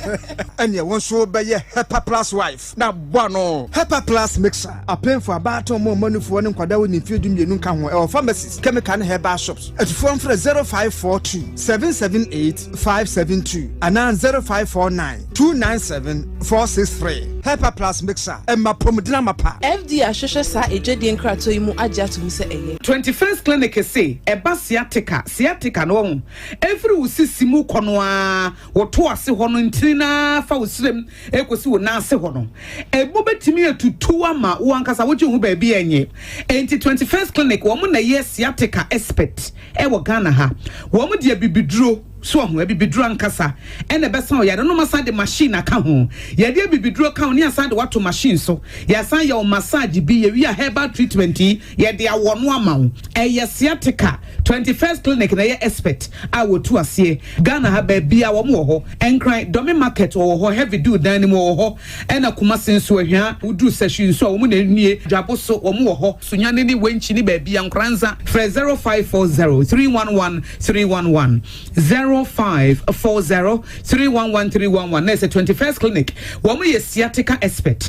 Ɛneɛ wo nso bɛyɛ Hepa plus wife na bɔ ano. Hepa plus mixer apemfo abaatan ɔmo ɔmo anufoɔ ne nkwadaa wɔ ne mfeɛ 12 nka ho ɛwɔ pharmacies, chemical ne herbal shops. Atufoɔ mfrɛ 0542 778 572 anaa 0549 297 463. Hepa plus mixer ɛma apɔmuden amapa. FDA ahwehwɛ saa adwadie nkratoɔ yi mu agye ato mu sɛ ɛyɛ. Twenty First Clinic se ɛba sciatica, sciatica no wahu, ɛfiri wo sisi mu kɔ no ara, wo to ase hɔ no ntini no ara fa wo srem ɛkɔsi wo nan ase hɔ no, ɛmu bɛtumi atutu ama wo ankasa wogye wo ho baabi a ɛnyɛ. Enti Twenty First Clinic wɔn na ɛyɛ sciatica expert ɛwɔ Ghana ha. Wɔn de abibiduro. So wahu? Abibiduro ankasa na ɛbɛsa wo yare no. Wɔasan de machine aka ho. Yɛde abibiduro ka ho ne yɛasan de wo ato machine so. Yɛasan yɛ wo massage bi. Yɛwie a herbal treatment yi, yɛde awɔ no ama wo. Ɛyɛ sciatica. 21st Clinic na ɛyɛ expert a wɔtu aseɛ. Ghana ha baabiara wɔn wɔ hɔ. Nkran, Dome Market wɔwɔ hɔ, Heavy Dew dan no mu wɔwɔ hɔ. Ɛna Kumasi nso, Ahwia, woduru Sahwi nso a wɔn na ɛnie. Dwabo so wɔn wɔ hɔ. Sunyani ne Wenchi ne baabiara, Nkoranza. Frɛ 0540 311 311 0540 311 311 na ɛsɛ 21st clinic wɔn yɛ sciatica expert.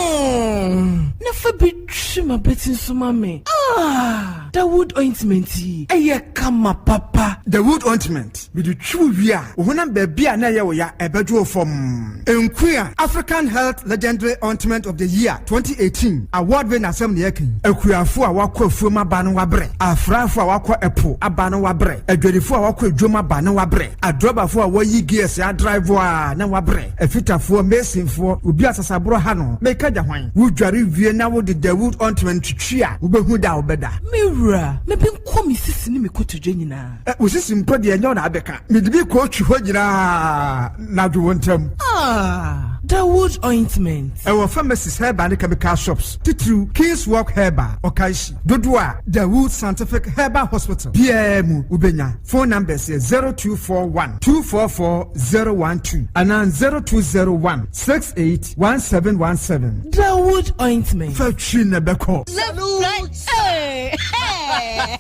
Mm-hmm. Na fa bi twi m'abati nso ma me. Ah, Dawood ointment yi, ɛyɛ kama papa. Dawood ointment, mede twi wo wie a, wo honam baabi a na ɛyɛ wo ya, ɛbɛdwo wo fɔmm. Nkuya, African Health Legendary Ointment of the Year 2018 award winner asɛm na yɛreka yi. Akuafo a wɔakɔ afuom aba no wɔabrɛ, afrafo a wɔakɔ ɛpo aba no wɔabrɛ, adwadifo a wɔakɔ adwam aba no wɔabrɛ, adrɔbafo a wɔayi gears adrive a na wɔabrɛ, afitafoɔ, masonfoɔ, obi a sasaborɔ ha no, meka gya hwan? Wodware wie na wode Dawood ointment twitwi a, wobɛhu da a wobɛda. Me wura, me benkɔ me sisi ne me kotodwe nyinaa. Ɛ, wo sisi mpo deɛ ɛnyɛ wo na abɛka. Mede bi kɔɔtwi hɔ nyinaa na dwo wo ntam. Ah, Dawood ointment. Ɛwɔ pharmacies, herbal ne chemical shops, titiriw King's Walk Herbal, Okaishie. Dodoɔ a Dawood Scientific Herbal Hospital biara mu wobɛnya. Phone numbers yɛ 0241 244 012 anaa 0201 68 1717. Dawood ointment. Fa twi na ɛbɛkɔ. Left, right, hey, hey.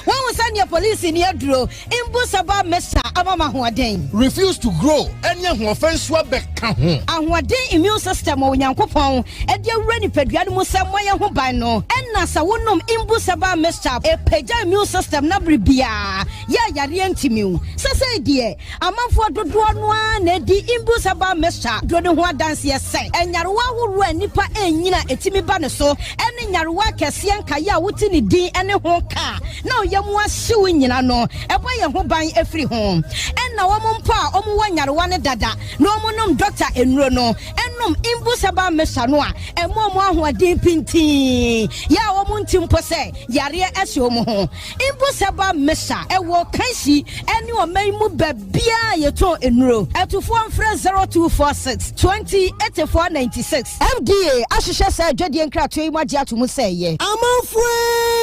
Woahu sɛdeɛ polisi ni aduro mbu saba mesa. ama mo ahoɔden. Refuse to grow ɛne ahoɔfɛ nso abɛka ho. Ahoɔden immune system a Onyankopɔn de awura nipadua no mu sɛ mmɔ yɛn ho ban no, ɛna sɛ wonom Imbu Herbal Mixture a, ɛpagya immune system no bere biara, yɛ a yareɛ ntumi wo. Sesei deɛ, amanfoɔ dodoɔ no ara na ɛdi Imbu Herbal Mixture duro no ho adanseɛ sɛ, nyarewa ahoroɔ a nnipa ɛnnyina a ɛtumi ba ne so, ɛne nyarewa akɛseɛ nkaeɛ a wote ne din ne ho ka a na ɔyam ahye wo nyina no, ɛbɔ yɛn ho ban firi ho. Ɛna wɔn mpo a wɔwɔ nyarewa no dada na wɔnom dɔkta nnuro no, nom Imbus herbal mixture no a, ɛma wɔn ahoɔden pintinn, yɛ a wɔn nte mpo sɛ yareɛ ahyɛ wɔn ho. Imbus herbal mixture, ɛwɔ Kanshi ne ɔman yi mu baabiara a yɛtɔn nnuro. Atufoɔ mfrɛ 0246 20 84 96. FDA ahwehwɛ saa adwadie nkratoɔ yi mu agye ato mu sɛ ɛyɛ. Amanfoɔ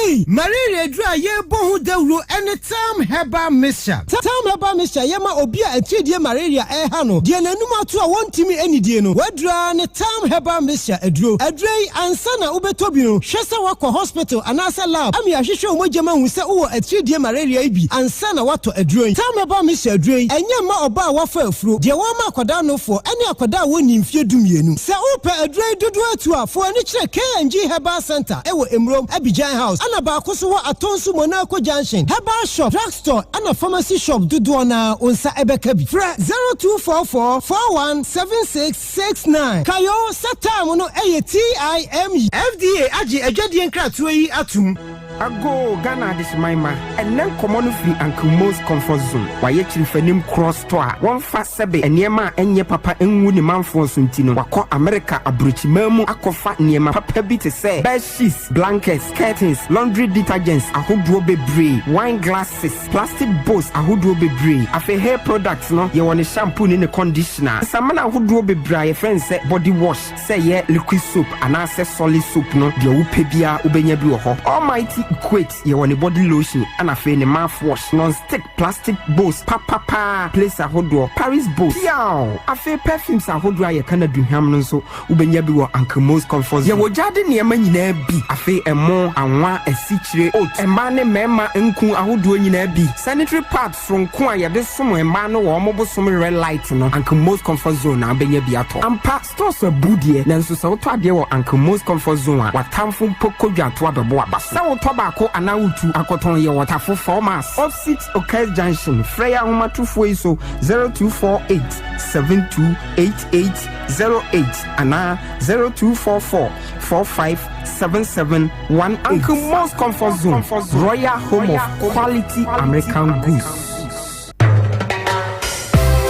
ei! Malaria aduro a yɛrebɔ ho dawuro ne Tam Herbal Mixture. Tam Herbal Mixture yɛ ma obi a atiridie malaria reha no, deɛ n'anum ato a wɔntumi nnidie no. W'aduro ara ne Tam Herbal Mixture aduro. Aduro yi, ansa na wobɛtɔ bi no, hwɛ sɛ woakɔ hospital anaasɛ lab ama yɛahwehwɛ wo mogya mu ahu sɛ wowɔ atiridie malaria yi bi ansa na woatɔ aduro yi. Tam Herbal Mixture aduro yi, ɛnyɛ mma ɔbaa a wafa afuro, deɛ wɔrema akwadaa nofoɔ, ne akwadaa a wɔnnii mfeɛ dumienu. Sɛ wopɛ aduro yi dodoɔ atu a, fa w'ani kyerɛ K&G Herbal Centre wɔ Emurom, Abidjan House, ɛna baako nso wɔ Atonsu Monaco Junction. Herbal shop, drug store ɛna pharmacy shop dodoɔ no ara wo nsa bɛka bi. Frɛ 0244 41 76 69. Kae o sɛ time no yɛ TIME. FDA agye adwadie nkratoɔ yi atom. Agoo Ghana adehyeman mma, ɛnnɛ nkɔmmɔ no firi Uncle Mo's Comfort Zone. Wayɛ kyirifanim korɔ store a wɔmfa sɛbe nneɛma a ɛnyɛ papa ngu ne manfoɔ so nti no, wakɔ Amerika aburokyiman mu akɔfa nneɛma papa bi te sɛ bed sheets, blankets, curtains, laundry detergents ahodoɔ bebree, wine glasses, plastic bowls ahodoɔ bebree. Afei hair products no, yɛwɔ ne shampoo ne ne conditioner. Nsamena ahodoɔ bebree a yɛfrɛ no sɛ body wash. Sɛ ɛyɛ liquid soap anaasɛ solid soap no, deɛ wopɛ biara wobɛnya bi wɔ hɔ. Almighty Equate, yɛwɔ ne body lotion ɛna afei ne mouth wash, non-stick plastic bowls papapaa, plates ahodoɔ, Paris bowls, piaw! Afei perfumes ahodoɔ a yɛka no aduhwam no nso wobɛnya bi wɔ Uncle Mo's Comfort Zone. Yɛwɔ gyaade nneɛma nyinaa bi, afei ɛmo, anwa, asikyire, oat, mmaa ne mmarima nku ahodoɔ nyinaa bi, sanitary pads soronko a yɛde som mmaa no wɔ wɔn bosom red light no, Uncle Mo's Comfort Zone na wobɛnya bi atɔ. Ampa! Stores abu deɛ, nanso sɛ wotɔ adeɛ wɔ Uncle Mo's Comfort Zone a, w'atamfo mpo kɔ dwantoa bɛbɔ w'aba so. Sɛ wotɔ baako anaa wotu akɔtɔn yɛ wɔ Tafo 4 Miles, opposite Okais Junction. Frɛ yɛn ahomatofoɔ yi so 0248 728808 anaa 0244 457718. Uncle Mo's Comfort Zone, Royal Home of Quality American Goods.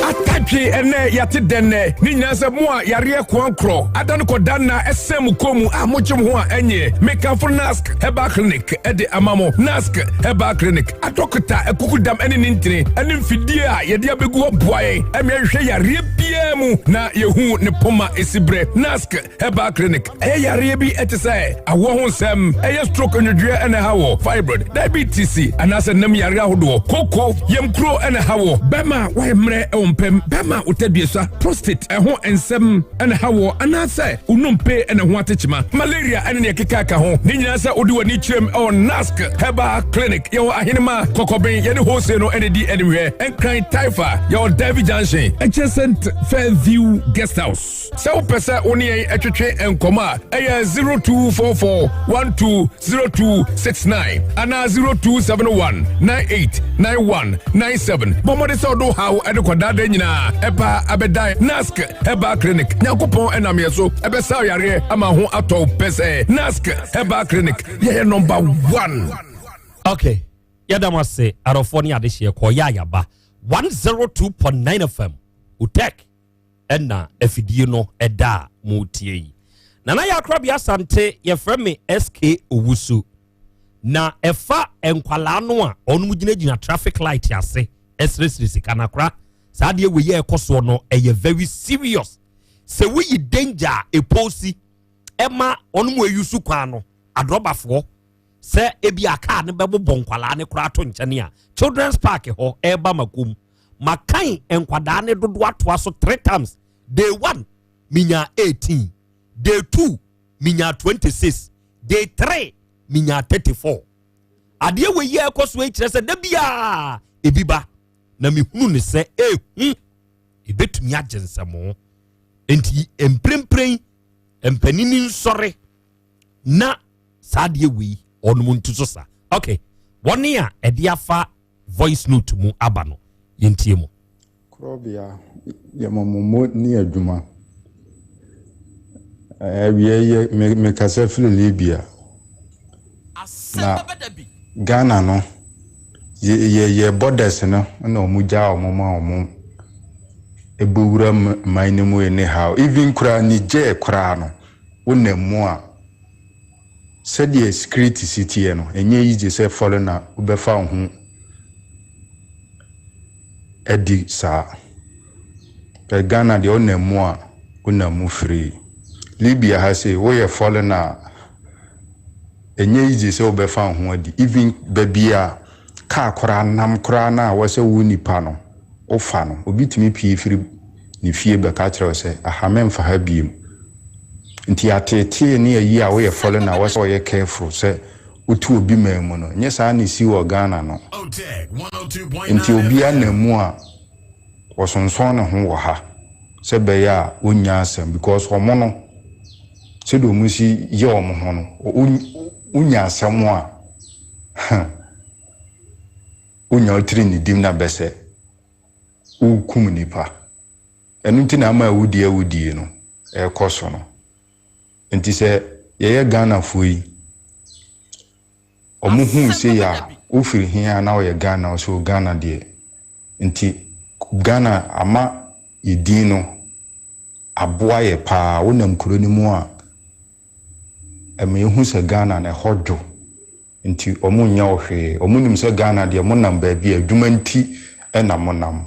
Atadwe ɛnɛ yɛate dɛn nɛ ne nyinaa sɛ mo a yareɛ koankorɔ ada no kɔda nna ɛsɛn mo kɔn mu a mogye mo ho a ɛnyɛ mekamfo Nask Herbal Clinic ɛde ama mo. Nask Herbal Clinic adɔkota akukudam ɛne ne ntini ɛne mfidie a yɛde abɛgu hɔ boa yɛn ɛma yɛhwehwɛ yareɛ biara mu na yɛhu ne poma ɛsi berɛ. Nask Herbal Clinic ɛyɛ yareɛ bi ɛte sɛ awoɔ ho nsɛm, ɛyɛ stroke nwodwoeɛ ɛna ɛha wɔ, fibroid, diabetes anaasɛ nam yareɛ ahodoɔ, koko, yamkuro ɛna ɛha wɔ, bɛrima a wayɛ mmerɛ ɛwɔ mpam, bɛrima a wotɛ prostate ɛho nsɛm ɛna ɛha wɔ, anaasɛ wonompe ɛna ho atekyema, malaria ɛne neɛ ɛkeka ka ho ne nyinaa sɛ wode w'ani kyerɛm ɛwɔ Nask Herbal Clinic. Yɛwɔ Ahenema Kɔkɔben, yɛne hose no ɛne di animhwɛ, Nkran Taifa, yɛwɔ Davy Junction adjacent Fairview Guest House. Sɛ wopɛ sɛ wo ne yɛn ɛtwetwe nkɔmmɔ a, ɛyɛ 0244 120269 anaa 0271 989197. Bɔ mmɔden sɛ wode wo haw ɛde kɔdaada nyinaa ɛba abɛdan Nask Herbal Clinic. Nyankopɔn ɛnam yɛ so ɛbɛsa yareɛ ama ho atɔ wo pɛ sɛ Nask Herbal Clinic yɛyɛ number one. Okay, yɛda mo ase adɔfoɔ ne adehyeɛ kɔ yɛ ayaba 102.9 FM Utek ɛna afidie no ɛda a motie yi. Nana yɛ Akorabea Asante, yɛfrɛ me SK Owusu. Na ɛfa nkwalaa no a ɔnom gyinagyina traffic light ase ɛsrɛsrɛ sika no akora, saa adeɛ wei yɛ ɛkɔ soɔ no ɛyɛ very serious. Sɛ woyi danger a ɛpɔsi ɛma ɔnom ayi so kwan no adrɔbafoɔ sɛ ebi a kaa no bɛbobɔ nkwalaa no koraa to nkyɛn a, Children's Park hɔ ɛreba Makom makan nkwadaa ne dodoɔ atoa so three times. Day one minya 18, day two minya 26, day three minya 34. Adeɛ wɔ yi a ɛkɔ so yi kyerɛ sɛ da biara ebi ba. Na mehunu ne sɛ ehu ebetumi agye nsɛmo. Nti mprempren mpanini nsɔre na saa adeɛ wei ɔnom ntu so sa. Okay, wɔne a ɛde afa voice note mu aba no, yɛntie mu. Korɔbea, yɛma mo mo ne adwuma. Awia yɛ me mekasa firi Libya. Na Ghana no, yɛ yɛ yɛ borders no na wɔn gyaa wɔn ma wɔn ɛbɛwura man no mu anyhow. Even koraa Niger koraa no, wonam mu a sɛdeɛ security si teɛ no, ɛnyɛ easy sɛ foreigner wobɛfa wo ho adi saa. But Ghana deɛ wonam mu a, wonam mu free. Libya ha sei, woyɛ foreigner a, ɛnyɛ easy sɛ wobɛfa wo ho adi. Even baabi a kaa koraa nam koraa no a wɔsɛ wo nipa no, wofa no, obi tumi pie firi ne fie bɛka kyerɛ wo sɛ, aha memfa ha biem. Nti ateetee ne ayi a woyɛ foreigner a wɔsɛ wɔyɛ careful sɛ wotu obi man mu no, nyɛ saa na ɛsi wɔ Ghana no. Nti obiara nam mu a, wɔsonsɔn ne ho wɔ ha sɛ ɛbɛyɛ a wɔnnya asɛm because wɔn no, sɛdeɛ wɔn si yɛ wɔn ho no, wonya asɛm a, wonya wo tiri nnidim na bɛsɛ wokum nipa. Ɛno nti na ama awudie awudie no ɛrekɔ so no. Nti sɛ yɛyɛ Ghanafoɔ yi, ɔmo huu sei a, wofiri he a na ɔyɛ Ghana, ɔsɛ Ghana deɛ. Nti Ghana ama yɛ din no aboa yɛ paa. Wonam kuro no mu a, ɛma yɛhu sɛ Ghana no ɛhɔ dwo. Nti ɔmo nyɛ wo hwee. Ɔmo nim sɛ Ghana deɛ monam baabi a adwuma nti ɛna monam.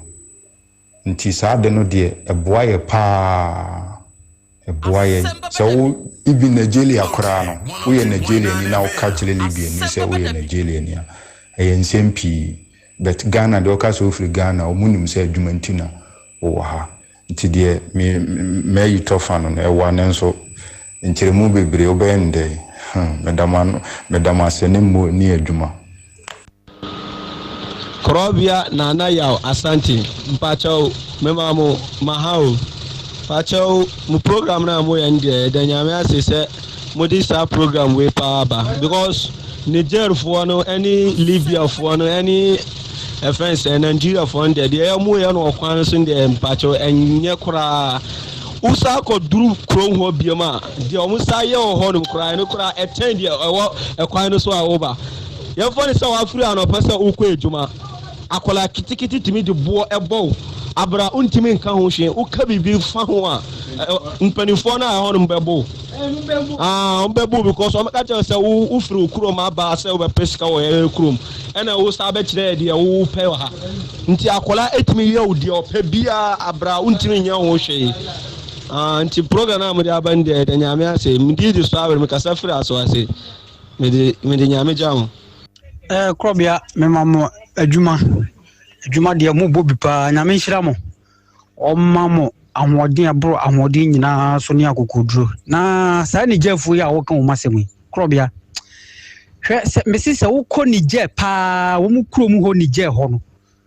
Nti saa ade no deɛ ɛboa yɛ paa. Ɛboa yɛn. Sɛ wo even Nigeria koraa no, woyɛ Nigeriani na woka kyerɛ Libyani sɛ woyɛ Nigeriani a, ɛyɛ nsɛm pii. But Ghana deɛ woka sɛ wofiri Ghana, ɔmo nim sɛ adwuma nti na wowɔ ha. Nti deɛ me mayi tɔfa no no, ɛwa ne nso nkyerɛmu bebree wobɛyɛ no dɛn? Meda mo ano, meda mo ase ne mo ne adwuma. Korɔbea Nana Yaw Asante mpakyɛw mema mo maha o pakyɛw mo program no a moyɛ no deɛ yɛda Nyame ase sɛ mode saa program wei paa ba because Niger foɔ no ɛne Libya foɔ no ɛne ɛfɛn sɛ Nigeria foɔ no deɛ deɛ moyɛ no ɔkwan so deɛ mpakyɛw ɛnyɛ koraa wosa akɔduru kurom hɔ biom a deɛ ɔmo sa yɛ wɔ hɔ nom koraa ɛno koraa ɛkyɛn deɛ ɛwɔ ɛkwan no so a woba. Yɛmfa no sɛ woafiri anɔpa sɛ worekɔ adwuma. Akwadaa ketekete tumi de boɔ bɔ wo abere a wontumi nka ho hwee. Woka biribi fa ho a, mpanimfoɔ no a ɛhɔ nom bɛbo wo. Ah, wɔbɛbo wo because wɔbɛka kyerɛ wo sɛ wo wofiri wo kurom aba sɛ wobɛpɛ sika wɔ yɛn kurom. Ɛna wo san bɛkyerɛ yɛ deɛ wopɛ wɔ ha. Nti akwadaa tumi yɛ wo deɛ ɔpɛ biara abere a wontumi nyɛ ho hwee. Ah, nti program no a mode aba no deɛ, yɛda Nyame ase. Medi de so abere, mekasa firi aso ase. Mede mede Nyame gya mo. Eh, korɔbea mema mo adwuma. Adwuma deɛ mo bɔ bi paa. Nyame nhyira mo. Ɔmma mo ahoɔden ɛboro ahoɔden nyinaa so ne akokoduro. Na saa Nigerfoɔ yi a wɔka wɔn asɛm yi, korɔbea. Hwɛ sɛ mesi sɛ wokɔ Niger paa, wɔn kurom hɔ Niger hɔ no.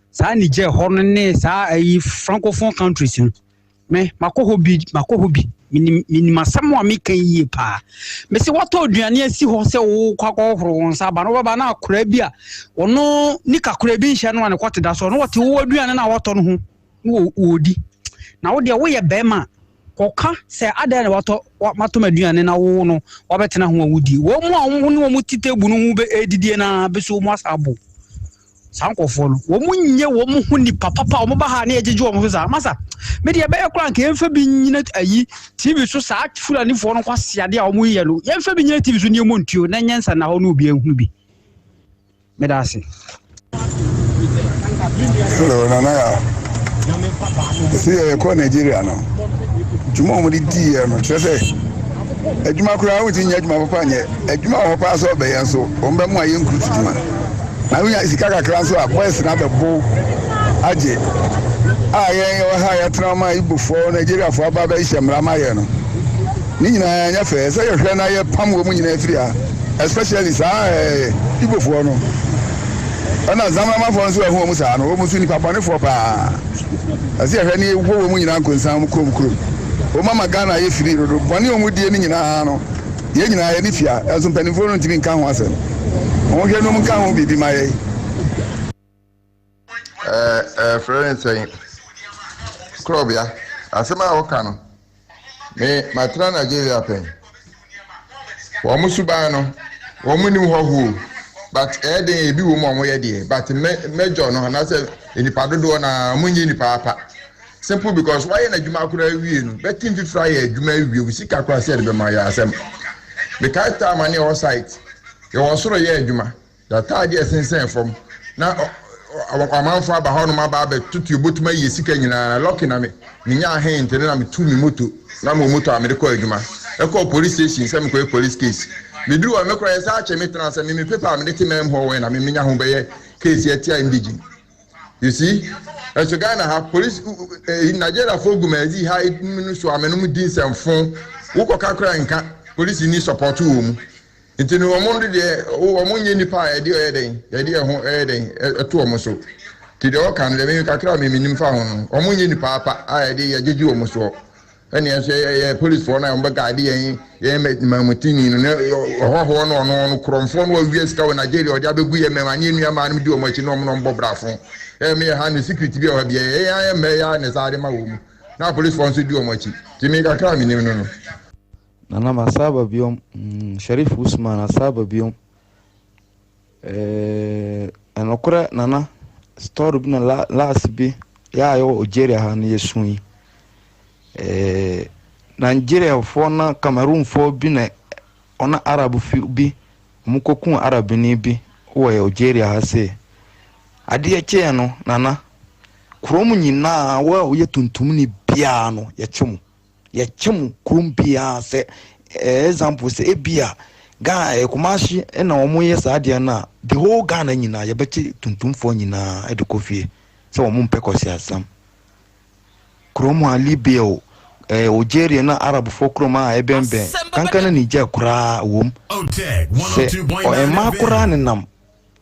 Saa Niger hɔ no ne saa ayi francophone countries no. Me, makɔ hɔ bi, makɔ hɔ bi. Menim, menim asɛm a meka yie paa. Mese wɔtɔ aduane asi hɔ sɛ wokɔ akɔhohoro wo nsa aba no, wobɛba na akwadaa bi a ɔno nika koraa bi nhyɛ no a ne kɔte da so, ɔno wɔte wo aduane no a wɔtɔ no ho na wɔdi. Na wo deɛ woyɛ bɛrima a, kɔka sɛ adɛn na watɔ matɔ m'aduane na wo no wabɛtena ho a wodi. Wɔn mu a wɔn ne wɔn te table no ho bɛ ɛredidie no ara bɛso wɔn asa abo. Saa nkurɔfoɔ no, wɔn nyɛ wɔn ho nipa papa a wɔn ba ha ne yɛgyegye wɔn so saa. Masa, me deɛ ɛbɛyɛ koraa nka yɛmfa bi nyina ayi TV so saa Fulanifoɔ no nkwaseadeɛ a wɔn yɛ no, yɛmfa bi nyina TV so ne yɛmmɔ ntuo na nyɛ nsa na hɔ ne obi ahunu bi. Meda ase. Hello, Nana ya. Ɛsɛ yɛ yɛkɔ Nigeria no. Dwuma a wɔde dii yɛ no kyerɛ sɛ adwuma koraa wontumi nyɛ adwuma papa nyɛ. Adwuma wɔ hɔ paa sɛ ɔbɛyɛ nso wɔn bɛmo ayɛ nkurutu dwuma. Na wonya sika kakra nso a boys no abɛbo agye. A yɛn yɛwɔ ha yɛtena ma Igbofoɔ Nigeriafoɔ aba abɛhyɛ mmara ma yɛn no. Ne nyinaa nyɛ fɛ. Ɛsɛ yɛhwɛ na yɛpam wɔn nyinaa firi ha. Especially saa ɛɛ Igbofoɔ no. Ɛna Zamaramafoɔ nso ɛho wɔn saa no, wɔn nso nnipa bɔnefoɔ paa. Ɛsɛ yɛhwɛ ne yɛwɔ wɔn nyinaa nkonsan wɔn kurom kurom. Wɔn ama Ghana ayɛ firi dodo. Bɔne a wɔn die no nyinaa no, yɛn nyinaa yɛne tua. Ɛnso mpanimfoɔ no ntumi nka ho asɛm. Wɔn hwɛ no wɔn nka ho biribi ma yɛn. Ɛɛ ɛfrɛ ne sɛn? Korɔbea, asɛm a woka no, me matena Nigeria pɛn. Wɔn suban no, wɔn nim hɔhoɔ but ɛyɛ den ebi wɔ mu a wɔyɛ deɛ but major no anaasɛ nipa dodoɔ na wɔn nyɛ nipa apa. Simple because wayɛ n'adwuma koraa awie no, bɛte mfifiri ayɛ adwuma awie, wo sika koraa sɛ yɛde bɛma yɛ asɛm. Mekae time a ne yɛwɔ site, yɛwɔ soro yɛ adwuma. N'ataade a ɛsensɛn fam, na amanfo aba hɔnom aba abɛtoto obotum ayi sika nyinaa. Lucky na me menyaa hint no na metu me moto, na mewɔ moto a mede kɔ adwuma. Ɛkɔɔ police station sɛ mekɔyɛ police case. Meduru hɔ no, me koraa yɛsan akyɛ me tena sɛ me me paper a mede te man mu hɔ wɛn na me menya ho bɛyɛ case atia indigene. You see? Ɛso Ghana ha police eh, Nigeria fo gu mɛzi ha no so a menom di nsɛmfo. Wokɔka koraa nka police ni support wɔ mu. Nti no wɔn no deɛ wɔn nyɛ nnipa a yɛde ɔyɛ dɛn yɛde yɛn ho ɛyɛ dɛn ɛto wɔn so. Nti deɛ ɔka no deɛ me kakra a me menim fa ho no wɔn nyɛ nnipa apa a yɛde yɛgyegye wɔn soɔ. Ɛne nso yɛ yɛ policefoɔ no a wɔn bɛ guide yɛn yɛn mamutini no ne ɔhɔhoɔ no ɔno ɔno korɔmfoɔ no wawia sika wɔ Nigeria ɔde abɛgu yɛ mɛma ne nua maa no di wɔn akyi na wɔn na wɔn bɔ brafo. Ɛyɛ me yɛ ha no secret bi a ɔha bi yɛ yɛn ayɛ mɛ yɛ ne saa de ma wɔn mu na policefoɔ nso di wɔn akyi. Nti me kakra a menim no no. Nana masaba biom mm, Sharif Usman asaba biom eh, ɛnokorɛ Nana story bi na la, last bi yɛ a yɛwɔ Algeria ha no yɛsu yi eh, Nigeriafoɔ na Cameroonfoɔ bi na ɔna Arab fi bi wɔn kɔku Arabini bi wɔ Algeria ha sei adeɛ kyeɛ no Nana kurom nyinaa wo a woyɛ tuntum ni biara no yɛkye mo Yɛkyɛ mo kurom biara sɛ eh, example sɛ ebia Ghana eh, Kumasi na wɔn yɛ saa adeɛ no a the whole Ghana nyinaa yɛbɛkye tuntumfoɔ nyinaa de kɔ fie sɛ wɔn mpɛ kɔsiasɛm. Kurom a Libya o, eh, Algeria na Arabfoɔ kurom a ɛbɛnbɛn kankan na Niger koraa wɔm sɛ mmaa koraa nenam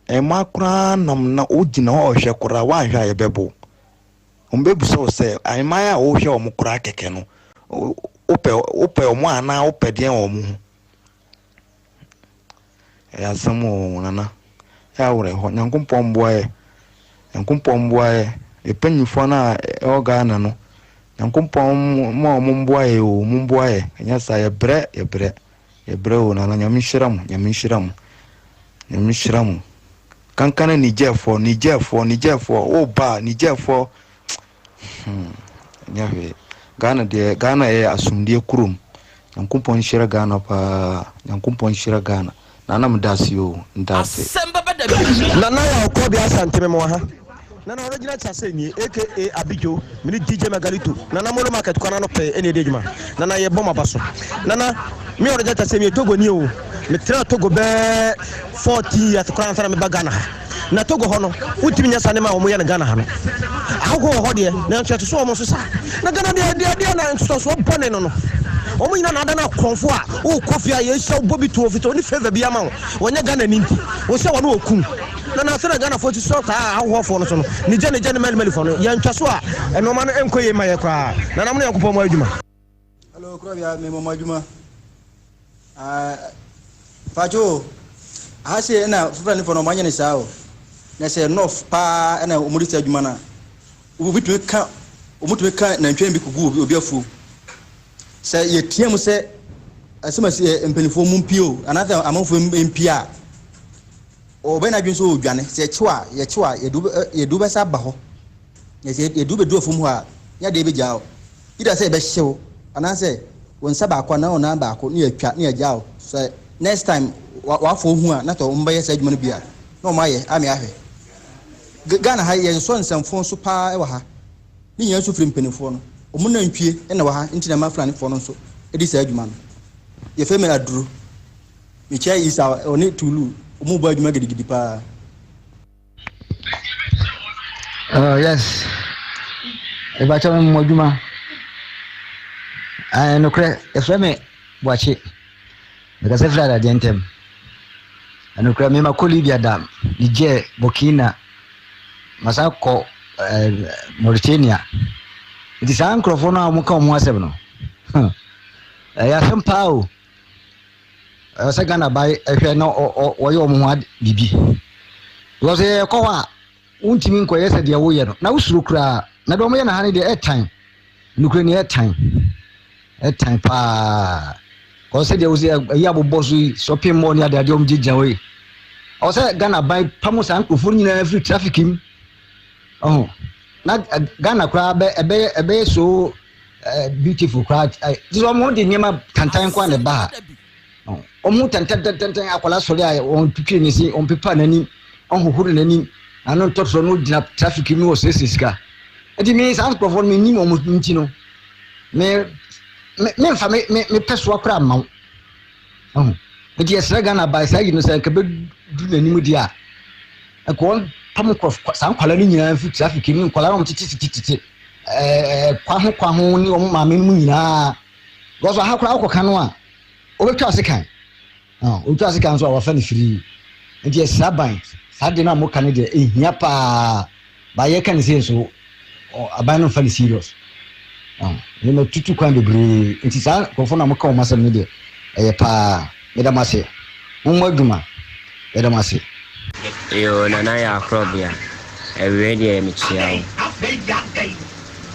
mmaa koraa nam na wogyina hɔ ɔhwɛ koraa woanhwɛ a yɛbɛbo. Wɔbɛbisa wo sɛ, Ahemman a wohwɛ wɔn koraa kɛkɛ no, wopɛ wopɛ wɔn anaa wopɛ deɛn wɔ wɔn ho? Ɛyɛ asɛm o, Nana. Ɛyɛ awerɛhɔ. Nyankopɔn mmoa yɛ. Nyankopɔn mmoa yɛ. Yɛ mpanyinfoɔ no a ɛwɔ Ghana no, Nyankopɔn ma wɔn mmoa yɛ o, wɔn mmoa yɛ. Ɛnyɛ saa, yɛbrɛ, yɛbrɛ. Yɛbrɛ o, Nana. Nyame nhyira mo, Nyame nhyira mo. Nyame nhyira mo. Kankana Nigerfoɔ, Nigerfoɔ, Nigerfoɔ, wo ba a, Nigerfoɔ, hmm, nyɛ hwee. Ghana deɛ, Ghana yɛ asomdie kurom. Nyankopɔn nhyira Ghana paa. Nyankopɔn nhyira Ghana. Nana medase o, medase. Nana Yaw Kɔbi Asante me mewɔ ha. Nana Original Chase nie aka Abidjo me ne DJ Magalito Nana Molo Market kwan ano pɛɛ ɛna ɛdi adwuma Nana yɛ bɔ maba so Nana me Original Chase me yɛ Togo ni o me tena Togo bɛɛ 14 years koraa ansa na me ba Ghana ha na Togo hɔ no wontumi nyɛ saa nneɛma a wɔn yɛ no Ghana ha no ahoho wɔ hɔ deɛ nanso ɛte so wɔn nso saa na Ghana deɛ deɛ deɛ na nsosɔsoɔ bɔne no no wɔn nyinaa na ada no akorɔmfo a wokɔ fie a yɛhyɛ wobɔ bi to ofi sɛ wɔne favor bi ama wo wɔnyɛ Ghana ni nti wo sɛ wɔne wɔkum Na na sɛdeɛ Ghanafoɔ si sɔ saa ahohoɔfoɔ no so no, Niger Niger ne Mali Malifoɔ no, yɛntwa so a, nnoɔma no nkɔ yie mma yɛn koraa. Nana mo ne Nyankopɔn mmɔ adwuma. Hello, Kurabea, me mɔ adwuma. Ah, Pacho, aha se na Fulani fo no ɔmo anyɛ ne saa o. Na sɛ North paa na ɔmo de saa adwuma no a, obi tumi ka ɔmo tumi ka nantwie bi kogu obi obi afuom. Sɛ yɛtea mu sɛ asɛm asi mpanimfoɔ mu mpie o, anaasɛ amanfoɔ mpie a, Ɔbɛyɛ n'adwene sɛ ɔredwane. Sɛ yɛkye wo a, yɛkye wo a, yɛde wo yɛde wo bɛsa aba hɔ. Na sɛ yɛde wo bɛdu afum hɔ a, nyɛ adeɛ bɛgyaa wo. Either sɛ yɛbɛhye wo, anaasɛ wo nsa baako anaa wo nan baako na yɛatwa na yɛagyaa wo. Sɛ next time w'afoɔ hu a, na sɛ wɔbɛyɛ saa adwuma no bi a, na wɔayɛ ama yɛahwɛ. Ghana ha yɛnsɔ nsɛmfo so paa wɔ ha. Ne nyinaa nso firi mpanimfoɔ no. Wɔn nantwie na ɛwɔ ha nti na ɛma Fulanifoɔ no nso di saa adwuma no. Yɛfrɛ me Aduro. Mekyia Isa ɔne Tulu ɔmo bɔ adwuma gidigidi paa. Oh yes. Ebakyɛ me mmɔ adwuma. Eh, nokorɛ, yɛfrɛ me Boakye. Mekasa firi adadeɛ ntɛm. Nokorɛ, me makɔ Libya da. Niger, Burkina, masan kɔ ɛɛ Mauritania. Nti saa nkurɔfoɔ no a wɔka wɔn ho asɛm no, hmm, ɛyɛ asɛm paa o. Ɛwɔ sɛ Ghana ba ɛhwɛ na wɔyɛ wɔn ho biribi. Because yɛkɔ hɔ a, wontumi nkɔyɛ sɛ deɛ woyɛ no, na wosuro koraa. Na deɛ wɔyɛ no ha no deɛ ɛtan. Nokorɛ ni ɛtan. Ɛtan paa. Kɔ sɛ deɛ wosi ɛyi abobɔ so yi, shopping mall ne adeade wɔn gyinagyina hɔ yi. Ɔwɔ sɛ Ghana ban pam saa nkurɔfoɔ no nyinaa firi traffic mu. Ɔho. Na Ghana koraa bɛ ɛbɛyɛ ɛbɛyɛ so beautiful koraa. Ti sɛ wɔn de nneɛma tantan nko a na ɛba ha. Wɔn ho tantantantantan akwadaa sɔre a wɔn twitwi ne se, wɔn pepa n'anim, wɔn hohoro n'anim, n'ano ntɔtɔrɔ no gyina traffic mu ɔsiesie sika. Nti me saa nkurɔfoɔ no menim wɔn nti no, me me memfa me me me pɛ soa koraa mma wo. Ɔho. Nti yɛsrɛ Ghana ba saa yi no sɛ nka bɛdu n'anim deɛ a, nka wɔn pam nkurɔfoɔ saa nkwadaa no nyinaa mfiri traffic mu, nkwadaa no wɔn tetetetete ɛɛ kwa ho kwa ho ne wɔn maame no mu nyinaa. Because aha koraa wokɔka no a, wobɛtwa ase kan. Wotwa ase kan nso a wafa no firii. Nti yɛsrɛ aban, saa deɛ no a moka no deɛ ɛhia paa. Ba yɛka no sei nso, aban no mfa no serious. Nneɛma tutu kwan bebree. Nti saa nkurɔfoɔ no a moka wɔn asɛm no deɛ, ɛyɛ paa. Meda mo ase. Mommɔ adwuma. Yɛda mo ase. Yoo Nana yɛ akorɔbea. Ɛwerɛ deɛ mekyea wo.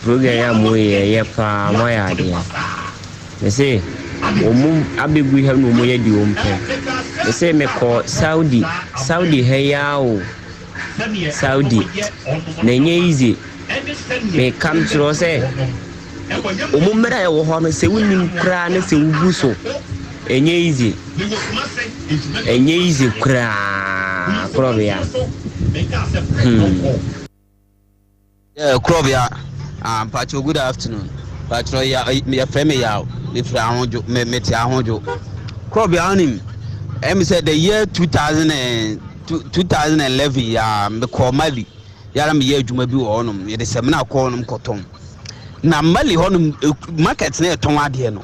Program yi a mo yɛ ɛyɛ paa mo ayɛ adeɛ. Me se wɔn abɛgu ha na wɔn yɛ deɛ wɔn pɛ. Me se me kɔ Saudi Saudi ha yi ara o Saudi na ɛnyɛ easy. Me ka kyerɛ wo sɛ wɔn mmerɛ a ɛwɔ hɔ no sɛ wonim koraa ne sɛ wobu so ɛnyɛ easy. Ɛnyɛ easy koraa korɔbea. Hmm. Yeah, Krobia. Ah, Mpacho, good afternoon. Mpacho, ya, yɛfrɛ me Yaw. Mefiri Ahodwo, me mete Ahodwo. Krobia, wonim, ɛmi sɛ the year 2000 and, 2011 ya mekɔɔ Mali. Yara meyɛ adwuma bi wɔ hɔnom. Yɛde sɛmina kɔɔ hɔnom kɔtɔn. Na Mali hɔnom, market na yɛtɔn adeɛ no.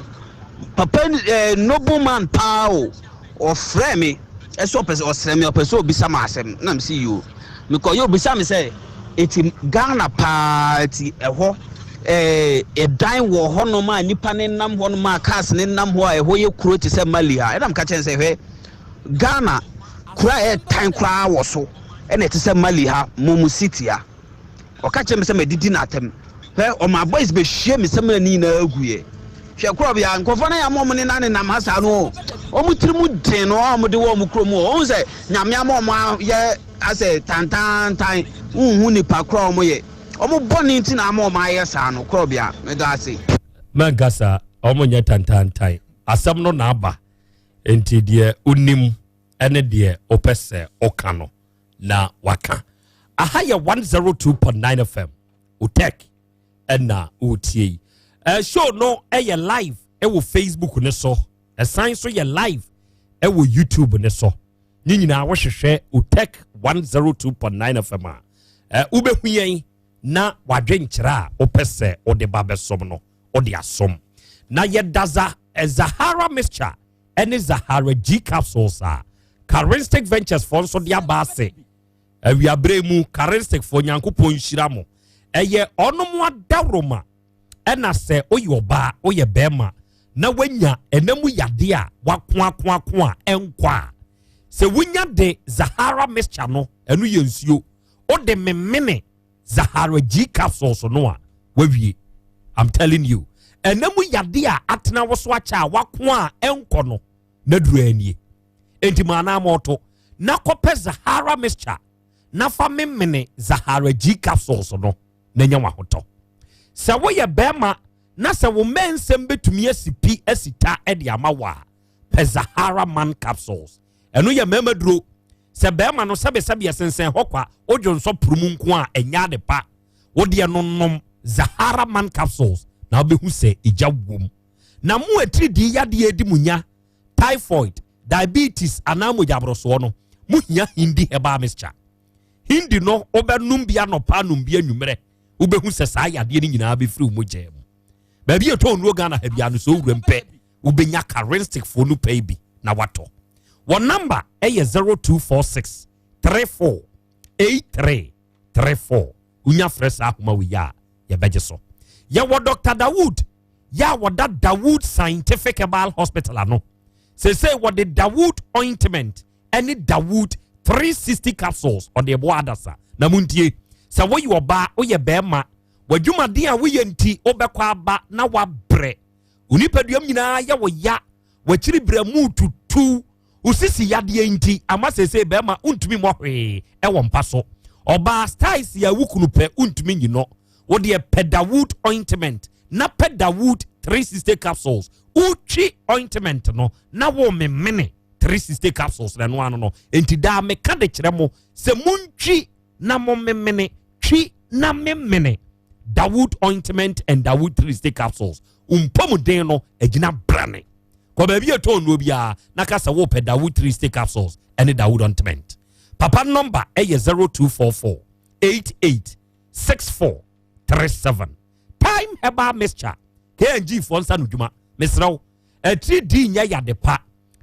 Papa, eh, noble man paa o. Ɔfrɛɛ me sɛ ɔpɛ sɛ ɔsrɛ me, ɔpɛ sɛ ɔbisa me asɛm. Na mese yoo. Mekɔyɛ ɔbisa me sɛ eti Ghana paa eti ɛhɔ ɛɛ ɛdan wɔ hɔnom a nnipa ne nam hɔnom a cars ne nam hɔ a ɛhɔ yɛ kuro te sɛ Mali ha. Ɛna meka kyerɛ no sɛ hwɛ Ghana kuro a ɛtan koraa wɔ so ɛna ɛte sɛ Mali ha Momu city ha. Ɔka kyerɛ me sɛ madidi no atɛm. Hwɛ, ɔmaa boys bɛhwie me samina no nyinaa guiɛ. Hwɛ korɔbea, nkurɔfoɔ no a yɛama wɔn nena nenam ha saa no o, wɔn tiri mu den no a wɔde wɔ wɔn kurom o, wɔhu sɛ Nyame ama wɔn ayɛ asɛ tantaantan, wonhu nipa korɔ a wɔyɛ. Wɔn bɔne nti na ama wɔn ayɛ saa no, korɔbea, meda ase. Mɛnka saa, wɔn nyɛ tantaantan. Asɛm no na aba, nti deɛ wonim ne deɛ wopɛ sɛ woka no na waka. Aha yɛ 102.9 FM, Otek ɛna wotie yi. Uh, show no ɛyɛ live ɛwɔ Facebook ne so, ɛsan so yɛ live ɛwɔ YouTube ne so. Ne nyinaa wohwehwɛ Otek 102.9 FM a, uh, wobɛhu yɛn na wadwenkyerɛ a wopɛ sɛ wode ba bɛsom no wode asom. Na yɛda za eh, Zahara mixture ɛne Zahara G capsules a Karinstic Ventures foɔ nso de aba ase awiaberɛ mu. Karinstic foɔ, Nyankopɔn nhyira mo. Ɛyɛ ɔnom adaworoma ɛna sɛ woyɛ ɔbaa, woyɛ bɛrima na woanya ɛna mu yadeɛ a wakoakoako a ɛnkɔ a, sɛ wonya de Zahara mixture no, ɛno yɛ nsuo, wode memene Zahara G capsules no a, wawie. I'm telling you, ɛna mu yade a atena wo so akyɛ a wako a ɛnkɔ no na duru anie. Enti ma anaa mɔto na kɔpɛ Zahara mixture na fa memene Zahara G capsules no na nya wahotɔ. Sɛ woyɛ bɛrima na sɛ wo mmɛ nsɛm bɛtumi asi pi asi ta de ama wo a, pɛ Zahara man capsules. Ɛno yɛ mmarima duro. Sɛ bɛrima no sɛbesɛbe ɛsensɛn hɔ kwa, wodwo nsɔ poro mu nko a, ɛnyɛ ade pa. Wo deɛ no nom Zahara man capsules na wobɛhu sɛ egya wom. Na mo atiridii yadeɛ adi mo nya, typhoid, diabetes anaa mogyaborosoɔ no, mohia Hindi herbal mixture. Hindi no wobɛnom bi anɔpa, nom bi anwummerɛ, wobɛhu sɛ saa yadeɛ no nyinaa bɛfiri wo mogya mu. Baabi a ɛtɔn nnuro Ghana ha biara no, sɛ owura mpɛ, wobɛnya Karenstickfoɔ no pɛi bi na watɔ. Wɔn namba ɛyɛ 0246. 34 83 34. Wonya frɛ saa ahoma wei a, yɛbɛgye so. Yɛwɔ Dr. Dawood yɛ a wɔda Dawood Scientific Herbal Hospital ano. Seesei wɔde Dawood ointment ne Dawood 360 capsules ɔde ɛboa adasa. Na montie, sɛ woyɛ ɔbaa, woyɛ bɛrima, w'adwumaden a woyɛ nti wobɛkɔ aba na wabrɛ. Wo nipaduam nyinaa yɛ wo ya, w'akyiri brɛ mu tutu, wo sisi yadeɛ nti ama seesei bɛrima wontumi mmɔ hwee ɛwɔ mpa so. Ɔbaa styles yɛ wo kunu pɛ wontumi nyi no. Wo deɛ pɛ Dawood ointment na pɛ Dawood 360 capsules. Wotwi ointment no na wo memene 360 capsules na ɛno ano no. Enti daa meka de kyerɛ mo sɛ montwi na momemene, twi na memene Dawood ointment and Dawood 360 capsules. Mpɔmuden no agyina brane. Kɔ baabi a ɛtɔn nnuro biara na ka sɛ wopɛ Dawood 360 capsules ɛne Dawood ointment. Papa nɔmba ɛyɛ 0244 88 64 37. Time Herbal Mixture, KNG foɔ nsa no dwuma. Mesrɛ wo, atiri di nyɛ yade pa.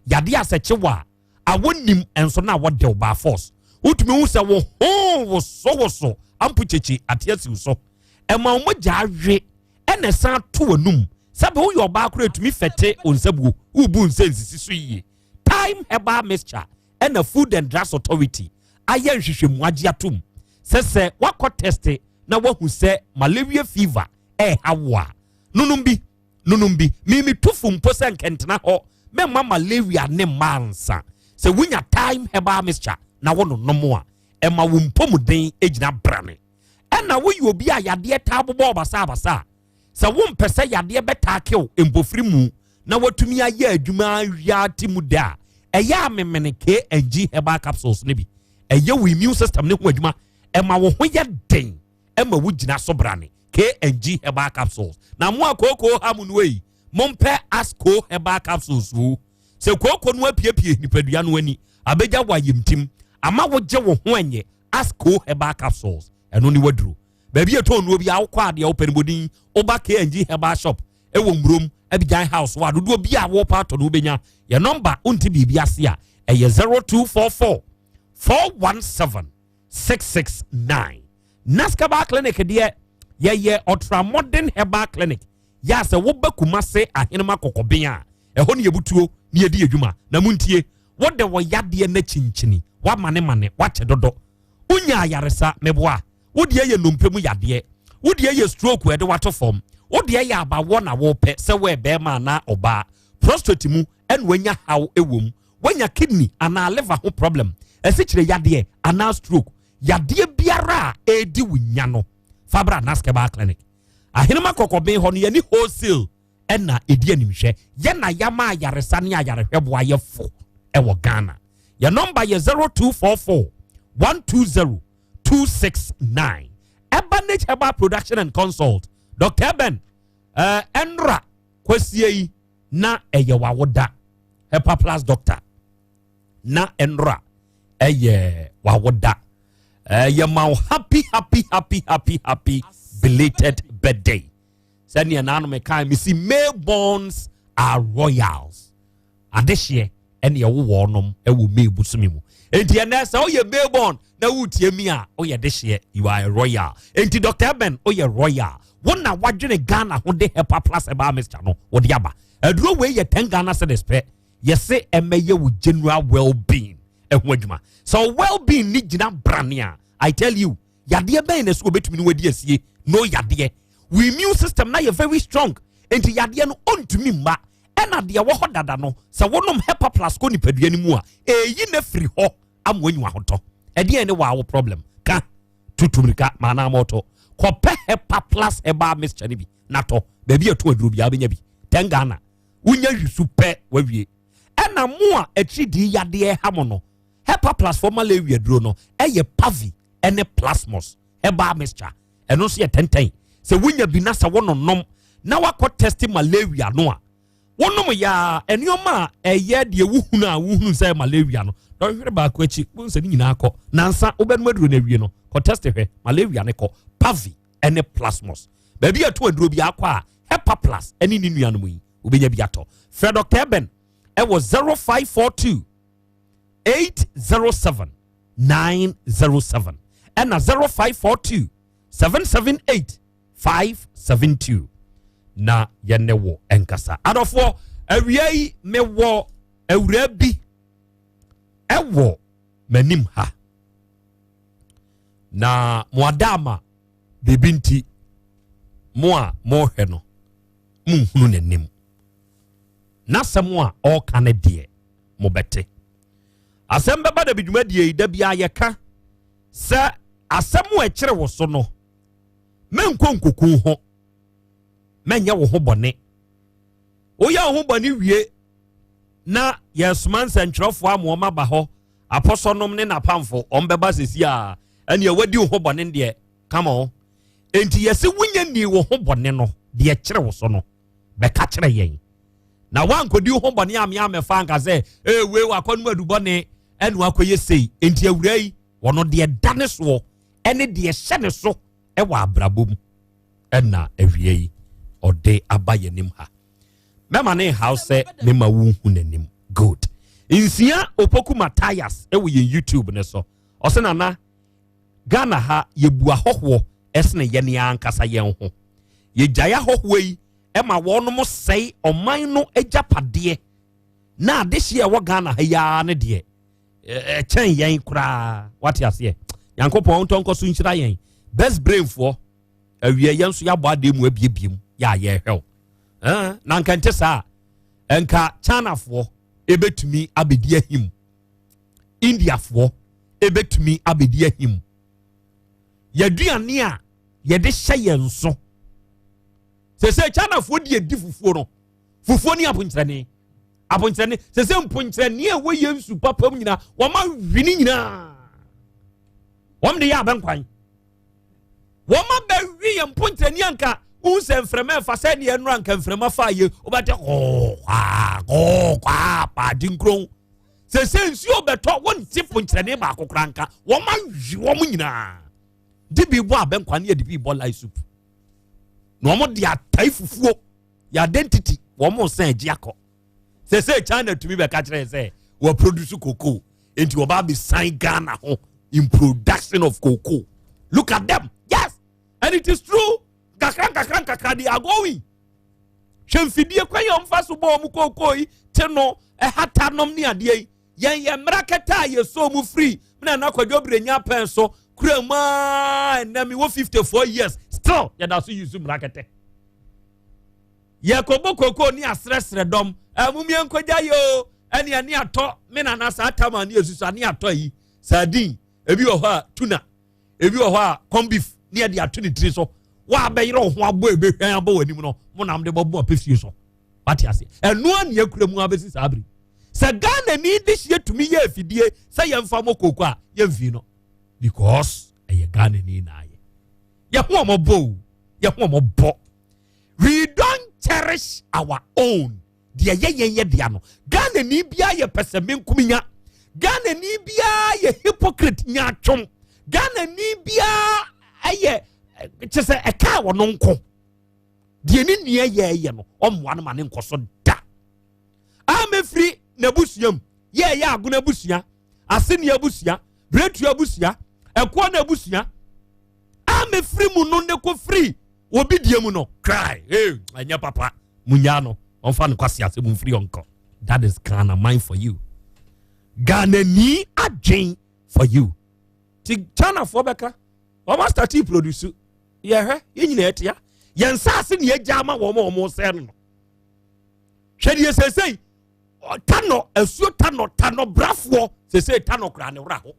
Yade asɛkyewa a awɔ nim nso na awɔ dew by force. Wotumi hu sɛ wo ho wosowoso ampo kyekye ate asiw so. Ɛma wo mogya awe ɛna ɛsan to w'anum. Sɛbe woyɛ ɔbaa koraa etumi fɛte wo nsabuo, wobu nsa nsisi so yie. Time Herbal Mixture ɛna Food and Drugs Authority ayɛ nhwehwɛmu agye atom sɛ sɛ woakɔ tɛste na woahu sɛ malaria fever ɛreha wo a, nonom bi, nonom bi. Mimi tu fo mpo sɛ nkɛntena hɔ mɛma malaria ne mma ansa. Sɛ wonya Thyme Herbal Mixture na wononom a, ɛma wo mpɔmuden gyina brane. Ɛna woyɛ obi a yadeɛ taa bobɔ wo basabasa a, sɛ wompɛ sɛ yadeɛ bɛtaake wo mpofiri mu na watumi ayɛ adwuma awia te mu da a, ɛyɛ a memene K&G Herbal Capsules no bi. Ɛyɛ wo immune system ne ho adwuma, ɛma wo ho yɛ den, ɛma wo gyina so brane. K&G Herbal Capsules. Na mo a kooko ha mu no ei, mompɛ Asco Herbal Capsules o. Sɛ kooko no apiepie nipadua no ani, abɛgya wo ayamtim, ama wogye wo ho ɛnyɛ, Asco Herbal Capsules, ɛno ne waduro. Baabi a ɛtɔn nnuro bi a wokɔ adeɛ wopɛ no bɔdin, woba K&G Herbal Shop ɛwɔ Mmurom, Abidjan House wɔ adodoɔ bi a wɔpa atɔ no wobɛnya. Yɛ nɔmba wonte biribi ase a, ɛyɛ 0244 417 669. Naskaba Clinic deɛ, yɛyɛ ultra modern herbal clinic. Yɛ a sɛ woba Kumase Ahenema Kɔkɔben a, ɛhɔ ne yɛbutuo ne yɛdi adwuma. Na montie, wode wɔ yadeɛ no akyinkyini, woamanemane, woakyɛ dodo, wonya ayaresa meboa. Wo deɛ yɛ nnompe mu yadeɛ, wo deɛ yɛ stroke ɛde wato fam, wo deɛ yɛ abawɔ na wopɛ sɛ wɔyɛ bɛrima anaa ɔbaa, prostate mu ɛna wanya haw ɛwɔ mu, wanya kidney anaa liver ho problem, ɛsikyire yadeɛ anaa stroke, yadeɛ biara a ɛredi wo nya no, fa bra Naskeba Clinic. Ahenema Kɔkɔben hɔ no, yɛne wholesale ɛna ɛdi animhwɛ. Yɛ na yɛama ayaresa ne ayarehwɛ boa yɛ fo ɛwɔ Ghana. Yɛ nɔmba yɛ 0244 120 269. Ebanage Herbal Production and Consult, Dr. Eben, ɛnra kwasie yi na ɛyɛ wawoda. Hepa Plus doctor, na ɛnra ɛyɛ wawoda. Ɛyɛ ma wo happy happy happy happy happy belated birthday. Sɛnea nanom ɛka mesi, Mayborns are royals. Adehyeɛ ɛne ɛwo wɔnom ɛwɔ May bosome mu. Enti ɛnɛ sɛ woyɛ Mayborn na wotie mi a, woyɛ dehyeɛ, you are a royal. Enti Dr. Eben, woyɛ royal. Wo na wadwene Ghana ho de Hepa Plus herbal mixture no wode aba. Aduro wei yɛ 10 Ghana cedis pɛ. Yɛse ɛmɛyɛ wo general well-being ɛho adwuma. Sɛ wo well-being ni gyina brane a, I tell you, yadeɛ bɛn na so obɛtumi ne wadi asie? No yadeɛ. Wo immune system na yɛ very strong, enti yadeɛ no ɔntumi mma. Ɛna deɛ wɔ hɔ dada no, sɛ wonom Hepa Plus kɔ nipadua no mu a, ɛyi na firi hɔ ama wanyi ahotɔ. Ɛdeɛn ne waa wo problem ka tutumirika maanaa mɔtɔ kɔpɛ Hepa Plus herbal mixture no bi na tɔ. Baabi a ɛtɔ aduro biara wobɛnya bi. 10 Ghana, wonya wisu pɛ wawie. Ɛna mo a akyiri yadeɛ ha mo no, Hepa Plus for malaria duro no ɛyɛ Pavi ɛne Plasmos herbal mixture, ɛno nso yɛ tɛntɛn. Sɛ wonya bi na sɛ wononom na wakɔ test malaria no a, wonom yaa nneɛma a ɛyɛ deɛ wohunu a wohunu sɛ malaria no, dɔhwere baako akyi wohu sɛ ne nyinaa kɔ. Nansa wobɛnom aduro no awie no, kɔ test hwɛ, malaria ne kɔ. Pavi ɛne Plasmos, baabi a ɛto aduro bi akɔ a, Hepa Plus ɛne ne nuanom yi wobɛnya bi atɔ. Frɛ Dr. Eben ɛwɔ 0542 807 907 ɛna 0542 778 572 na yɛne wo nkasa. Adɔfoɔ, awia yi mewɔ awuraa bi ɛwɔ m'anim ha na mo ada ama biribi nti mo a mohwɛ no monhunu n'anim. N'asɛm a ɔreka no deɛ mobɛte. Asɛm bɛba da bi dwumadie yi da biara yɛka sɛ asɛm a ɛkyere wo so no mɛnkɔ nkoku ho, mɛnyɛ wo ho bɔne. Woyɛ wo ho bɔne wie na yɛsoma nsɛntwerɛfoɔ ama wɔn aba hɔ, apɔsɔnom ne n'apamfo wɔn bɛba sɛsi a ɛneɛ wadi wo ho bɔne deɛ come on. Enti yɛse wonya nii wo ho bɔne no deɛ kyere wo so no bɛka kyerɛ yɛn. Na wankɔdi wo ho bɔne a mea mɛfa anka sɛ ee wei wakɔnom adubɔne ɛna wakɔyɛ sei. Enti awura yi wɔno deɛ da ne soɔ ɛne deɛ hyɛ ne so ɛwɔ abrabɔ mu ɛna awia yi ɔde aba yɛn anim ha. Mɛma ne nhaw sɛ mema wo hu n'anim. Good. Nsia Opoku Matthias ɛwɔ yɛn YouTube ne so. Ɔsɛ nana Ghana ha yɛbu ahɔhoɔ ɛsene yɛn ankasa yɛn ho. Yɛgyae ahɔhoɔ yi ɛma wɔnom sɛe ɔman no agyapadeɛ na adehyeɛ ɛwɔ Ghana ha yi ara ne deɛ ɛkyɛn yɛn koraa. Wate aseɛ? Nyankopɔn ntɔ nkɔ so nhyira yɛn. Best brain foɔ awie yɛn nso yɛabɔ adeɛ mu abiebie mu yɛ a yɛrehwɛ wo. Na nka nte saa nka Chinafoɔ ebetumi abɛdi ahim, Indiafoɔ ebetumi abɛdi ahim. Yɛaduane a yɛde hyɛ yɛn so sese Chinafoɔ di edi fufuo no, fufuo ne aponkyerɛne, aponkyerɛne sese mponkyerɛne a ɛwɔ yɛn nsu papa mu nyinaa wɔn awi ne nyinaa, wɔn de yɛ abɛnkwan, wɔn abɛwi yɛn mponkyerɛne anka wohu sɛ mframa ɛfa sɛ deɛ ɛnora nka mframa fa yɛ wobɛte kɔɔkwaa kɔɔkwaa paadi nkuron sese nsuo bɛtɔ wɔnte mponkyerɛne baako koraa nka wɔn awi wɔn nyinaa de bi bɔ abɛnkwan ne yɛde bi bɔ light soup na wɔn de atae fufuo yɛ identity wɔn nsa agye akɔ. Sese China tumi bɛka kyerɛ sɛ wɔ produce cocoa nti wɔba abɛsan Ghana ho in production of cocoa. Look at them. Yes, and it is true. Kakra kakra kakra they are going. Hwɛ mfidie kwan yɛ ɔmfa so bɔ ɔmo cocoa yi te no ɛhata nom ne adeɛ yi. Yɛn yɛ mmara kɛtɛ a yɛsɔ mu firi mena na Kwadwo Brenya pɛn so kura mu a ɛnɛ mewɔ 54 years still yɛda so use mmara kɛtɛ. Yɛkɔbɔ cocoa ne asrɛsrɛ dɔm ɛmumie nkɔgya yi o ɛne ɛne atɔ me nana saa tama ne esusu ane atɔ yi sardine ebi wɔ hɔ a tuna ebi wɔ hɔ a corn beef ne yɛde ato ne tiri so wa abɛyerɛ wo ho abɔ ebehwɛn abɔ wɔ anim no mo nam de bɔbɔ apɛsie so wate ase ɛno ani akura mu abɛsi saa bere sɛ Ghana ni de hyia tumi yɛ afidie sɛ yɛmfa mɔ koko a yɛmfi no because ɛyɛ Ghana ni na ayɛ yɛ ho ɔmɔ bɔ o yɛ ho ɔmɔ bɔ. We don't cherish our own. Deɛ yɛ yɛn yɛ dea no. Ghana ni biara yɛ pɛsɛmenkominya. Ghana ni biara yɛ hypocrite nyaatwom. Ghana ni biara ɛyɛ kyɛ sɛ ɛka wɔ no nko. Deɛ ne nua yɛ yɛ no ɔmmoa no ma ne nkɔ so da. Amefiri n'abusua mu yɛ yɛ agono abusua, aseni abusua, beretu abusua, ɛkoɔ n'abusua. Amefiri mu no ne ko firi obi die mu no cry hey ɛnyɛ papa munya no ɔmfa no kwasi ase mu mfiri ɔnkɔ. That is Ghana mind for you. Ghana ni adwen for you. Ti China foɔ bɛka wɔn asitati produce yɛhwɛ yɛn nyinaa ɛtia yɛn nsaase ni agya ama wɔn a wɔn sɛ no. Hwɛ deɛ sɛsɛyi tanɔ asuo tanɔ tanɔ brafoɔ sɛsɛyi tanɔ koraa ne wura ho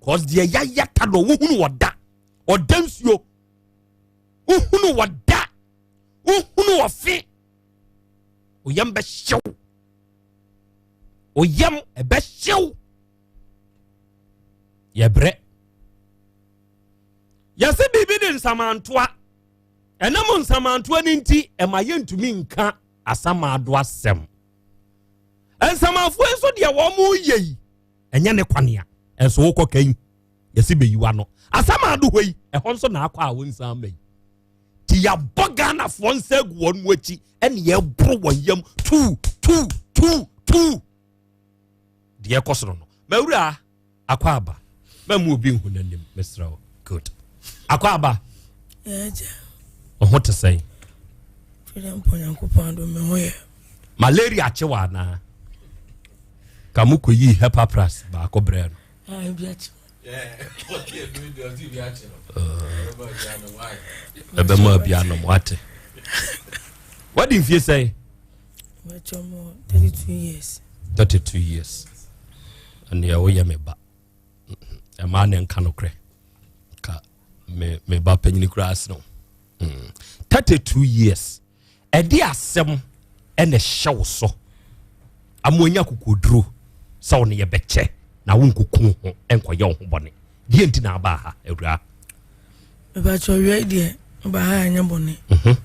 cause deɛ yaya tanɔ wohunu ɔda ɔda nsuo wohunu ɔda wohunu ɔfe oyam bɛhyew oyam ɛbɛhyew yɛbrɛ yɛse biribi de nsamantoa ɛnam nsamantoa no nti ɛma yɛntumi nka asamado asɛm nsamanfoɔ nso deɛ wɔn mo yɛ yi ɛnyɛ ne kwanea ɛnso wokɔ kan yɛsi bɛyiwa no asamado hɔ yi ɛhɔ nso na akɔ a wɔn nsa ama yi ti yɛabɔ Ghanafoɔ nsa agu wɔn mu akyi ɛne yɛboro wɔn yam tu tu tu tu deɛ ɛkɔ soro no mawura. Akɔ aba. Mɛmu obi nhu n'anim mesrɛ wo. Good. Akɔ aba. Ɔho te sɛn? Malaria akye wɔ anaa? Ka mo kɔyii hepapras baako brɛ no. Ɛbɛma bi anom wate. Wadi mfie sɛn? 32 years. 32 years. Ɛneɛ woyɛ me ba. Ɛmaa ne nka nokorɛ. Ka me me ba panyini koraa sene wo. 32 years. Ɛde asɛm ɛna ɛhyɛ wo so. Amoanya kokoduro sɛ wo ne yɛbɛkyɛ na wo nkuku ho nkɔyɛ wo ho bɔne. Deɛ nti na aba ha awuraa? Mepakyɛ ɔwia yi deɛ meba ha ɛnyɛ bɔne.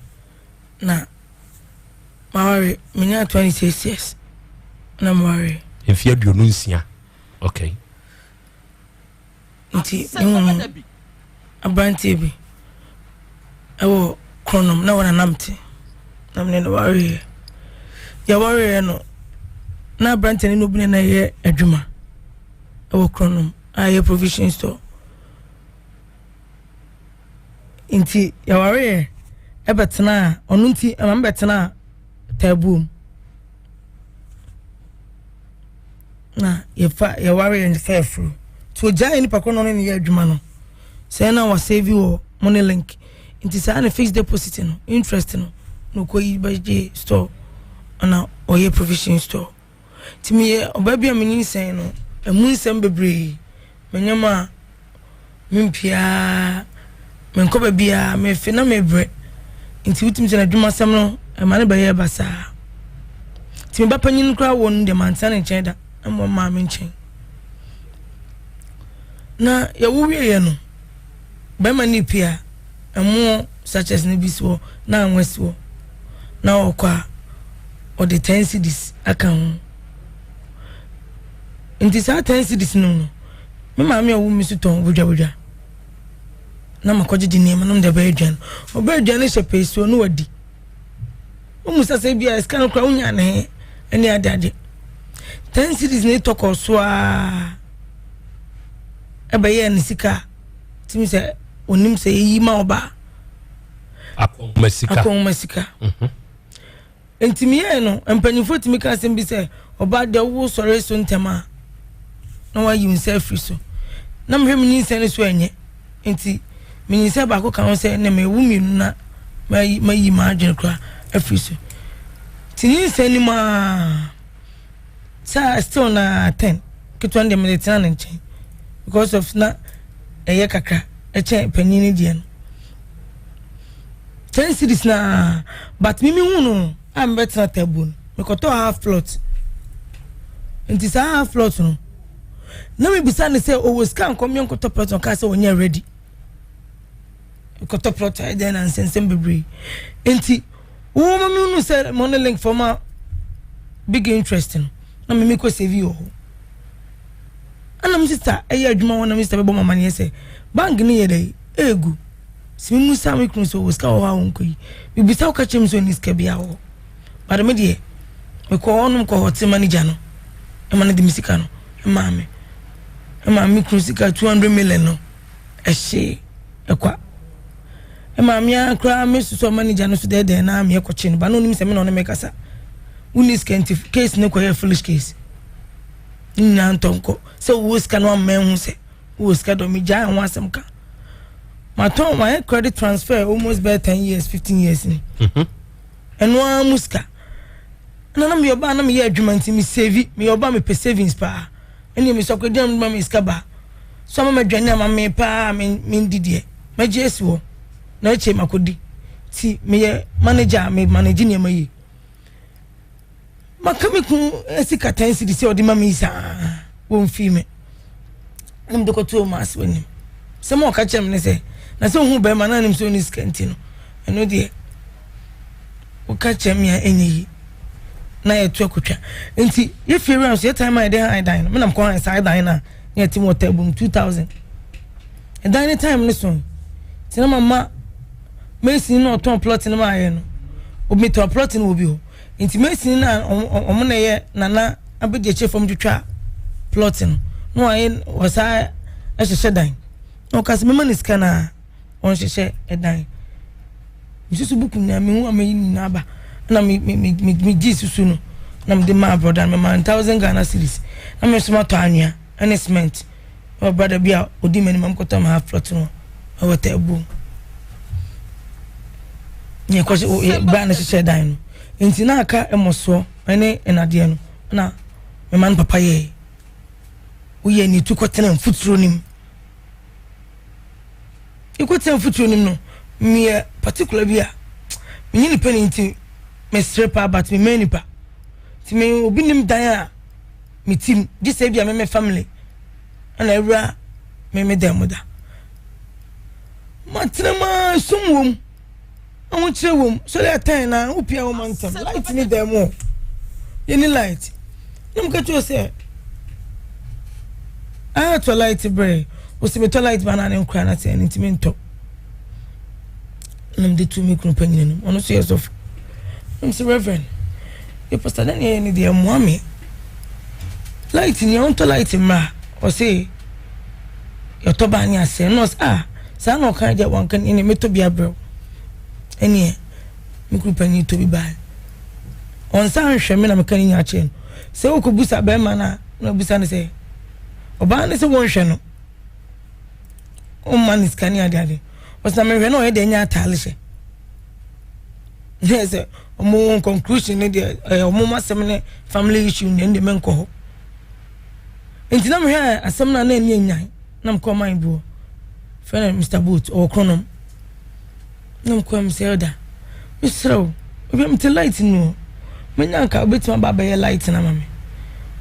Na maware menya 26 years na maware. Mfeɛ 26. Okay. Nti mehu aberanteɛ bi ɛwɔ Kronom na wɔn anam te na mene no wareɛ. Yɛwareɛ no na aberanteɛ no ne obi na ɛyɛ adwuma ɛwɔ Kronom a ɛyɛ provision store. Nti yɛwareɛ ɛbɛtenaa ɔno nti ɛma mebɛtenaa taabuom. Na yɛfa yɛware yɛn fa afuro nti ogyae nipa korɔ na ɔne ne yɛ adwuma no sɛ na wasave wɔ money link nti saa ne fixed deposit no interest no na ɔkɔyi bɛgye store na ɔyɛ provision store nti meyɛ ɔbaa bi a menyinsɛn no ɛmu nsɛm bebree menyɛ a mempiaa menkɔ baabiaa mefe na mebrɛ nti wotumi sɛ n'adwumasɛm no ɛma no bɛyɛ basaa nti me ba panyin koraa wɔ no deɛ mantena ne nkyɛn da na mmom maa me nkyɛn na yɛwo wieɛ no bɛrima no pia ɛmo sachets no bi si hɔ na anwa si hɔ na ɔkɔ a ɔde 10 cedis aka ho nti saa 10 cedis no no me maame a ɔwo mi so tɔn bodwabodwa na makɔgyegye nneɛma na mede bɛyɛ aduane ɔbɛyɛ aduane hyɛ pɛsuo na wadi womu sɛ sɛ bia sika no koraa wonya ne he ɛne ade ade 10 cedis ne tɔ kɔɔ so a ɛbɛyɛɛ ne sika tumi sɛ onim sɛ ɛyi ma ɔbaa akɔnhoma sika akɔnhoma sika nti meyɛɛ no mpanyinfoɔ tumi ka asɛm bi sɛ ɔbaa deɛ wo sɔre so ntɛm a na wayi wo nsa afiri so na mehwɛ me nyinsɛn no so ɛnyɛ nti me nyinsɛn baako ka ho sɛ na mewu mmienu na mayi mayi m'adwene koraa afiri so nti nyinsɛn no mu aa saa still na 10 ketewa no deɛ mede tena ne nkyɛn because of na ɛyɛ kakra ɛkyɛn panyin no deɛ no 10 cedis na but mimi hu no a mebɛtena table no mekɔtɔ half plot nti saa half plot no na mebisa ne sɛ ɔwɔ sika nkɔm yɛ nkɔtɔ plot no ɔkaa sɛ ɔnyɛ ready nkɔtɔ plot ayɛ dɛn na nsɛnsɛm bebree nti wo ma mi nu sɛ money link for ma big interest no na mimi kɔ save wɔ hɔ ɛna mi sista ɛyɛ adwuma hɔ na mi sista bɛbɔ mama ne yɛ sɛ bank ne yɛ dɛ egu sɛ mi mu sa mi kunu sɛ ɔwɔ sika wɔ hɔ a wɔnkɔ yi mibisa wo ka kyerɛ mi sɛ ɔni sika bi awɔ hɔ but me deɛ mekɔ hɔ nom kɔ hɔ te manager no ɛma no de me sika no ɛmaa me ɛmaa me kunu sika 200 million no ɛhyee ɛkwa ɛmaa me ara koraa me soso manager no so dɛɛdɛɛ na me ɛkɔkye no ba na onim sɛ me na ɔne me kasa wonni sika nti case no kɔyɛ foolish case ne nyinaa ntɔ nkɔ sɛ wowɔ sika no amma ɛhu sɛ wowɔ sika dɔ megyae ho asɛm ka matɔn mayɛ credit transfer almost bɛyɛ 10 years 15 years ni ɛno ara mu sika na na meyɛ ɔbaa na meyɛ adwuma nti me save meyɛ ɔbaa mepɛ savings paa ɛne me sɔkɔ gyina ma me sika baa so ama madwane ama me paa mendi deɛ mɛgye asi hɔ na akyire makɔdi nti meyɛ manager a me manage nneɛma yie maka me kun sika 10 cedis sɛ ɔde ma me saa wɔmfii me na mede kɔtoo ma ase anim sɛ ma ɔka kyerɛ me ne sɛ na sɛ ohu bɛrima na anim sɛ ɔne sika nti no ɛno deɛ woka kyerɛ me a ɛnyɛ yi na yɛto akotwa nti yɛfie wura nso yɛtan ma yɛde han dan no menam kɔ han saa dan no a na yɛte mu ɔta bum 2000 ɛdan ne time no so nti na mama mason na ɔtɔn plot no maayɛ no obi tɔn plot no wɔ bi hɔ nti mason na ɔmo na ɛyɛ nana abɛdi akyire fam twitwa plot no Na wayɛ ɔsaa ɛhyehyɛ dan. Na ɔka sɛ mema ne sika na ɔnhyehyɛ ɛdan. Mesusu buku nyinaa mehu a meyi nyinaa ba. Na me me me me me gye susu no na mede maa brɔda no mema no thousand Ghana cedis. Na me nso matɔ anwea ɛne cement. Ɛwɔ brɔda bi a odi m'anim a mekɔtɔ me half plot no ɛwɔ Tɛɛbuo. Yɛ kɔ yɛ bra no hyehyɛ dan no. Nti na aka mmɔsoɔ ɛne nnadeɛ no na mema no papa yɛɛ. Woyɛ ne tu kɔtena mfuturo no mu. Mekɔtena mfuturo no mu no, meyɛ particular bi a menye nipa ni nti mesere paa but memmɛn nipa. Nti me obi nim dan a metim gye sɛ ebi a me me family ɛna awura me me dan mu da. Matena mu ara sum wom. Ahokyerɛ wom. Sɔre atɛn na wopia wɔn ntɛm. Light ni dan mu hɔ. Yɛni light. Na meka kyerɛ sɛ ah tɔ light brɛ. Wɔsi metɔ light ba na ne nkora na sɛ ɛno nti mentɔ. Na mede tu me kunu panyin anim. Ɔno nso yɛ sɔfo. Na mese reverend, yɛ pastor dɛ ne yɛ ne deɛ mmoa me. Light ni ɔntɔ light mmra. Ɔse yɛtɔ baa ne asɛe. Na ɔse ah saa na ɔka deɛ wanka ne ɛneɛ mɛtɔ bi abrɛ wo. Ɛneɛ me kunu panyin tɔ bi baa. Ɔnsa nhwɛ me na meka ne nyinaa kyerɛ no. Sɛ wokɔbusa bɛrima no a na ɔbusa no sɛ ɔbaa no sɛ wɔnhwɛ no ɔmma ne sika ne adeade. Ɔsɛ na mehwɛ no ɔyɛ deɛ ɛnyɛ ataale hyɛ. Ne sɛ ɔmo conclusion ne deɛ ɛyɛ ɔmo asɛm ne family issue ne ɛnde menkɔ hɔ. Nti na mehwɛ asɛm no a na ani anyan na mekɔ man bi hɔ frɛ no Mr Boat ɔwɔ Kronom na mekɔ m sɛ elder mesrɛ wo ebi mete light no o menya nka wobɛtumi aba abɛyɛ light no ama me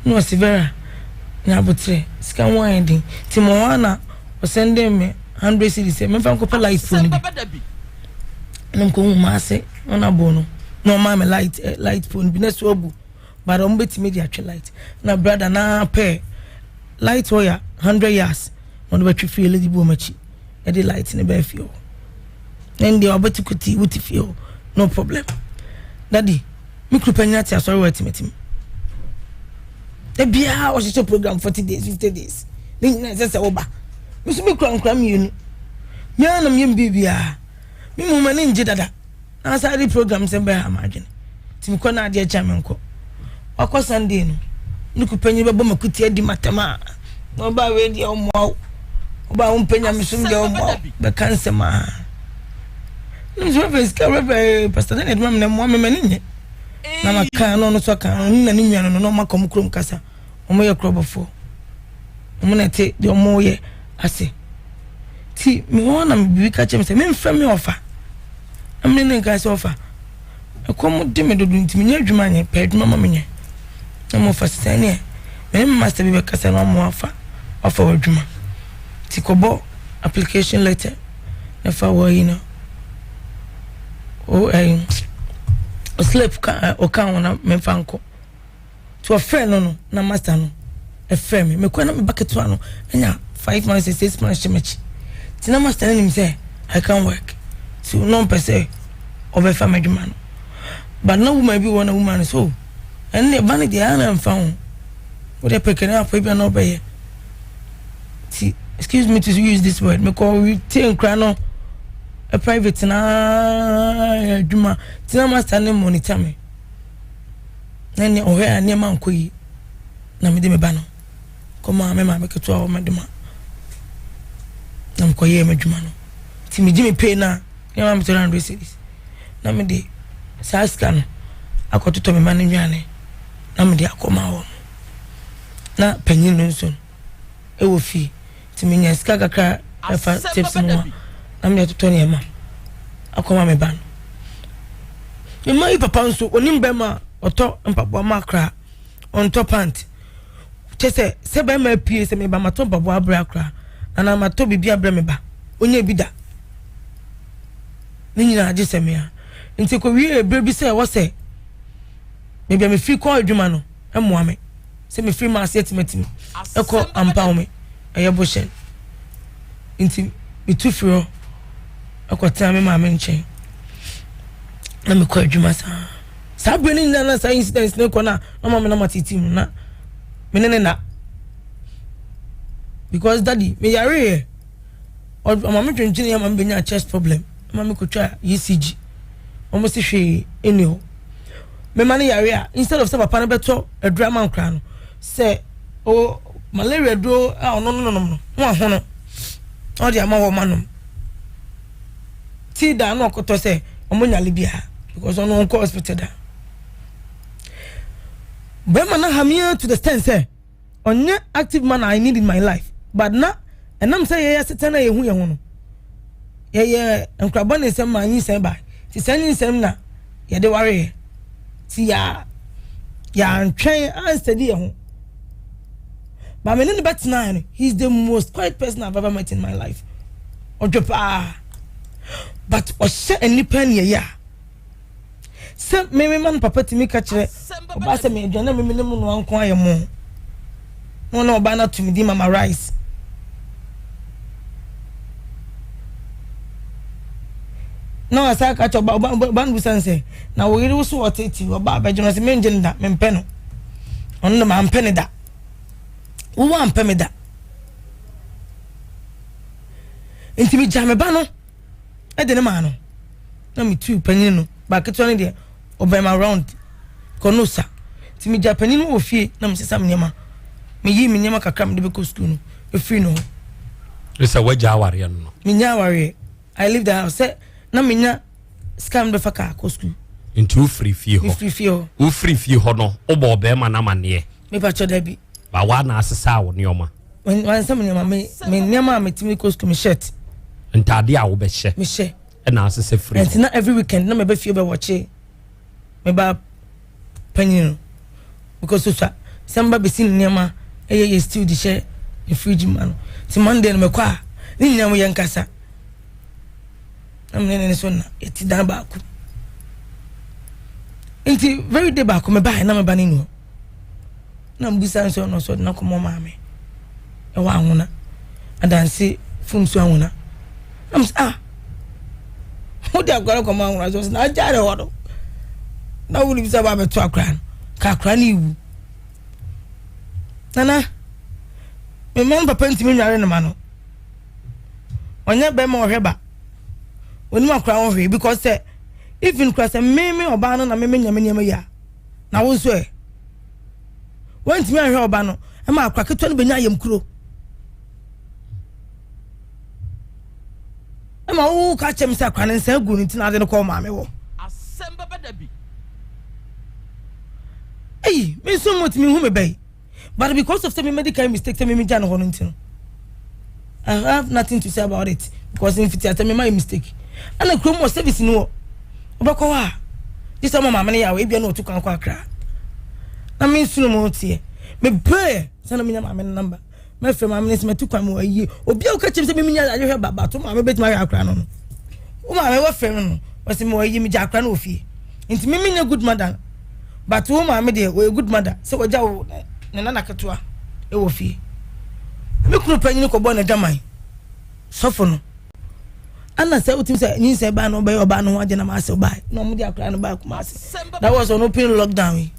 na ɔse Vera nya aboterɛ sika ho ayɛ den nti ma hɔ a na ɔsɛnde me 100 cedis sɛ memfa nkɔpɛ light fo no bi na mekɔhu maase ɔnabo no na ɔmaa me light eh, light pole no bi na so abu but ɔmo betumi de atwe light na brother naa pɛ light wire hundred yards na ɔde bɛtwe fie lady bi wɔn akyi ɛde light ne bɛɛ fie hɔ ɛn deɛ ɔbɛte kuti wote fie hɔ no problem daddy me kuru panyin ate asɔre wɔ atimatim ebiara ɔhyehyɛ program forty days fifty days ne nyinaa ɛsɛ sɛ ɔba me nso me kura nkura mmienu mmea na meyɛ me biribiara me mu ma ne ngye dada. Na asa de program sɛ bɛha m'adwene nti mekɔ na adeɛ kyɛ menkɔ wakɔ Sunday no ne kupanyin bɛbɔ makuti adi matam a na ɔbaa wei deɛ ɔmmoa wo ɔbaa wo mpɛ nyamesom deɛ ɔmmoa wo bɛka nsɛm a na mesɛ rɛfɛ sika rɛfɛ pastor daniel de ma me na mmoa me m'ani nyɛ na maka na ɔno nso aka ɔno na ne nua no no na ɔma kɔm kurom kasa wɔn yɛ korɔbɔfoɔ wɔn na ɛte deɛ wɔn yɛ ase ti me hɔ na biribi ka kyerɛ me sɛ memfrɛ me ɔfa na me ne nka sɛ ɔfa ɛkɔm de me dodo nti menyɛ adwuma nyɛ pɛ adwuma ma menyɛ na mo ɔfa sɛ neɛ me ne master bi bɛkasa na ɔmo afa wafa w'adwuma ti kɔbɔ application letter na fa wɔ yi no o ɛyi slip ka ɔka ho na memfa nkɔ Nti ɔfrɛɛ no no na master no ɛfrɛ me mekɔ na me ba ketewa no anya five months six months hyɛ m'akyi nti na master no nim sɛ I can work nti na ɔmpɛ sɛ ɔbɛfa m'adwuma no but na woman bi wɔ na woman no so ɛno deɛ ba no deɛ ana mfa ho wode pɛkɛ no afɔ bi na ɔbɛyɛ nti excuse me to use this word mekɔ tie nkura no a private na adwuma nti na master no monitor me na nea ɔhwɛ a nneɛma nkɔ yi na mede me ba no kɔmaa me maame ketewa wɔ m'adwuma na mekɔyɛɛ m'adwuma no nti megye me pay no a nneɛma me 300 cedis na mede saa sika no akɔtotɔ me ma no nnuane na mede akɔma wɔn na panyin no nso no ɛwɔ fie nti menya sika kakra ɛfa tips mu a na mede atotɔ nneɛma akɔma me ba no me mma yi papa nso onim bɛrima a ɔtɔ mpaboa ma akora ɔntɔ pant kyɛ sɛ sɛ bɛrima apue sɛ meba matɔ mpaboa abrɛ akora anaa matɔ biribi abrɛ me ba onye bi da ne nyinaa gye sɛ mea nti kɔwie berɛ bi sɛ ɛwɔ sɛ baabi a mefiri kɔ adwuma no mmoa me sɛ mefiri m'ase atimatim kɔ Ampawme, ɛyɛ Bohyɛn. Nti metu firi hɔ kɔtena me maame nkyɛn na mekɔ adwuma saa. Saa berɛ no nyinaa na saa incidents no kɔ no a na maame na matete mu na me ne ne na. Because daddy me yareeɛ ɔma me dwendwene ama me bɛnya chest problem ma me kɔtwa ECG wɔn si hwee ɛni hɔ mema no yare a instead of sɛ papa no bɛtɔ aduro ama nkora no sɛ o malaria duro a ɔno no nom no ho ahono ɔde ama wɔn anom tii da no ɔkɔtɔ sɛ wɔn nyale biara because ɔno ɔnkɔ hospital da bɛrima no hamia to the extent sɛ ɔnyɛ active man I need in my life but na ɛnam sɛ yɛyɛ asetena na yɛhu yɛn ho no yɛyɛ nkurabɔ ne nsɛm ma nyinsɛn ba ti sɛ nyinsɛn na yɛde wareɛ ti yɛ yɛantwɛn ansɛdi yɛn ho but me ne no bɛtena no he is the most quiet person I've ever met in my life ɔdwe paa but ɔhyɛ nnipa ni ɛyɛ a Sɛ me me ma no papa tumi ka kyerɛ ɔbaa sɛ me aduane a me ne mu noa nko ayɛ mo na ɔne ɔbaa no ato me din mama rice. Na wasa ka kyerɛ ɔbaa ɔbaa ɔbaa no bisa no sɛ na wo yere wo so ɔtete ɔbaa bɛgye no sɛ mengye no da mempɛ no ɔno no mampɛ ne da wo wampɛ me da nti megya me ba no ɛde ne maa no na metuu panyin no ba ketewa no deɛ ɔbɛn ma round kɔ no sa nti megya panyin no wɔ fie na mesesa me nneɛma meyii me nneɛma kakra mede bɛkɔ sukuu no ɛfiri no hɔ sɛ woagya awareɛ no no menya awareɛ I leave the house sɛ na menya sika mede bɛfa kaa kɔ sukuu nti wofiri fie hɔ mefiri fie hɔ wofiri fie hɔ no wobɔ ɔbɛrima no amanneɛ mepakyɛ da bi ba wa na asesa wo nneɛma wansɛ me nneɛma me me nneɛma a metumi kɔ sukuu me shirt ntaade a wobɛhyɛ mehyɛ ɛna asesa firi nti na every weekend na mɛbɛ fie bɛwɔkye me ba panyin no because osua sɛ mba bɛsi ne nneɛma ɛyɛ yɛ stew de hyɛ ne fridge ma no nti monday no mɛkɔ a ne nyinaa mu yɛ nkasa na mene ne so na yɛte dan baako nti very day baako mebaeɛ na meba ne ni hɔ na mbisa nso ɔno nso ɔde n'akɔmɔ maame ɛwɔ ahona adanse fom so ahona na mo sɛ ah wode akora no kɔmɔ ahona so na agya ne hɔ no na wonim sɛ woabɛto akora no ka akora no iwu nana mema no papa ntumi nware no ma no ɔnyɛ bɛrima ɔhwɛ ba onim akora ho hwee because sɛ even kora sɛ meme ɔbaa no na meme nya me nneɛma yi a na wo nso ɛ woantumi anhwɛ ɔba no ma akora ketewa no bɛnya ayamkuro ɛma wo ka kyɛm sɛ akora no nsa agu no nti na ade no kɔɔ maame wɔ eyi me nso motumi hu me bɛyi but because of sɛ me medi kan mistake sɛ me gya no hɔ no nti no I have nothing to say about it because mfiti asɛ me ma yɛ mistake ɛna kurom wɔ service ni wɔ wobɛkɔ hɔ a gye sɛ ɔma maame no yɛ awɔ ebia na ɔtu kwan kɔ akra na me nso no mu teɛ me brɛ sɛ na menya maame no number mɛfrɛ maame no sɛ matu kwan mu ayie obi a woka kyerɛ sɛ menya adehwɛ hwɛ ba bato maame bɛtumi ahwɛ akora no no wo maame wɔfrɛ no no wɔsɛ mewɔ ayie megya akora no wɔ fie nti me menyɛ good mother but wo maame deɛ wɔyɛ good mother sɛ wɔgya wo ne nana ketewa wɔ fie me kunu panyin kɔbɔ n'adwaman sɔfo no ana sɛ wotumi sɛ nyinsɛn baa no ɔbɛyɛ ɔbaa no ho agye na maasɛ ɔbaa na ɔmo de akora no baa kumase that was ɔno pin lockdown yi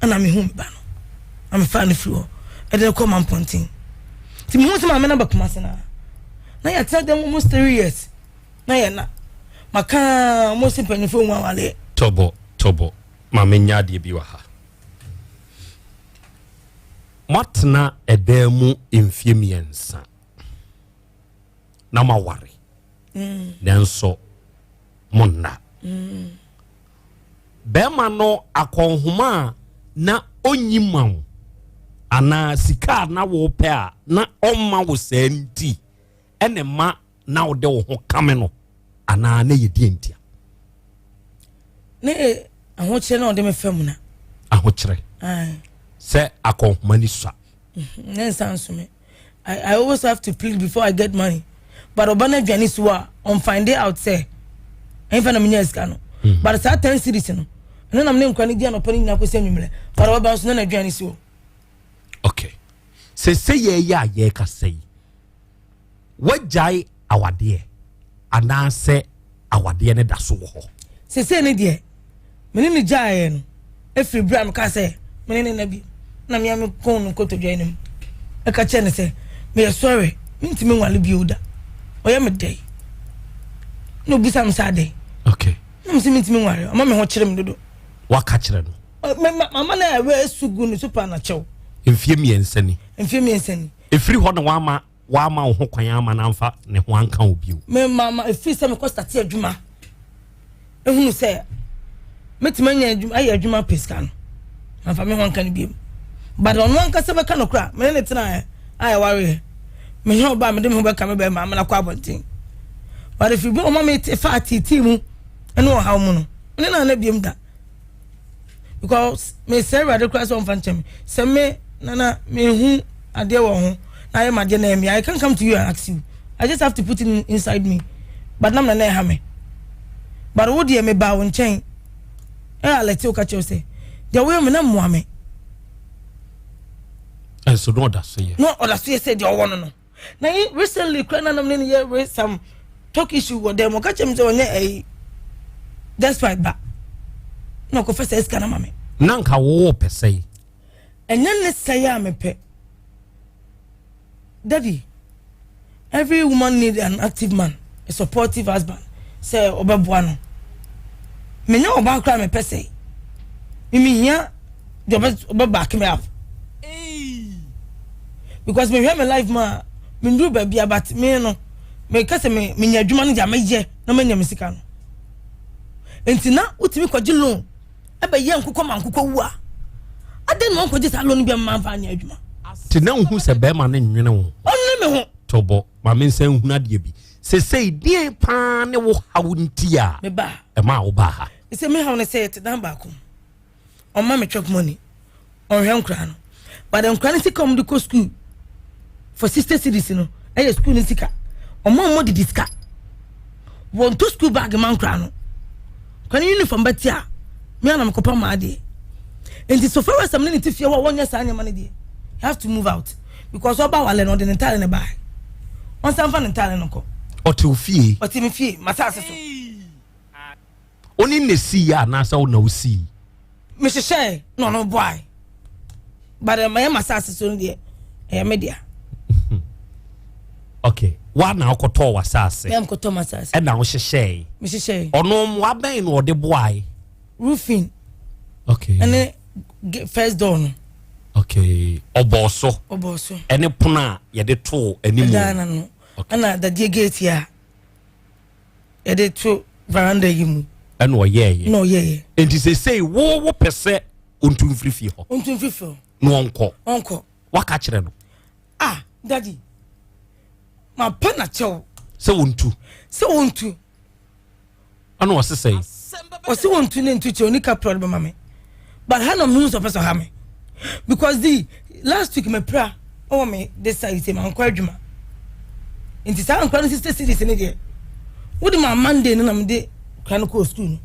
ɛna mehu me ba no na mefaa no firi hɔ ɛde no kɔ ma mpɔnten nti mehu sɛ maame no ba kumase na na yɛtena dɛm almost 3 years na yɛ na maka mo se mpanyinfoɔ mu awaleɛ. Tɔbɔ tɔbɔ ma menya adeɛ bi wɔ ha. Moatena ɛdan mu mfie 3 na moaware nanso monna. Bɛrima no akɔnhoma a na ɔnyi ma wo anaa sika a na wopɛ a na ɔmma wo saa nti ɛne ma na wode wo ho kame no anaa na yɛ deɛ ntia? Ne ahokyerɛ na ɔde me fam na. Ahokyerɛ sɛ akɔnhoma ni sua. Ne nsa nso me I always have to plead before I get money but ɔba no aduane si hɔ a ɔn find it out sɛ ɛnfa na menya sika no but saa 10 cedis no ɛno nam ne nkwa no di anɔpa no nyinaa kɔsi anwummerɛ but ɔba nso na n'aduane si hɔ. Okay, sɛ sɛ yɛyɛ a yɛrekasa yi wagyae awadeɛ anaasɛ awadeɛ no da so wɔ hɔ? Sese ne deɛ mene ne gyaeɛ no ɛfiri berɛ a meka sɛ mene ne na bi na mea me kɔn no nkotodwa anim. Ɛka kyerɛ no sɛ meyɛ sɔre mentumi nwale bio da. Ɔyɛ me dɛn? Na obisa me sɛ adɛn? Okay. Na me sɛ mentumi nware, ɔma me ho kyerɛ me dodo. Waka kyerɛ no? Mama na ɛwɛ esu gu ne so paa na kyɛw. Mfie mmiɛnsa ni. Mfie mmiɛnsa ni. Efiri hɔ na wama wama wo ho kwan ama na nfa ne ho anka wo bio. Me mama efiri sɛ mekɔ starte adwuma ehunu sɛ mɛtumi anya adwuma ayɛ adwuma pɛ sika no manfa me ho anka no bio. But ɔno ankasa bɛka no kora me ne ne tenaeɛ a yɛwareɛ mehwɛ ɔbaa mede me ho bɛka me bɛrima amena kɔ abɔnten. But efiri bi ɔma me te fa ateetee mu ɛne ɔhaw mu no me ne no ana biom da. because mesrɛ awurade koraa sɛ ɔmfa nkyɛ me sɛ me nana mehu adeɛ wɔ ho na ayɛ m'adeɛ na ɛyɛ me I can't come to you and ask you I just have to put it inside me but nam na na ɛha me but wo deɛ mebaa wo nkyɛn ɛ alɛte wo ka kyerɛ sɛ deɛ woyɛ me na mmoa me ɛnso na ɔda so yɛ na ɔda so yɛ sɛ deɛ ɔwɔ no no na yi recently kura na nam ne ne yɛ some talk issue wɔ dɛm ɔka kyerɛ mi sɛ ɔnyɛ ɛyi despite ba na ɔkɔfɛ sɛ sika na ma mi. na nka wɔwɔ pɛ sɛyi. ɛnyɛ ne sɛyi a mepɛ daddy every woman need an active man a supportive husband sɛ ɔbɛboa no menyɛ ɔbaa koraa mepɛ sɛyi mimihia deɛ ɔbɛ back me up because mehwɛ me life mu a menduru baabi a but me no meka sɛ me menya adwuma no deɛ mɛyɛ na manya me sika no nti na wotumi kɔgye loan ɛbɛyɛ nkokɔ ma nkokɔ wu a adɛn na wɔnkɔgye saa loan bi ama mfa anyɛ adwuma nti na wohu sɛ bɛrima no nwene wo ɔnwene me ho tɔbɔ ma me nsa nhunu adeɛ bi sesei deɛn paa ne wo haw nti a ɛma wo baa ha sɛ me haw no sɛ yɛte dan baako mu ɔma me chop money ɔnhwɛ nkora no but nkora no sika ɔmo de kɔ school for sixty cedis no ɛyɛ school no sika ɔmo ɔmo didi sika wɔn to school bag ma nkora no nkora no uniform bɛte a me anam kɔpa maa adeɛ nti so far as am ne ne ti fie hɔ a wɔnyɛ saa nneɛma no deɛ you have to move out because ɔba wale no ɔde ne ntaare ne baa ɔnsan fa ne ntaare no kɔ. Ɔte ofie. Ɔte me fie masaase so. Wo ne na esii anaasɛ wo na wosii? Mehyehyɛe na ɔno boae. But ɛma yɛ m'asase so no deɛ ɛyɛ me dea. Okay, wa na wokɔtɔɔ w'asase? Yɛ mekɔtɔ m'asase. Ɛna wohyehyɛe? Mehyehyɛe. Ɔno mmoa bɛn na ɔde boae? Roofing. Okay. Ɛne first door no. Okay, ɔbɔɔ so. Ɔbɔɔ so. Ɛne pono a yɛde too anim. Ɛdan na no. Ɛna dadeɛ gate a. yɛde to veranda yi mu. ɛna ɔyɛɛyɛ. na ɔyɛɛyɛ. nti sesei wo wo pɛ sɛ ɔntu mfiri fie hɔ. ɔntu mfiri fie hɔ. na ɔnkɔ. ɔnkɔ. waka kyerɛ no. ah daddy ma pɛ na kyɛw. sɛ ɔntu. sɛ ɔntu. ɛna ɔse sɛn. Ɔse wɔntu ne ntu kyɛ oni kapra ɔde bɛma me but ha na mehu sɛ ɔpɛ sɛ ɔha me because di last week mepira ɔwɔ me this side sɛ mankɔ adwuma nti saa nkora no sister series ne deɛ wode ma Monday no na mede kora no kɔɔ school no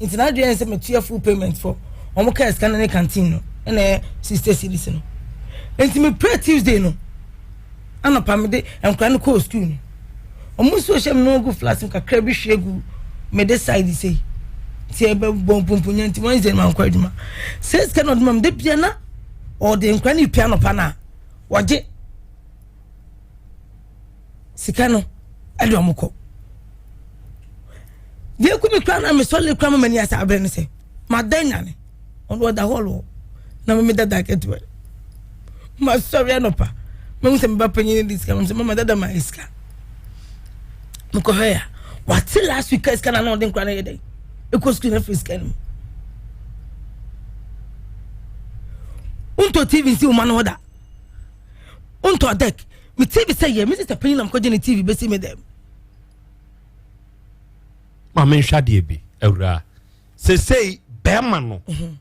nti na adwene sɛ metua full payment for wɔn kaa sika no ne canteen no ɛna ɛyɛ sister series no nti mepira Tuesday no Anɔpa mede nkwadaa no kɔɔ sukuu no, wɔn nsuo hyɛ me na wɔgu flask mu kakra bi hwie gu mede side sei nti ɛbɛbɔ mpomponya nti Wednesday no mankɔ adwuma. Sɛ sika na ɔde ma me da bia na ɔde nkwadaa no pia anɔpa no a wɔgye sika no ɛde wɔn kɔ. Deɛ eku mi kura na mesɔle kura ma m'ani asa abere no sɛ mada nyane. Ɔno ɔda hall hɔ na me meda dan ketewa mu. Masɔre anɔpa mehu sɛ me ba panyin de sika sɛ mama dada ma yɛ sika. Mekɔhwɛ a wate last week ka sika na na ɔde nkora no yɛ dɛn ɛkɔ sukuu na afiri sika no mu. Wontɔ TV nsi wo ma no hɔ da. Wontɔ deck. Me TV sɛ yɛ me sista panyin na mekɔgye ne TV bɛsi me dɛm. Ma menhwɛ adeɛ bi awuraa. Sesei bɛrima no mhm.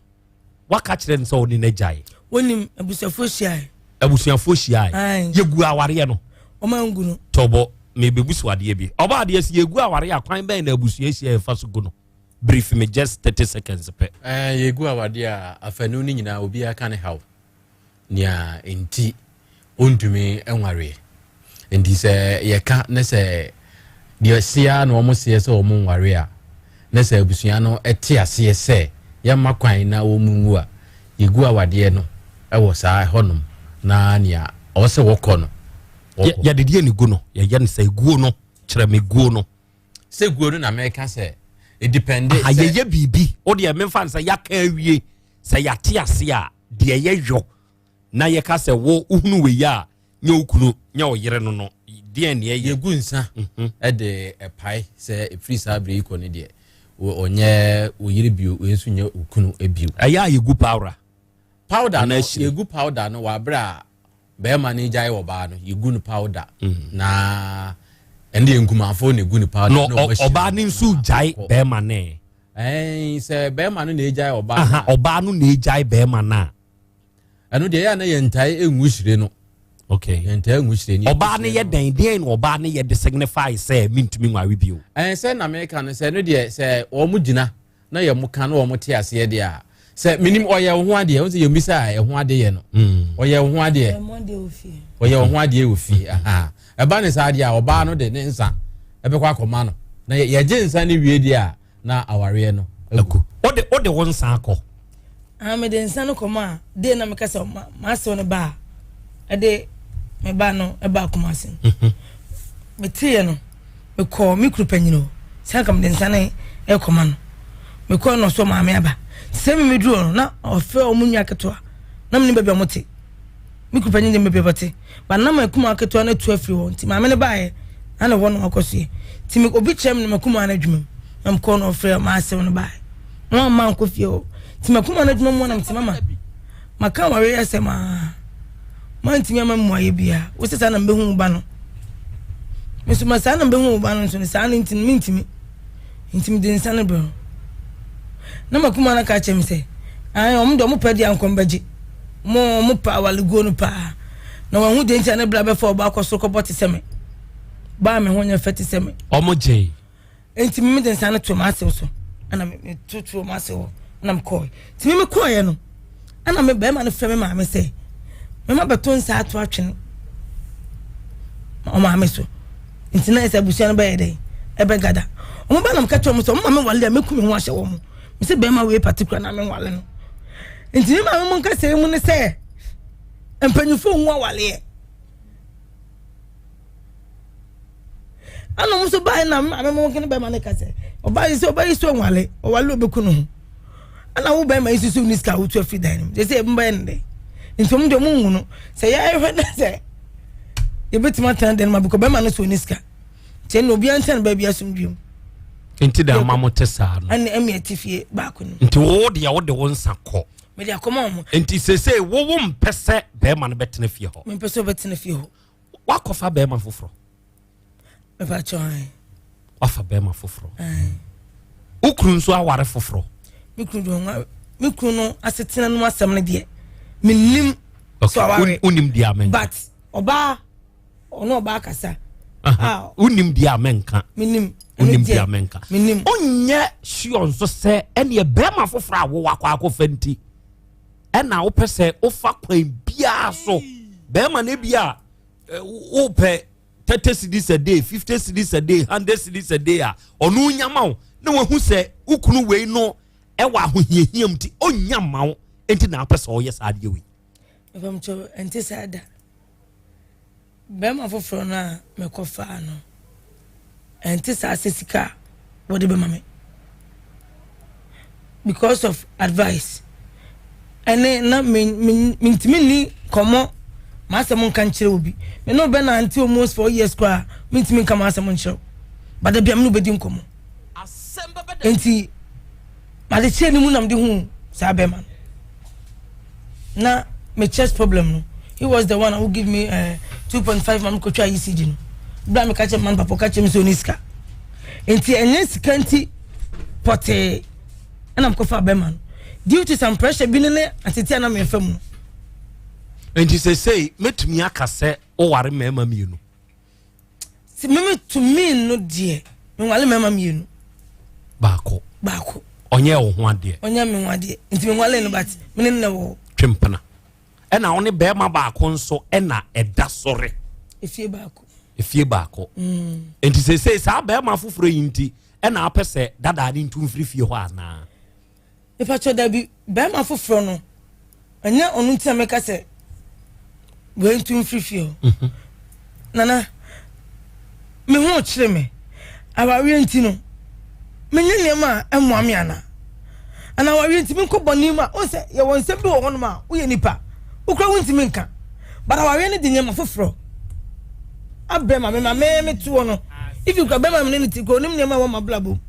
waka kyerɛ no sɛ ɔne no agyae. Wonim abusuafoɔ hyiae. Abusuafoɔ hyiae. Yɛgu awareɛ no. Ɔma ngu no. Tɔbɔ mebebu so adeɛ bi. Ɔba adeɛ si yɛgu awareɛ a kwan bɛn na abusua hyia yɛfa so gu no. Brief me just 30 seconds pɛ. Ɛɛ yɛgu awadeɛ a afanu no nyinaa obiara ka ne haw. nea enti ɔntumi nwareɛ. Nti sɛ yɛka ne sɛ deɛ seɛ ara na wɔn seɛ sɛ wɔn nware a, ne sɛ abusua no te aseɛ sɛ yɛmma kwan na wɔn nwu a, yɛgu awadeɛ no wɔ saa ɛhɔnom na nea ɔwɔ sɛ wɔkɔ no. Yɛde deɛ ne gu no yɛyɛ no sɛ guo no kyerɛ me guo no. Sɛ guo no na mɛka sɛ ɛdipɛnde sɛ yɛyɛ biribi o deɛ memfa no sɛ yɛaka awie sɛ yɛate ase a deɛ yɛyɔ na yɛka sɛ wo wohunu wei a nyɛ wo kunu nyɛ wo yere no no deɛ ne ɛyɛ. Yɛgu nsa mhm. de ɛpae sɛ ɛfiri saa berɛ yi kɔ no deɛ ɔnyɛ wo yere bio wei nso nyɛ wo kunu bio. Ɛyɛ a yɛgu powder. Powder no yɛgu powder no wɔ aberɛ a bɛrima no gyae ɔbaa no yɛgu no powder mm. na ɛne yɛ nkumanfoɔ na ɛgu no powder. Na ɔbaa no nso gyae bɛrima no. Ɛn sɛ bɛrima no na ɛgyae ɔbaa no. Ɔbaa no na ɛgyae bɛrima no a. Ɛno deɛ ɛyɛ a na yɛntae ngu hyire no. Okay. Yɛntae ngu hyire no. Ɔbaa no yɛ dɛn deɛn na ɔbaa no yɛ de signify sɛ mentumi nware bio. Ɛn sɛ na meka no sɛ ɛno deɛ sɛ wɔn gyina na yɛ mo ka na wɔn te aseɛ deɛ a sɛ menim ɔyɛ wo ho adeɛ wɔn sɛ yɛn bisa a ɛho adeɛ yɛ no mm. ɔyɛ wo ho adeɛ ɔyɛ wo ho adeɛ wɔ fie ɛba ne saa adeɛ a ɔbaa no de ne nsa ɛbɛkɔ akɔma no na yɛgye nsa no wie deɛ a na awareɛ no agu. Wode wode wo nsa akɔ. Ah, mede nsa no kɔma a de na meka sɛ m'asew no ba a ɛde me ba no ɛba Kumasi no. Mhm. Meteeɛ no mekɔɔ me kuru panyin hɔ sɛ anka mede nsa no ɛkɔma no. Mekɔɔ no ɔsɔ maame aba. Sɛ me meduru hɔ no na ɔfrɛ wɔn nua ketewa na menim baabi a wɔte. Me kuru panyin de me baabi a wɔte. Ba na m'akumaa ketewa no atu afiri hɔ nti maame no baeɛ na ne hɔ na wakɔsoɛ nti me obi kyerɛ me no m'akumaa no adwuma mu na mekɔɔ na ɔfrɛ m'asew no baeɛ na wamma nkɔ fie hɔ nti m'akumaa no adwuma mu na mete mama maka awareɛ asɛm aa mantumi ama mmuayɛ biara wo sɛ saa na mbɛhu wo ba no me nso ma saa na mbɛhu wo ba no nso no saa no nti no mentumi nti mede nsa no brɛ no na m'akumaa no ka kyerɛ me sɛ ae ɔmo deɛ ɔmo pɛ deɛ ankɔm bɛgye Mo ɔmo pɛ awareguo no paa. Na wɔn ho deɛ nti a ne bra bɛfa ɔbaa kɔ soro kɔbɔ te sɛ me. Baa me ho nyɛ fɛ te sɛ me. Ɔmo gyee. Nti me de nsa no to m'asew so. Ɛna me me to to m'asew hɔ. Ɛna me kɔɔ. Nti me me kɔɔɛ no. Ɛna me bɛrima no frɛ me maame sɛ. Me ma bɛto nsa ato atwene. Ɔmaame so. Nti na ɛsɛ abusua no bɛyɛ dɛ. Ɛbɛ gada. Ɔmo ba na me ka kyerɛ ɔmo sɛ ɔmo ma me wale a meku me ho ahyɛ wɔn. Me sɛ bɛrima wei particular na me nwale no. Nti me maame mu nkasɛɛ mu ne sɛ mpanyinfoɔ nhu awaleɛ. Ɛna ɔmo nso baeɛ na me maame mu ne bɛrima no ka sɛ ɔbaa yi sɛ ɔbaa yi so nwale ɔwale ɔbɛku ne ho. Ɛna wo bɛrima yi soso ne sika a wotu afiri dan no mu sɛ sɛ ɛbɛyɛ no dɛ. Nti ɔmo deɛ ɔmo nhu no sɛ yɛhwɛ ne sɛ yɛbɛtumi atena dan no mu abɛkɔ bɛrima no so ne sika. Nti ɛna obiara ntena baabi asomdwoe mu. Nti da ama mo te saa no. Ɛna ɛmi ɛte fie baako no. Nti wo deɛ wo de wo nsa kɔ. Mede akɔma wɔn. Nti sese wo wo mpɛ sɛ bɛrima no bɛtena fie hɔ. Mempɛ sɛ ɔbɛtena fie hɔ. Wakɔfa bɛrima foforɔ. Mepa kyɛw ayi. Wafa bɛrima foforɔ. Wo kunu nso aware foforɔ. Me kunu deɛ ɔnwa me kunu no asetena no asɛm no deɛ menim. Okay, wonim deɛ amɛnka. But ɔbaa. ɔne ɔbaa kasa. wonim deɛ a mɛnka menim wonim deɛ a mɛnka menim wonyɛ sure nso sɛ ɛneɛ bɛrima foforɔ a wowɔ akɔ akɔfa nti ɛna wopɛ sɛ wofa kwan biara so bɛrima no bi a wopɛ 30 cedis a day 50 cedis a day 100 cedis a day a ɔno nyama wo na wahu sɛ wo kunu wei no ɛwɔ ahohiahia mu nti ɔnya ma wo nti na apɛ sɛ ɔyɛ saa adeɛ wei ɛnte saa da Barima foforɔ no a mekɔfaa no, ɛnte saa sɛ sika a wɔde bɛma me because of advice ɛne na mentumi nni nkɔmmɔ m'asɛm nka nkyerɛ obi me ne wobɛnante almost four years koraa mentumi nka m'asɛm nkyerɛ wo but da bia me ne wobɛdi nkɔmmɔ nti M'adekyerɛ no mu na mede huu saa bɛrima no. Na me chest problem no, he was the one who give me uh, 2.5 ma mekɔtwa ECG no. Berɛ a meka kyerɛ man papa ɔka kyerɛ me sɛ ɔni sika. Nti ɛnyɛ sika nti pɔtee ɛna mekɔfa bɛrima no. Due to some pressure bi ne ne atete a na mefa mu no. Nti sesei mɛtumi aka sɛ woware mmarima mmienu? Sɛ meme to me no deɛ menwale mmarima mmienu. Baako. Baako. Ɔnyɛ wo ho adeɛ. Ɔnyɛ me ho adeɛ nti menwale no but mene no na wɔ hɔ. Twempena. Ɛna wo ne bɛrima baako nso ɛna ɛda sɔre. Efie baako. Efie baako. Mm. Nti sese saa bɛrima foforɔ yi nti ɛna apɛ sɛ dadaa ne ntu mfiri fie hɔ anaa? Mepakyɛw dabi, barima foforɔ no, ɛnyɛ ɔno nti na meka sɛ Wei ntu mfiri fie hɔ. Mhm. Nana, me ho kyerɛ me. Awareɛ nti no, menyɛ nneɛma a ɛmmoa me ana? Ana awareɛ nti menkɔ bɔne mu a, wohu sɛ yɛwɔ nsɛm bi wɔ hɔnom a woyɛ nipa, wokura wontumi nka. But awareɛ no de nneɛma foforɔ abrɛ ma me ma me me toɔ no. If kura bɛma me ne ne ti kura onim nneɛma a ɛwɔ m'abrabɔ mu.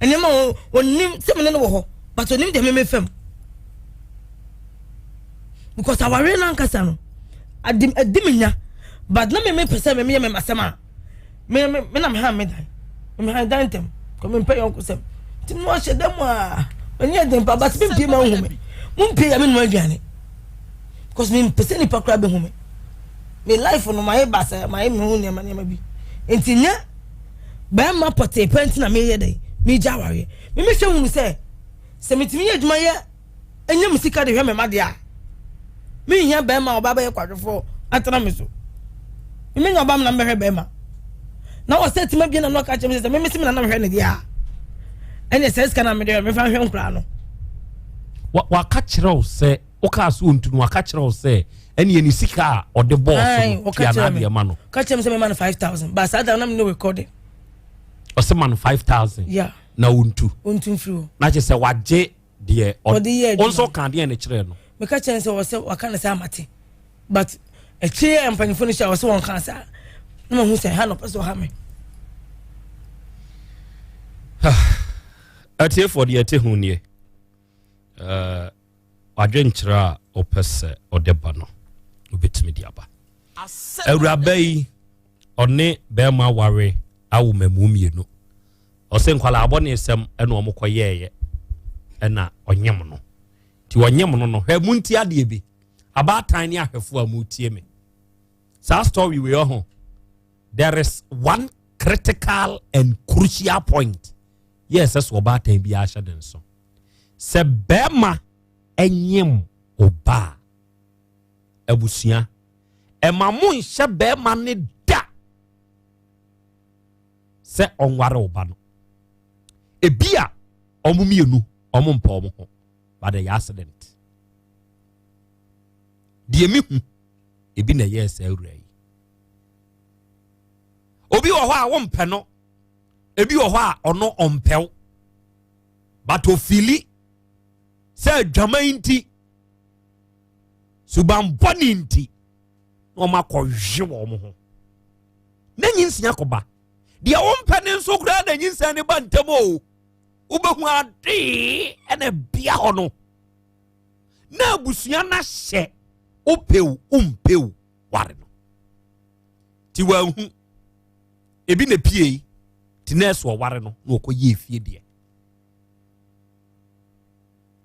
Nneɛma a onim sɛ me ne no wɔ hɔ, but onim deɛ me me fam. Because awareɛ no ankasa no, adi adi me nya. But na me me pɛ sɛ me meyɛ me masɛm a, me me me na me han me dan. Me han dan ntɛm. Kɔ me mpɛ yɔnko sɛm. Nti mo ahyɛ dɛm a, m'ani yɛ den pa, but me mpie ma nhu me. Mo mpie ya me nua aduane. Because me mpɛ sɛ nipa koraa bɛhu me. Me life no mayɛ basa, mayɛ me ho nneɛma nneɛma bi. Nti nyɛ bɛrima pɔtee pɛ nti na meyɛ dɛn, megya awareɛ. Me mehwɛ hunu sɛ, sɛ metumi yɛ adwuma yɛ ɛnyɛ me sika de hwɛ me ma deɛ a menhia bɛrima a ɔba bɛyɛ kwadwofoɔ atena me so. Menya ɔba me na mebɛhwɛ bɛrima. Na wɔ sɛ tuma bie na no aka kyerɛ me sɛ meme se me na na mehwɛ ne deɛ a ɛne sɛ sika na mede hwɛ mefa nhwɛ nkoraa no. Waka kyerɛ wo sɛ wokaa so ɔntu no waka kyerɛ wo sɛ ɛne ɛne sika a ɔde bɔɔ so no tua n'adeɛ ma no. Ka kyerɛ me sɛ mema no 5000 ba saa da na mene recording. Ɔsɛ ma no 5000 yeah. Na ɔntu. Ɔntu mfiri hɔ. Na kyerɛ sɛ wagye deɛ ɔde yɛ adwuma. Ɔnso ka adeɛ ne kyerɛ no. Meka kyerɛ no sɛ ɔsɛ waka no sɛ amate but akyire a mpanyinfoɔ no hyɛ ɔsɛ wɔn ka saa na mahu sɛ ha na ɔpɛ sɛ ɔha me. Atiefoɔ deɛ ɛte ho nie wadwenkyerɛ a ɔpɛ sɛ ɔde ba no wobɛtumi de aba. Awuraba yi ɔne bɛrima ware awo mmamu mmienu. Ɔsɛ nkwadaa abɔne sɛm ɛna wɔn kɔ yɛɛyɛ ɛna ɔnyem no. Nti ɔnyem no no hwɛ mu nti adeɛ bi. Abaatan ne ahwɛfoɔ a mu tie me. Saa story wei ɔho. There is one critical and crucial point. Yɛ ɛsɛ sɛ ɔbaatan bi ahyɛ ne nso. Sɛ bɛrima ɛnyem ɔbaa abusua ɛma mo nhyɛ bɛrima ne da sɛ ɔnware wo ba no. Ebi a ɔmo mmienu ɔmo mpɛ ɔmo ho but ɛyɛ accident. Deɛ mehu ebi na ɛyɛɛ saa awura yi. Obi wɔ hɔ a wompɛ no, ebi wɔ hɔ a ɔno ɔmpɛ wo but ofili sɛ adwaman nti suban bɔne nti na wɔn akɔhwe wɔn ho na nyinsia kɔba deɛ wompɛ ne nso koraa na nyinsia ne ba ntam o wobɛhu adee ɛna bia hɔ no na abusua no ahyɛ wopɛw wompɛw ware no nti wanhu ebi na pie nti nɛɛso ɔware no na ɔkɔyɛ efie deɛ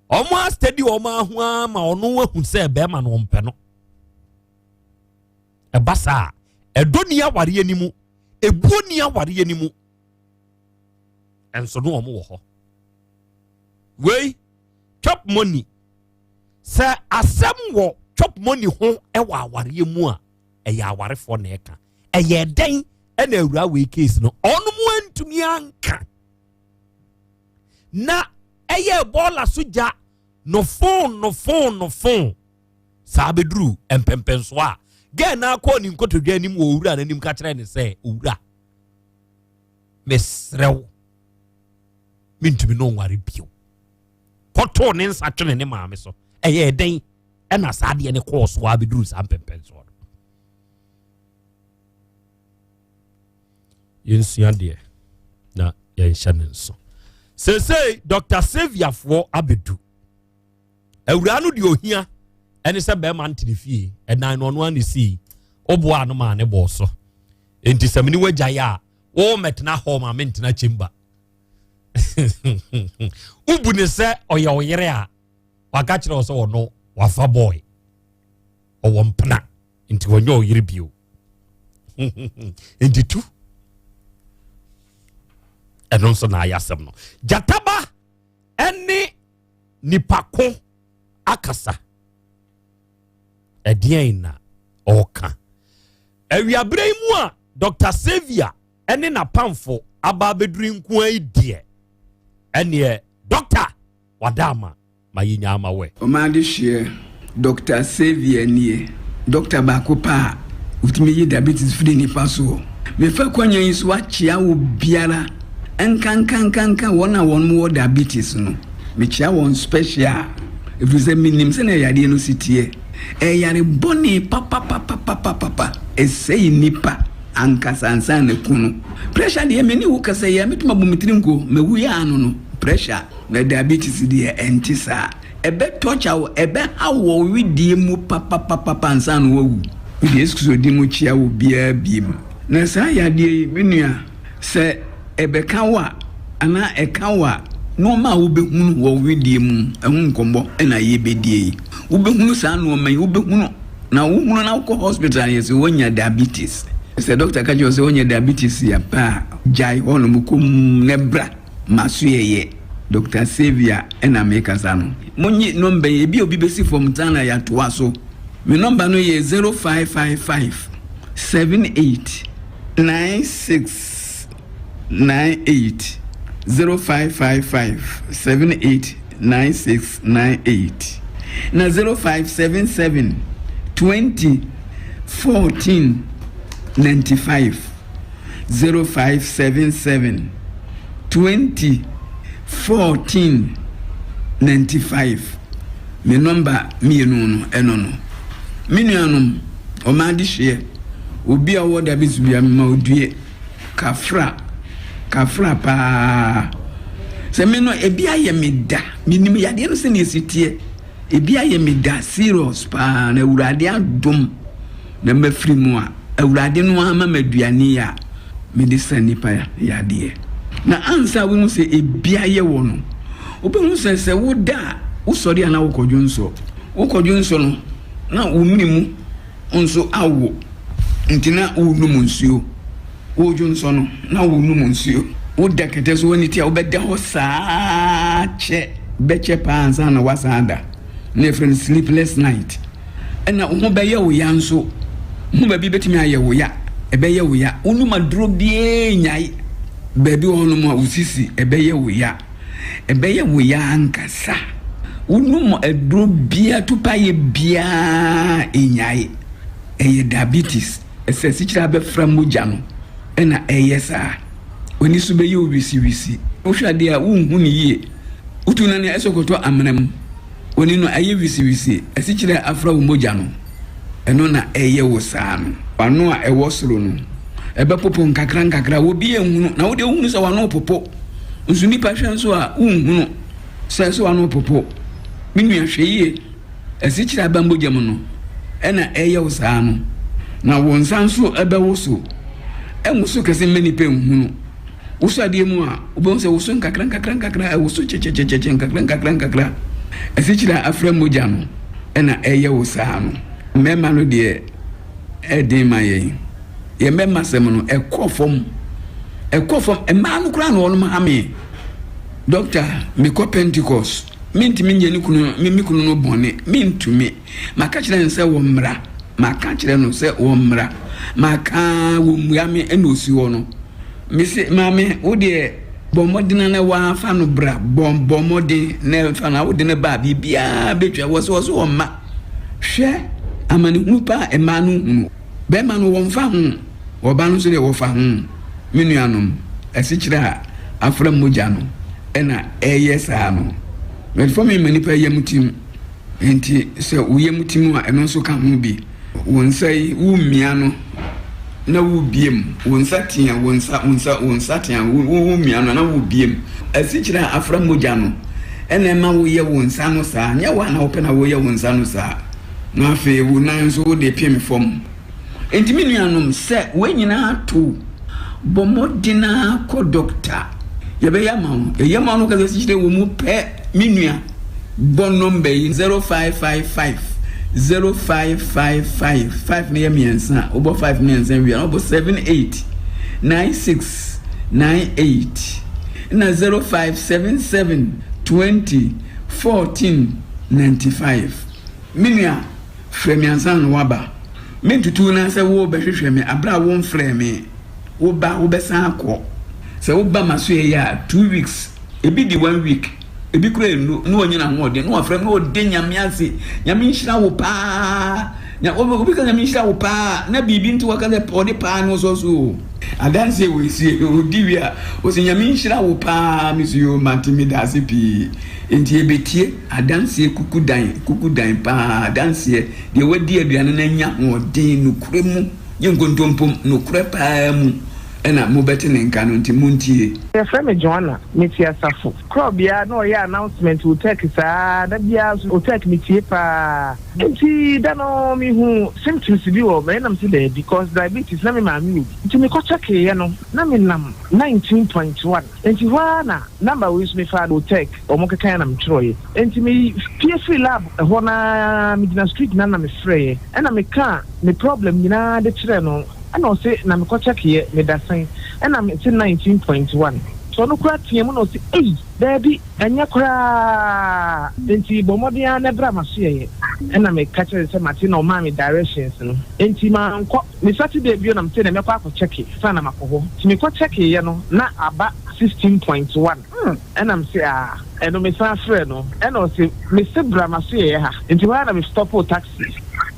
wɔn asitadi wɔn aho ara ma ɔno ahu sɛ bɛrima no ɔmpɛ no ɛba saa ɛdɔ ni awareɛ ni mu ebuo ni awareɛ ni mu ɛnso no wɔn wɔ hɔ wei chop money sɛ asɛm wɔ chop money ho ɛwɔ awareɛ mu a ɛyɛ awarefoɔ na ɛka ɛyɛ dɛn ɛna awura wei case no ɔno mu antumi anka na ɛyɛ bɔɔla so gya no fon no fon no fon saa bɛduru mpɛmpɛnsoɔ a gɛɛ na akɔ ne nkotodwe anim wɔ owura n'anim ka kyerɛ ne sɛ owura mesrɛ wo mentumi no nware bio kɔtoo ne nsa twene ne maame so ɛyɛ dɛn ɛna saa adeɛ ne kɔɔ so a bɛduru saa mpɛmpɛnsoɔ no yɛnsua deɛ na yɛnhyɛ ne nso seesei dr saviafoɔ abɛdu awuraa no deɛ ohia ɛne sɛ bɛrima ntene fie ɛdan no ɔno ane sii woboa no maa ne bɔɔ so enti sɛ mene wagyae a wo mɛtena hɔ ma mentena chamber wobu ne sɛ ɔyɛ ɔyere a waka kyerɛ wo sɛ ɔno wafa boy ɔwɔ mpena nti wɔnyɛ ɔyere bio nti tu ɛno nso na ayɛ asɛm no gyataba ɛne nipa ko akasa ɛdeɛn na ɔka awiaberɛ yi mu a dr saviour ɛne n'apamfo aba abɛduru nkoa yi deɛ ɛneɛ dɔkta wada ama ma yɛnya ama wɛ. Ɔman adehyeɛ, Dɔkta Saviour nie. Dɔkta baako pɛ a ɔtumi yi diabetes firi nipa soɔ. Mefa kwanya yi so akyea obiara nkankankanka wɔn a wɔn wɔ diabetes no. Mekyea wɔn special ɛfiri sɛ menim sɛnea yadeɛ no si teɛ. Ɛyɛ yare bɔne papapapapapapa. Ɛsɛe nipa ankasa ansa na ɛku no. Pressure deɛ me ne wo kasa yi a mɛtumi abɔ me tiri nko mawu yɛ ano no pressure. Na diabetes deɛ ɛnte saa. Ɛbɛ torture wo, ɛbɛha wo wɔ wo wedeɛ mu papapapapa ansa na wawu. Mede Yesu Kristo din mu kyea obiara biem. Na saa yadeɛ yi, me nua, sɛ ɛbɛka wo a, anaa ɛka wo a, nnoɔma a wobɛhunu wɔ wo wedeɛ mu ho nkɔmmɔ na yɛbɛdie yi. Wobɛhunu saa nnoɔma yi, wobɛhunu, na wohunu na wokɔ hospital a, yɛse woanya diabetes. Sɛ dɔkta ka kyerɛ wo sɛ woanya diabetes ampa a, gyae hɔnom komm na bra. M'asoɛeɛ, Doctor Saviour na merekasa no. Monnye nɔmba yi, ebia obi bɛsi fam nsa na yɛatoa so. Me nɔmba no yɛ 0555 78 96 98, 0555 78 96 98, na 0577 20 14 95. 0577 20 14 95 Me nɔmba mmienu no ɛno no. Me nuanom, ɔman adehyeɛ, obi a ɔwɔ diabetes bia mema odue kafra kafra paa. Sɛ me no ebi ayɛ me da, menim yadeɛ no sɛnea ɛsi teɛ. Ebi ayɛ me da serious paa na Awurade adom na mafiri mu a, Awurade no ara ma me aduane a mede sa nnipa yadeɛ. Na ansa wohu sɛ ebi ayɛ wɔ no, wobɛhu sɛ sɛ woda a, wosɔre a na wokɔdwonsɔ. Wokɔdwonsɔ no, na wo mene mu nso awo nti na wonom nsuo. Woredwonsɔ no, na worenom nsuo. Woda kɛtɛ so w'ani te a, wobɛda hɔ saa kyɛ, bɛkyɛ paa ansa na woasan ada. Na yɛfrɛ no sleepless night. Ɛna wo ho bɛyɛ wo ya nso. Wo ho baabi bɛtumi ayɛ wo ya, ɛbɛyɛ wo ya. Wonom aduro biara nnyae. Baabi wɔ hɔnom a wo sisi ɛbɛyɛ wo ya. Ɛbɛyɛ wo ya ankasa. Wonom aduro biara, topaeɛ biara nnyae. Ɛyɛ diabetes. Sɛ asikyire abɛfra mogya no na ɛyɛ saa. W'ani so bɛyɛ wo wisiwisi. Wohwɛ adeɛ a, wonhu no yie. Wotu nan a, ɛsɛ kɔtɔ amena mu. W'ani no ayɛ wisiwisi. Asikyire a afra wo mogya no, ɛno na ɛyɛ wo saa no. W'ano a ɛwɔ soro no, ɛbɛpopo nkakrankakra. Obi nhunu, na wo deɛ wohunu sɛ w'ano repopo. Nso nnipa hwɛ nso a, wonhunu sɛ sɛ w'ano repopo. Me nua, hwɛ yie. Asikyire aba mogya mu no na ɛyɛ wo saa no, na wo nsa nso bɛwoso. Ɛnwoso kɛse mma nnipa nhunu. Wosɔ adeɛ mu a, wobɛhu sɛ woso nkakra nkakra nkakra, ɛwoso kyekyekyekyekye nkakra nkakra nkakra. Asikyire a afra mogya no na ɛyɛ wo saa no. Mmarima no deɛ ɛden ma yɛn. Yɛn mmarima sɛm no, ɛkɔ fam. Ɛkɔ fam. Mmaa no koraa na wɔnom hame. Dɔkta, mekɔ Pentecost. Mentumi nyɛ ne kunu me me kunu no bɔne. Mentumi. Maka kyerɛ no sɛ wɔmmra. Maka kyerɛ no sɛ wɔmmra. Maka wɔmmua me ɛna osi hɔ no. Mese maame wo deɛ bɔ mmɔden na wafa no bra. Bɔ bɔ mmɔden na fa na wode no ba biribiara bɛtwa. Wɔ sɛ wɔ so wɔmma. Hwɛ amanehunu pa a mmaa no hunu. Bɛrima no wɔmfa ho. Ɔbaa no nso deɛ wɔfa ho. Me nuanom, asikyire a afra mogya no na ɛreyɛ saa no. Metformin ma nipa yam tim. Enti sɛ wo yam tim a, ɛno nso ka ho bi. Wo nsa yi, womia no na wobie mu. Wo nsa tea, wo nsa, wo nsa, wo nsa tea, womia no na wobie mu. Asikyire a afra mogya no na ɛma woyɛ wo nsa no saa. Nyɛ wo a na wopɛ na woyɛ wo nsa no saa. Na afei wo nan nso wode pem fam. Enti me nuanom, sɛ wei nyinaa to wo, bɔ mmɔden ara kɔ dɔkta. Yɛbɛyɛ ama wo. Yɛyɛ ma wo no kasa sikyerɛ wɔ mu pɛ, me nua. Bɔ nɔmba yi, 0555 0555, 5 no yɛ mmiɛnsa, wobɔ 5 mmiɛnsa wie a, na wobɔ 78 96 98, na 0577 20 14 95. Me nua, frɛ me ansa na woaba. Mentutu wo nan sɛ worebɛhwehwɛ me aberɛ a womfrɛɛ me. Woba, wobɛsan akɔ. Sɛ woba m'asoɛeɛ a, 2 weeks, ebi di one week, ebi koraa ɛnnu, na wanya n'ahoɔden, na wafrɛ me, na ɔda Nyame ase. Nyame nhyira wo paa. Nya obi ka Nyame nhyira wo paa na biribi nti waka sɛ ɔde paa no sɔ so o. Adanseɛ wei sie odi wie a ɔsɛ Nyame nhyira wo paa me so yoo mate medaase pii. Nti yɛbɛtie adanseɛ kuku dan kuku dan paa adanseɛ deɛ wadi aduane no anya ahoɔden nokorɛ mu nyɛ nkontompom nokorɛ paa mu ɛna mobɛte ne nka no nti montie. Yɛfrɛ me Joanna, mete Asafo. Korɔbea na ɔyɛ announcement wɔ Turkey saa, da biara nso wɔ Turkey metie paa. Nti da no mehu symptoms bi wɔ me na mese daabi cause diabetes na me maame wɔ bi. Nti mekɔ checkeeɛ no na menam 19.1 nti hɔ ara na number wei nso mefaa no wɔ Turkey wɔn kekaeɛ na metwerɛeɛ. Nti me pue firi lab hɔ no ara megyina street no ano na mefrɛeɛ ɛna mekaa me problem nyinaa de kyerɛɛ no ɛna ɔse na mekɔ checkeeɛ meda sɛn ɛna mese 19.1 nti ɔno koraa teaa mu na ɔse ei daabi Ɛnyɛ koraa, enti bɔ mmɔden ara na bra m'asoɛeɛ. Ɛna meka kyerɛɛ no sɛ mate na ɔmaa me directions no. Enti mankɔ. Me Saturday bio na mete dɛ mɛkɔ akɔ kyɛke ansa na makɔ hɔ. Nti mekɔ kyɛkeeɛ no na aba 16.1. Ɛna mese ah, ɛno mesan frɛɛ no ɛna ɔse mese bra m'asoɛeɛ ha. Nti hɔ ara na me stɔpoo taxi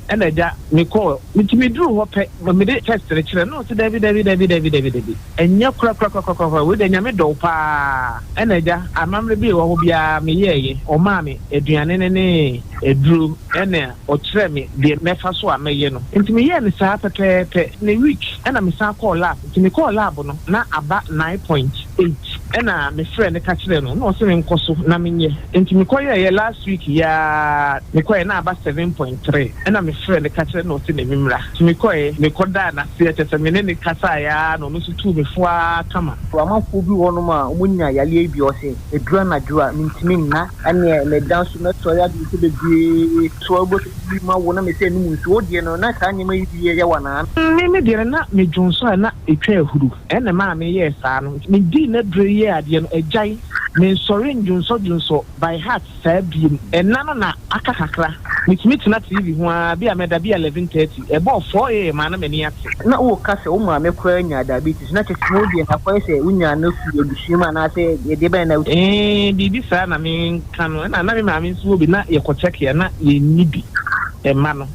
ɛna agya mekɔɔ. Nti meduruu hɔ pɛ mede test no kyerɛɛ no na ɔse dabi dabi dabi dabi dabi dabi. Ɛnyɛ korakorakorakorakora, wei deɛ Nyame dɔ wo paa. Ɛna agya, amammerɛ bi a ɛwɔ hɔ biara meyɛɛyɛ. Ɔmaa me aduane no ne aduro ɛna ɔkyerɛɛ me deɛ mɛfa so a mɛyɛ no. Nti meyɛɛ no saa pɛpɛɛpɛ. Ne week ɛna mesan kɔɔ lab. Nti mekɔɔ lab no na aba 9.8. Ɛna mefrɛɛ no ka kyerɛɛ no na ɔse menkɔ so na menyɛ. Nti mekɔyɛeɛ last week yi ara mekɔeɛ na aba 7.3. Ɛna mefrɛɛ no ka kyerɛɛ no na ɔse memmra. Nti mekɔeɛ, mekɔdaa no aseɛ kyerɛ sɛ me ne no kasaeɛ ara na ɔno nso tuu me fo ara kama. Amanfoɔ bi wɔ hɔnom a wɔnya yareɛ yi bi, wɔse ɛduru anadwo a mentumi nna, ɛneɛ meda nso mɛsɔre adi nso bebree, so wobɛtumi ma wo na mesɛ nom nsuo, wo deɛ no na saa nneɛma yi bi yɛ wo anaa? Me me deɛ no na medwonsɔ a na ɛtwa ahuru, ɛna ɛmaa meyɛɛ saa no, nti medii n'aduro yi yɛɛ adeɛ no agyae, mensɔre ndwonsɔdwonsɔ by heart. Saa biem. Ɛnna no na aka kakra. Metumi tena TV ho ara, bi a mɛda bi a 11:30. Ɛbɔɔ 4 AM a na m'ani ate. Na woka sɛ wo maame koraa nyaa diabetes, na kyerɛ sɛ wo deɛ akɔyɛ sɛ wonyaa no firi abusua mu anaasɛ ɛdeɛ bɛn na. Ee, biribi saa na menka no. Ɛnna na me maame nso wɔ bi, na yɛkɔ check a na yɛnni bi mma no.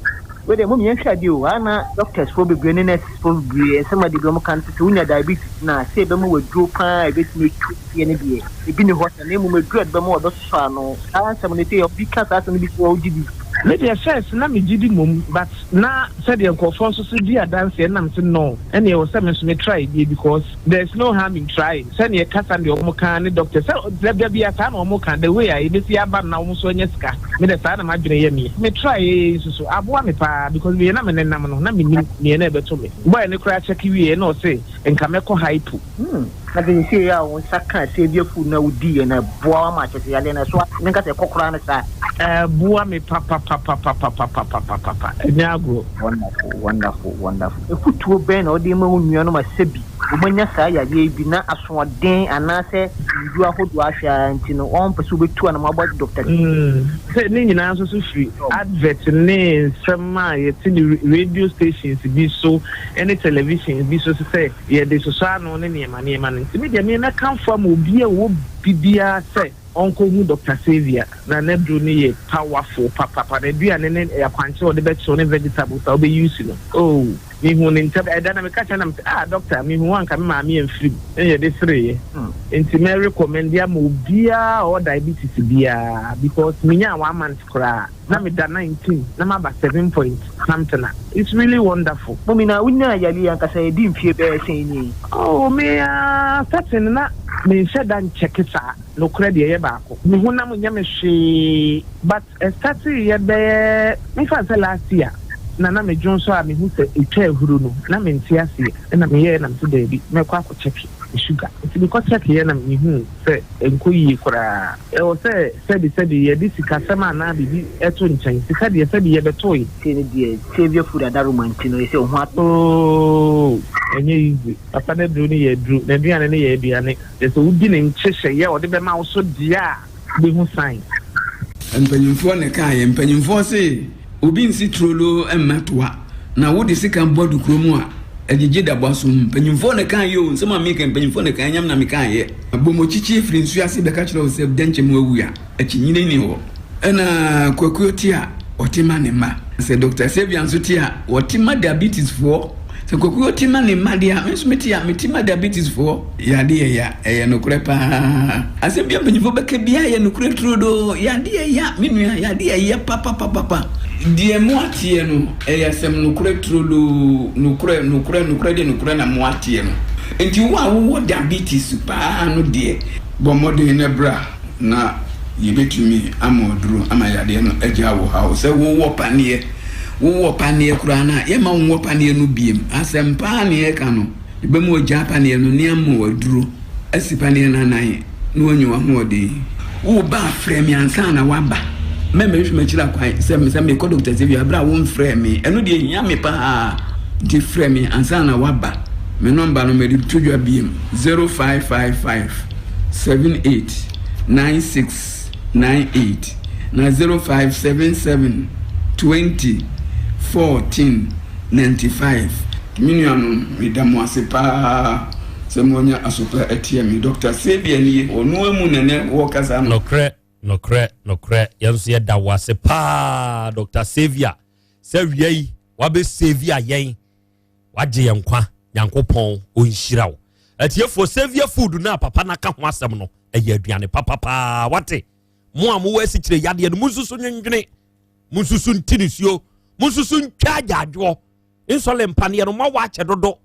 Wei deɛ mom yɛnhwɛ adeɛ o, aa na doctors foɔ bebree ne nurses foɔ bebree nsɛm a dabi wɔn ka no sɛ sɛ wonya diabetes no a sɛ yɛbɛma wo aduro paa a ɛbɛtumi atu aseɛ no deɛ ebi ni hɔ sa na mmom aduro a ɛde bɛma wo ɛbɛsosɔ ano saa nsɛm no sɛ obi ka saa asɛm no bi kyerɛ wo wogye di. Me deɛ first na me gye di mmom but na sɛdeɛ nkurɔfoɔ nso so di adanseɛ no na me se no ɛneɛ ɛwɔ sɛ me nso me try bie because there is no harm in trying sɛdeɛ kasa deɛ wɔn ka ne doctor sɛ da bia saa na wɔn ka the way a yɛbɛsi aba no na wɔn nso anya sika me deɛ saa na m'adwene yɛ meɛ me try yɛ nso so aboa me paa because meɛ na me nenam no na me nim neɛ na ɛbɛto me boy no koraa check wieɛ na ɔse nka mɛkɔ hypo. Hmm. Na de nsie a wo nsa ka Saviour food na wodi yɛ na ɛboa wo ama kyɛ sɛ yadeɛ no ɛso ate menka sɛ ɛkɔ koraa no saa. Ɛboa me papapapapapapapapa ɛnyɛ agorɔ. Wonderful, wonderful, wonderful. Afutuo bɛn na wode rema wo nuanom a sɛbi wɔanya saa yareɛ yi bi na asoɔden anaasɛ nnuro ahodoɔ ahwɛ ara nti no wɔmpɛ sɛ wɔbɛtu anamɔ abɔ Doctor Sɛ ne nyinaa nso so firi advert ne nsɛm a yɛte no radio stations bi so ne televisions bi so sɛ yɛde sosɔ ano ne nneɛma nneɛma no nti me deɛ me mɛkamfo ama obi a ɔwɔ bi biara sɛ ɔnkɔhu Doctor Saviour na n'aduro no yɛ powerful papapa n'aduane ne akwankyerɛ a ɔde bɛkyerɛw ne vegetables a wobɛ use no oh mehuu no ntɛm ɛda na meka kyerɛ no na mese ah doctor mehu wo anka me maame amfiri mu na yɛde sereeɛ nti mɛ recommend ama obiara a ɔwɔ diabetes biara because menyaa one month koraa na meda 19 na maba 7 point something a it's really wonderful. Mummy na wonyaa yareɛ yi ankasa ɛdi mfie bɛyɛ sɛn nie? Oh me aa starting no na menhyɛ da nkyɛke saa nokorɛ deɛ ɛyɛ baako me honam nyɛ me hwee but ɛstartee yɛ bɛyɛ memfa no sɛ last year na na me dwonsɔ a mehu sɛ ɛtwa ahuru no na mente aseɛ ɛna meyɛɛ na mese daabi mɛkɔ akɔ kyɛke me sugar nti mekɔ kyɛkeeɛ na mehuu sɛ ɛnkɔ yie koraa. Ɛwɔ sɛ sɛbi sɛbi yɛde sikasɛm anaa biribi to nkyɛn. Sika deɛ sɛbi yɛbɛtoe. Sei no deɛ Saviour food adaroma nti no ɛsɛ wo ho atɔ. Ooh ɛnyɛ easy. Papa n'aduro no yɛ aduro, n'aduane no yɛ aduane. Kyerɛ sɛ wodi ne nhyehyɛeɛ a ɔde bɛma wo so deɛ a, wobɛhu sign. Mpanyimfoɔ na ɛkaeɛ. Mpanyimfoɔ se obi nsi turoloo mma toa, na wode sekan bɔ adukuro mu a, ɛgyegye da bɔ asom. Mpanyimfoɔ na ɛkaeɛ o, nsɛm a meka yi, mpanyimfoɔ na ɛkaeɛ, ɛnyɛ me na mekaeɛ. Abɔmmɔkyikyi firi nsuo ase bɛka kyerɛ wo sɛ dɛnkyɛm awu a, akyinnye nni hɔ. Ɛna Kwakuo te a. ɔte ma ne mma. Sɛ Doctor Xavier nso te a, ɔte ma diabetes foɔ. Sɛ Kwaku ɔte ma ne mma deɛ a, me nso mete a, mete ma diabetes foɔ. Yade yɛ ya, ɛyɛ nokorɛ paa. Asɛm biara mpanyinfoɔ bɛka biara yɛ nokorɛ turodoo. Yade yɛ ya, me nua, yade yɛ ya papapapapa. Deɛ mo ateɛ no, ɛyɛ asɛm nokorɛ turodoo. Nokorɛ, nokorɛ, nokorɛ deɛ nokorɛ na mo ateɛ no. Nti wo a wowɔ diabetes paa no deɛ, bɔ mmɔden na bra. Na yɛbɛtumi ama wo aduro ama yadeɛ no agyaa wo haw. Sɛ wowɔ paneɛ, wowɔ paneɛ koraa no a, yɛmma wo nwɔ paneɛ no biem. Asɛm paa na yɛreka no. Yɛbɛma wagyaa paneɛ no na yɛama wo aduro asi paneɛ no anan na woanya w'ahoɔden. Woreba a, frɛ me ansa na woaba. Mɛmmɛhwehwɛ m'akyiri akwan sɛ sɛ merekɔ Dɔkta Xavier berɛ a womfrɛɛ me. Ɛno deɛ ɛhia me paa. Nti frɛ me ansa na woaba. Me nɔmba no mede to dwa biem, 0555. 78 96 98 na 0577 20 14 95. Me nuanom, meda mo ase paa sɛ moanya aso pa atie me. Dɔkta Sabia nie, ɔno ara mu na nɛ wɔrekasa no. Nokorɛ, nokorɛ, nokorɛ, yɛn nso yɛda wo ase paa Dr. Saviour sɛ wia yi wabɛ saviour yɛn. Wagye yɛn nkwa. Nyankopɔn ɔnhyira wo. Atiefoɔ, Saviour food no a papa no aka ho asɛm no, ɛyɛ aduane papa paa. Wate? Mo a mowɔ asikyire yadeɛ no, monsusu nwenwene, monsusu nti nisuo, monsusu ntwa agyaadwoɔ, nsɔle mpaneɛ no, moawɔ akyɛ dodo.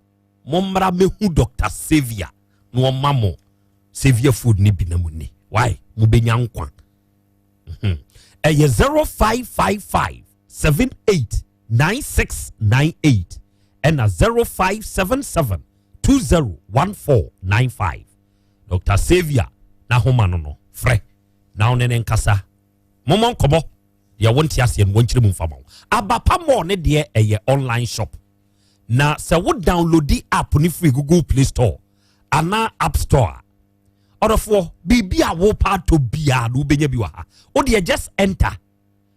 Mommra mɛhu Dr. Saviour na ɔma mo Saviour food no bi na mo ni. Why? Mobɛnya nkwa. Mhm. Ɛyɛ 0555 78 9698 ɛna 0577 201495 Dr. Saviour n'ahoma no no frɛ na wo ne ne nkasa mommɔ nkɔmmɔ deɛ wonte aseɛ no wɔnkyerɛ mu mfa ma wo abapa mall ne deɛ ɛyɛ online shop na sɛ wo downloadi app no firi Google Play Store anaa App Store a ɔdɔfoɔ biribi a wopa atɔ biara no wobɛnya bi wɔ ha wo deɛ just enter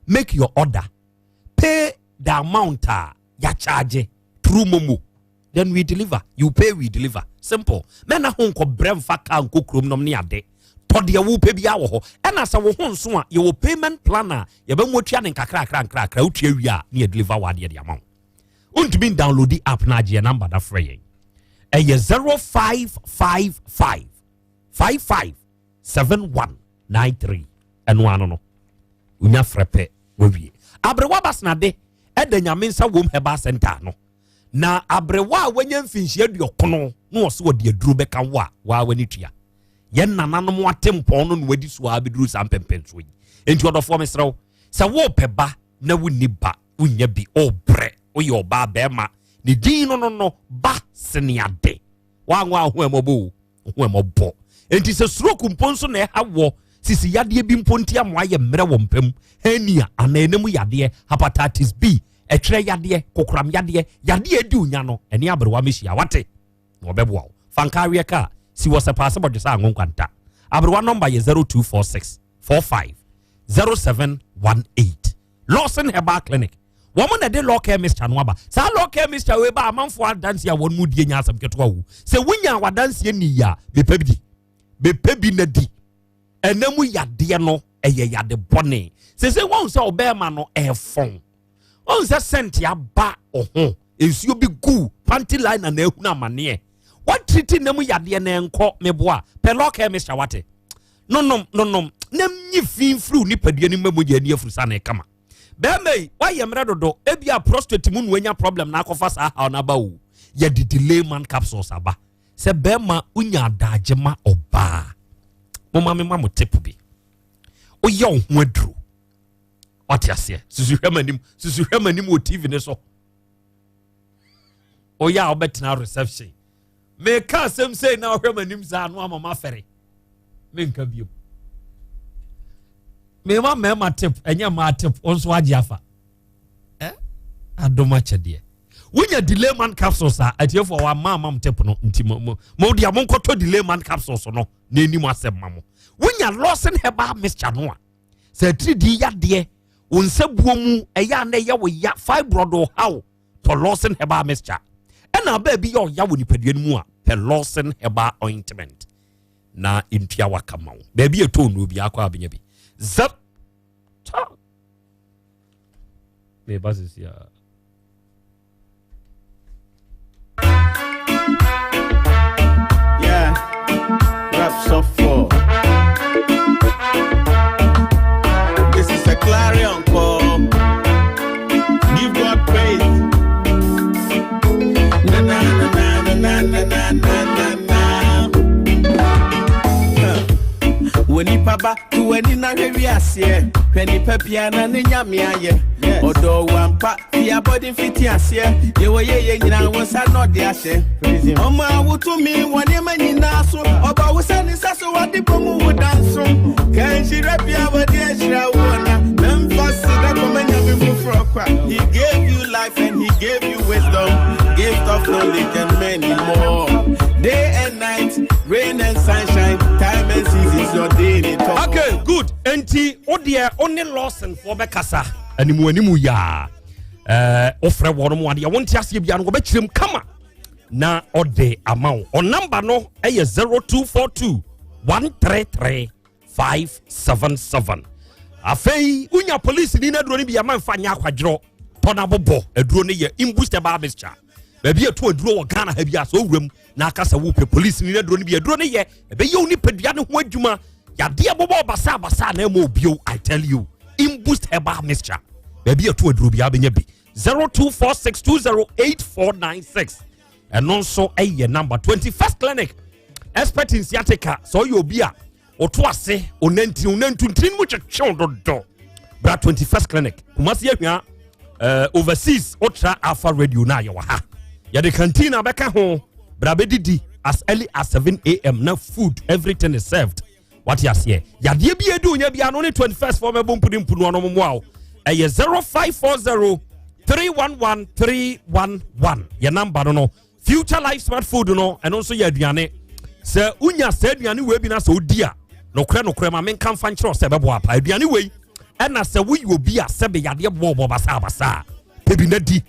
make your order pay the amount a yɛakyagye through momo then we deliver you pay we deliver simple mɛna ho nkɔ brɛ mfa kaa nkɔ kurom nom ne ade tɔ deɛ wopɛ biara wɔ hɔ ɛna sɛ wo ho nso a yɛwɔ payment plan a yɛbɛmu atua ne nkakrakra nkrakra wotua wie a ne yɛ deliver wɔ adeɛ de ama wo wontumi download app no agyeɛ number da frɛ yɛn ɛyɛ 0555 55 7193 ɛno ano no wonya frɛ pɛ wawie aberewa basenade ɛda nyame nsa wom herbal center no na aberewa a wanya mfinhyia aduɔkono na ɔsɛ wɔde aduro bɛka wo a waa w'ani tua yɛn nananom atempɔn no na wadi so a bɛduru saa mpɛmpɛnsoɔ yi enti ɔdɔfoɔ mesrɛ wo sɛ wopɛ ba na wonni ba wonya bi ɔbrɛ woyɛ ɔbaa bɛrima ne din no no no ba sene ade woanwo aho ɛmɔbɔ o ho ɛmɔbɔ enti sɛ stroke mpo nso na ɛha wɔ sisi yadeɛ bi mpo nti ama ayɛ mmerɛ wɔ mpa mu hernia anaa ɛnam yadeɛ hepatitis B ɛtwerɛ yadeɛ kokoram yadeɛ yadeɛ adi onya no ɛne aberewa mɛhyia wate na ɔbɛboa wo fa nkareɛ kaa si wɔ sɛ paase bɔdwe sɛ ango nkwanta aberewa nɔmba yɛ 0246 45 0718 Lawson Herbal Clinic wɔn na ɛde law care mixture no aba saa law care mixture wei ba amanfoɔ adanseɛ a wɔn mu die nya asɛm ketewa wo sɛ wonya wadanseɛ ni yɛ a bepɛ bi di bepɛ bi na di ɛna mu yadeɛ no ɛyɛ yade bɔne sese wɔn sɛ ɔbɛrima no ɛfɔn wɔn sɛ sɛnti aba ɔho nsuo bi gu panty liner na ehunu amaneɛ wɔatiriti na mu yadeɛ na ɛnkɔ meboa pɛ law care mixture wate nonom nonom na nyi fi mfiri nipadua no mu mogya ani afuru sa na ɛkama bɛrima yi wayɛ mmerɛ dodo ebi a prostate mu na wanya problem na akɔfa saa haw no aba o yɛde delay man capsules aba sɛ bɛrima wonya adagye ma ɔbaa moma me ma mo tip bi woyɛ wo ho aduro wate aseɛ susu hwɛ m'anim susu hwɛ m'anim wɔ tv ne so woyɛ a wobɛtena reception meka asɛm sei na wohwɛ m'anim saa no ama mafɛre menka biom mema mmarima tip ɛnyɛ mmaa tip wo nso agye afa eh? adom akyɛdeɛ wonya delay man capsules a atiefoɔ wama amam tip no nti mo mo mo deɛ monkɔtɔ delay man capsules no na anim asɛm ma mo wonya lawson herbal mixture no a sɛ atiridii yadeɛ wo nsa buo mu ɛyɛ a na ɛyɛ wo ya fibroid haw tɔ lawson herbal mixture ɛna abaa bi yɛ ɔya wɔ nipadua no mu a pɛ lawson herbal ointment na ntua waka ma wo baabi ɛtɔ nnuro bi akɔ abɛnya bi zap ta. Meba sisi a. Yeah, rap so for. This is a clarion call. Give God praise. Na na na na na na na na na na. Wɔ nipa ba to w'ani na hwɛ wiaseɛ hwɛ nipa pia na ne nyame ayɛ ɔdɔ wampa fi abɔde mfiti aseɛ yɛwɔ yɛyɛ nyinaa wo nsa na ɔde ahyɛ ɔma wotumi wɔ nneɛma nyinaa so ɔba wo sɛ ne nsa so wade bɔ mu wo danso kanhyira bia wɔde ahyira wo na mɛmfa seda kɔma nyame foforɔ kwa. He gave you life and he gave you wisdom, gift of knowledge and many more. Day and night, rain and sunshine, time and seasons, your daily talk. Okay, good. Enti wo deɛ wo ne Lawson foɔ bɛkasa animu animu yaa. Ɛɛ wofrɛ wɔn mu adeɛ wonte aseɛ bia no wɔbɛkyerɛ mu kama na ɔde ama wo. Ɔnamba no ɛyɛ 0242 133 577. Afei wonya polisi ni no aduro no bi ama mfa nyɛ akwadworɔ tɔ no abobɔ aduro no yɛ imbus herbal mixture. Baabi ɛto aduro wɔ Ghana ha bi a sɛ owura mu na aka sɛ wopɛ polisi ni no aduro no bi, aduro no yɛ ɛbɛyɛ wo nipadua no ho adwuma. Yadeɛ bobɔ basa basa na ɛma obio. I tell you, imbus herbal mixture, baabi ɛto aduro bi abɛnya bi. 0246208496 ɛno nso ɛyɛ number. 21st Clinic, expert in sciatica. Sɛ ɔyɛ obi a ɔto ase onantini onantuntini mu twetwew dodo, bra 21st Clinic, Kumasi Ahwia, overseas Ultra Alpha Radio na yɛwɔ ha. Yɛde canteen abɛka ho, bra bɛdidi as early as 7 am na food, everything is served. Wate aseɛ? Yadeɛ bi edi onya bi ano ne 21st fɔ mɛbɔ mpuni mpunu ɔno mu a ɛyɛ 0540 311 311 yɛ number no. Future Life Smart Food no, ɛno nso yɛ aduane. Sɛ wonya saa aduane wei bi na sɛ wodi a, nokorɛ nokorɛ ma menka mfa nkyerɛ sɛ ɛbɛboa apa aduane wei. Ɛna sɛ woyɛ obi a sɛbe yadeɛ boɔbɔ basabasa a, pɛ bi na di.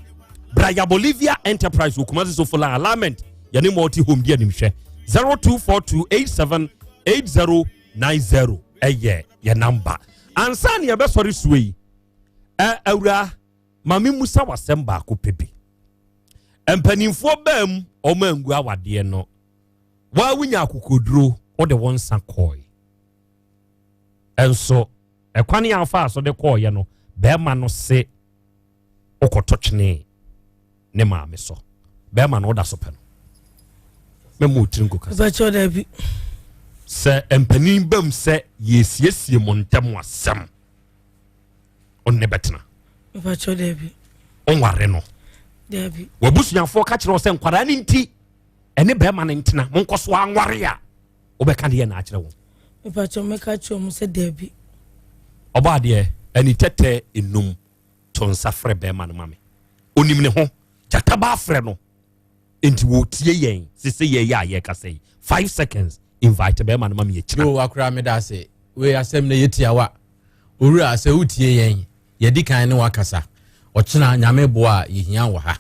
Braya Bolivia Enterprise wɔ Kumasi Sofola alignment, yɛne multi home di animhwɛ. 0242 878090 ɛyɛ yɛ number. Ansa ne yɛbɛsɔre soɔ yi, ɛ awura, maame musa wasɛm baako pɛ bi. Mpanimfoɔ baa mu, ɔmo angu awadeɛ no, waa wonya akokoduro wode wɔn nsa kɔɔe. Ɛnso ɛkwan yɛn afa so de kɔɔeɛ no, bɛrima no se wokɔtɔ twene ne maame so. Bɛrima no woda so pɛ no, mɛma otiri nko kasa. Ɔbɛkyɛw daabi. Sɛ mpanin bam sɛ yɛsiesie mo ntam asɛm, ɔne bɛtena? Ɔbɛkyɛw daabi. Ɔnware no? Daabi. Wabusuafoɔ ka kyerɛ wo sɛ nkwadaa no nti ɛne bɛrima no ntena, monkɔ so anware a, wobɛka deɛ na akyerɛ wɔn? Mepakyɛw, mɛka kyerɛ wɔn sɛ daabi. Ɔbɔ adeɛ ani tɛtɛ enum to nsa frɛ bɛrima no ma me. Onim ne ho gyata ba afrɛ no nti wɔtie yɛn sese yɛyɛ a yɛkasa yi. 5 seconds, invite bɛrima no ma me akyina. Yo, akora, meda ase. Wei asɛm no yɛ tiawa. Owura, sɛ wotie yɛn, yɛdi kan ne wakasa. Ɔkyena Nyame boa a, yɛhia wɔ ha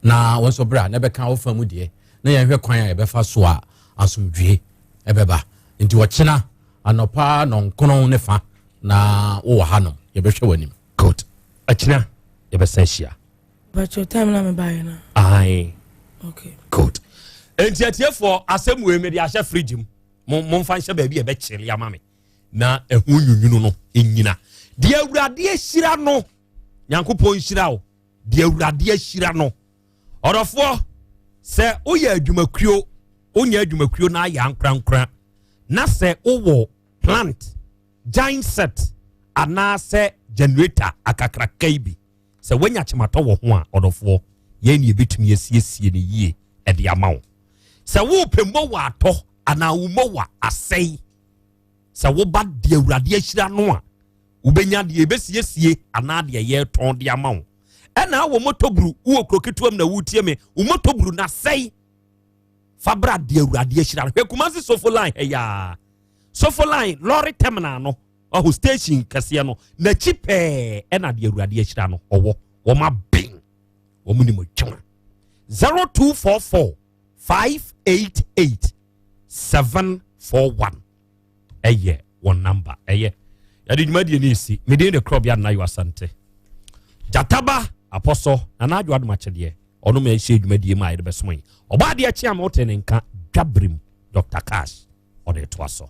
na wɔn nso bra na ɛbɛka wo fa mu deɛ na yɛnhwɛ kwan a yɛbɛfa so a asomdwie ɛbɛba. Nti ɔkyena anɔpa 9 ne fa na wowɔ ha nom, yɛbɛhwɛ w'anim. Good, akyina yɛbɛsan ahyia. Mepakyɛw, time na mebaeɛ no? Ae. Okay. Good. Enti atiefoɔ, asɛm wei mede ahyɛ fridge mu. Momfa nhyɛ baabi a ɛbɛkyere ama me na ɛho nwunwunu no nyina. Deɛ Awurade ahyira no, Nyankopɔn nhyira wo. Deɛ Awurade ahyira no, ɔdɔfoɔ, sɛ woyɛ adwumakuo, wonyɛ adwumakuo na ayɛ ankorankora, na sɛ wowɔ plant, giant set anaasɛ generator akakraka yi bi, sɛ woanya kyematɔ wɔ ho a, ɔdɔfoɔ, yɛn ne yɛbɛtumi asiesie no yie ɛde ama wo. Sɛ wopɛ mmɔwɔ atɔ anaa wo mmɔwɔ asɛe, sɛ woba deɛ Awurade ahyira no a, wobɛnya deɛ yɛbɛsiesie anaa deɛ yɛretɔn de ama wo. Ɛna wɔ motoburu, wowɔ kuro ketewa mu na wotie me, wo motoburu na sɛe, fa bra deɛ Awurade ahyira no. Hwɛ, Kumase Sofo Line ɛyaa Sofo Line lorry terminal no, ɔho station kɛseɛ no n'akyi pɛɛ ɛna deɛ Awurade ahyira no ɔwɔ. Wɔn abɛn, wɔn nim adwuma. 0244 588 741 ɛyɛ wɔn number. Ɛyɛ yɛde dwumadie no esi. Mede ne korɔbea Nana Yɔ Asante. Gyataba Apɔsɔ Nana Adwo Adom Akyɛdeɛ ɔno ma ɛhyɛ dwumadie mu a yɛde bɛsom yi. Ɔbaa adeɛ kye a ma wote ne nka dwaberem Dr. Cash ɔde toa so.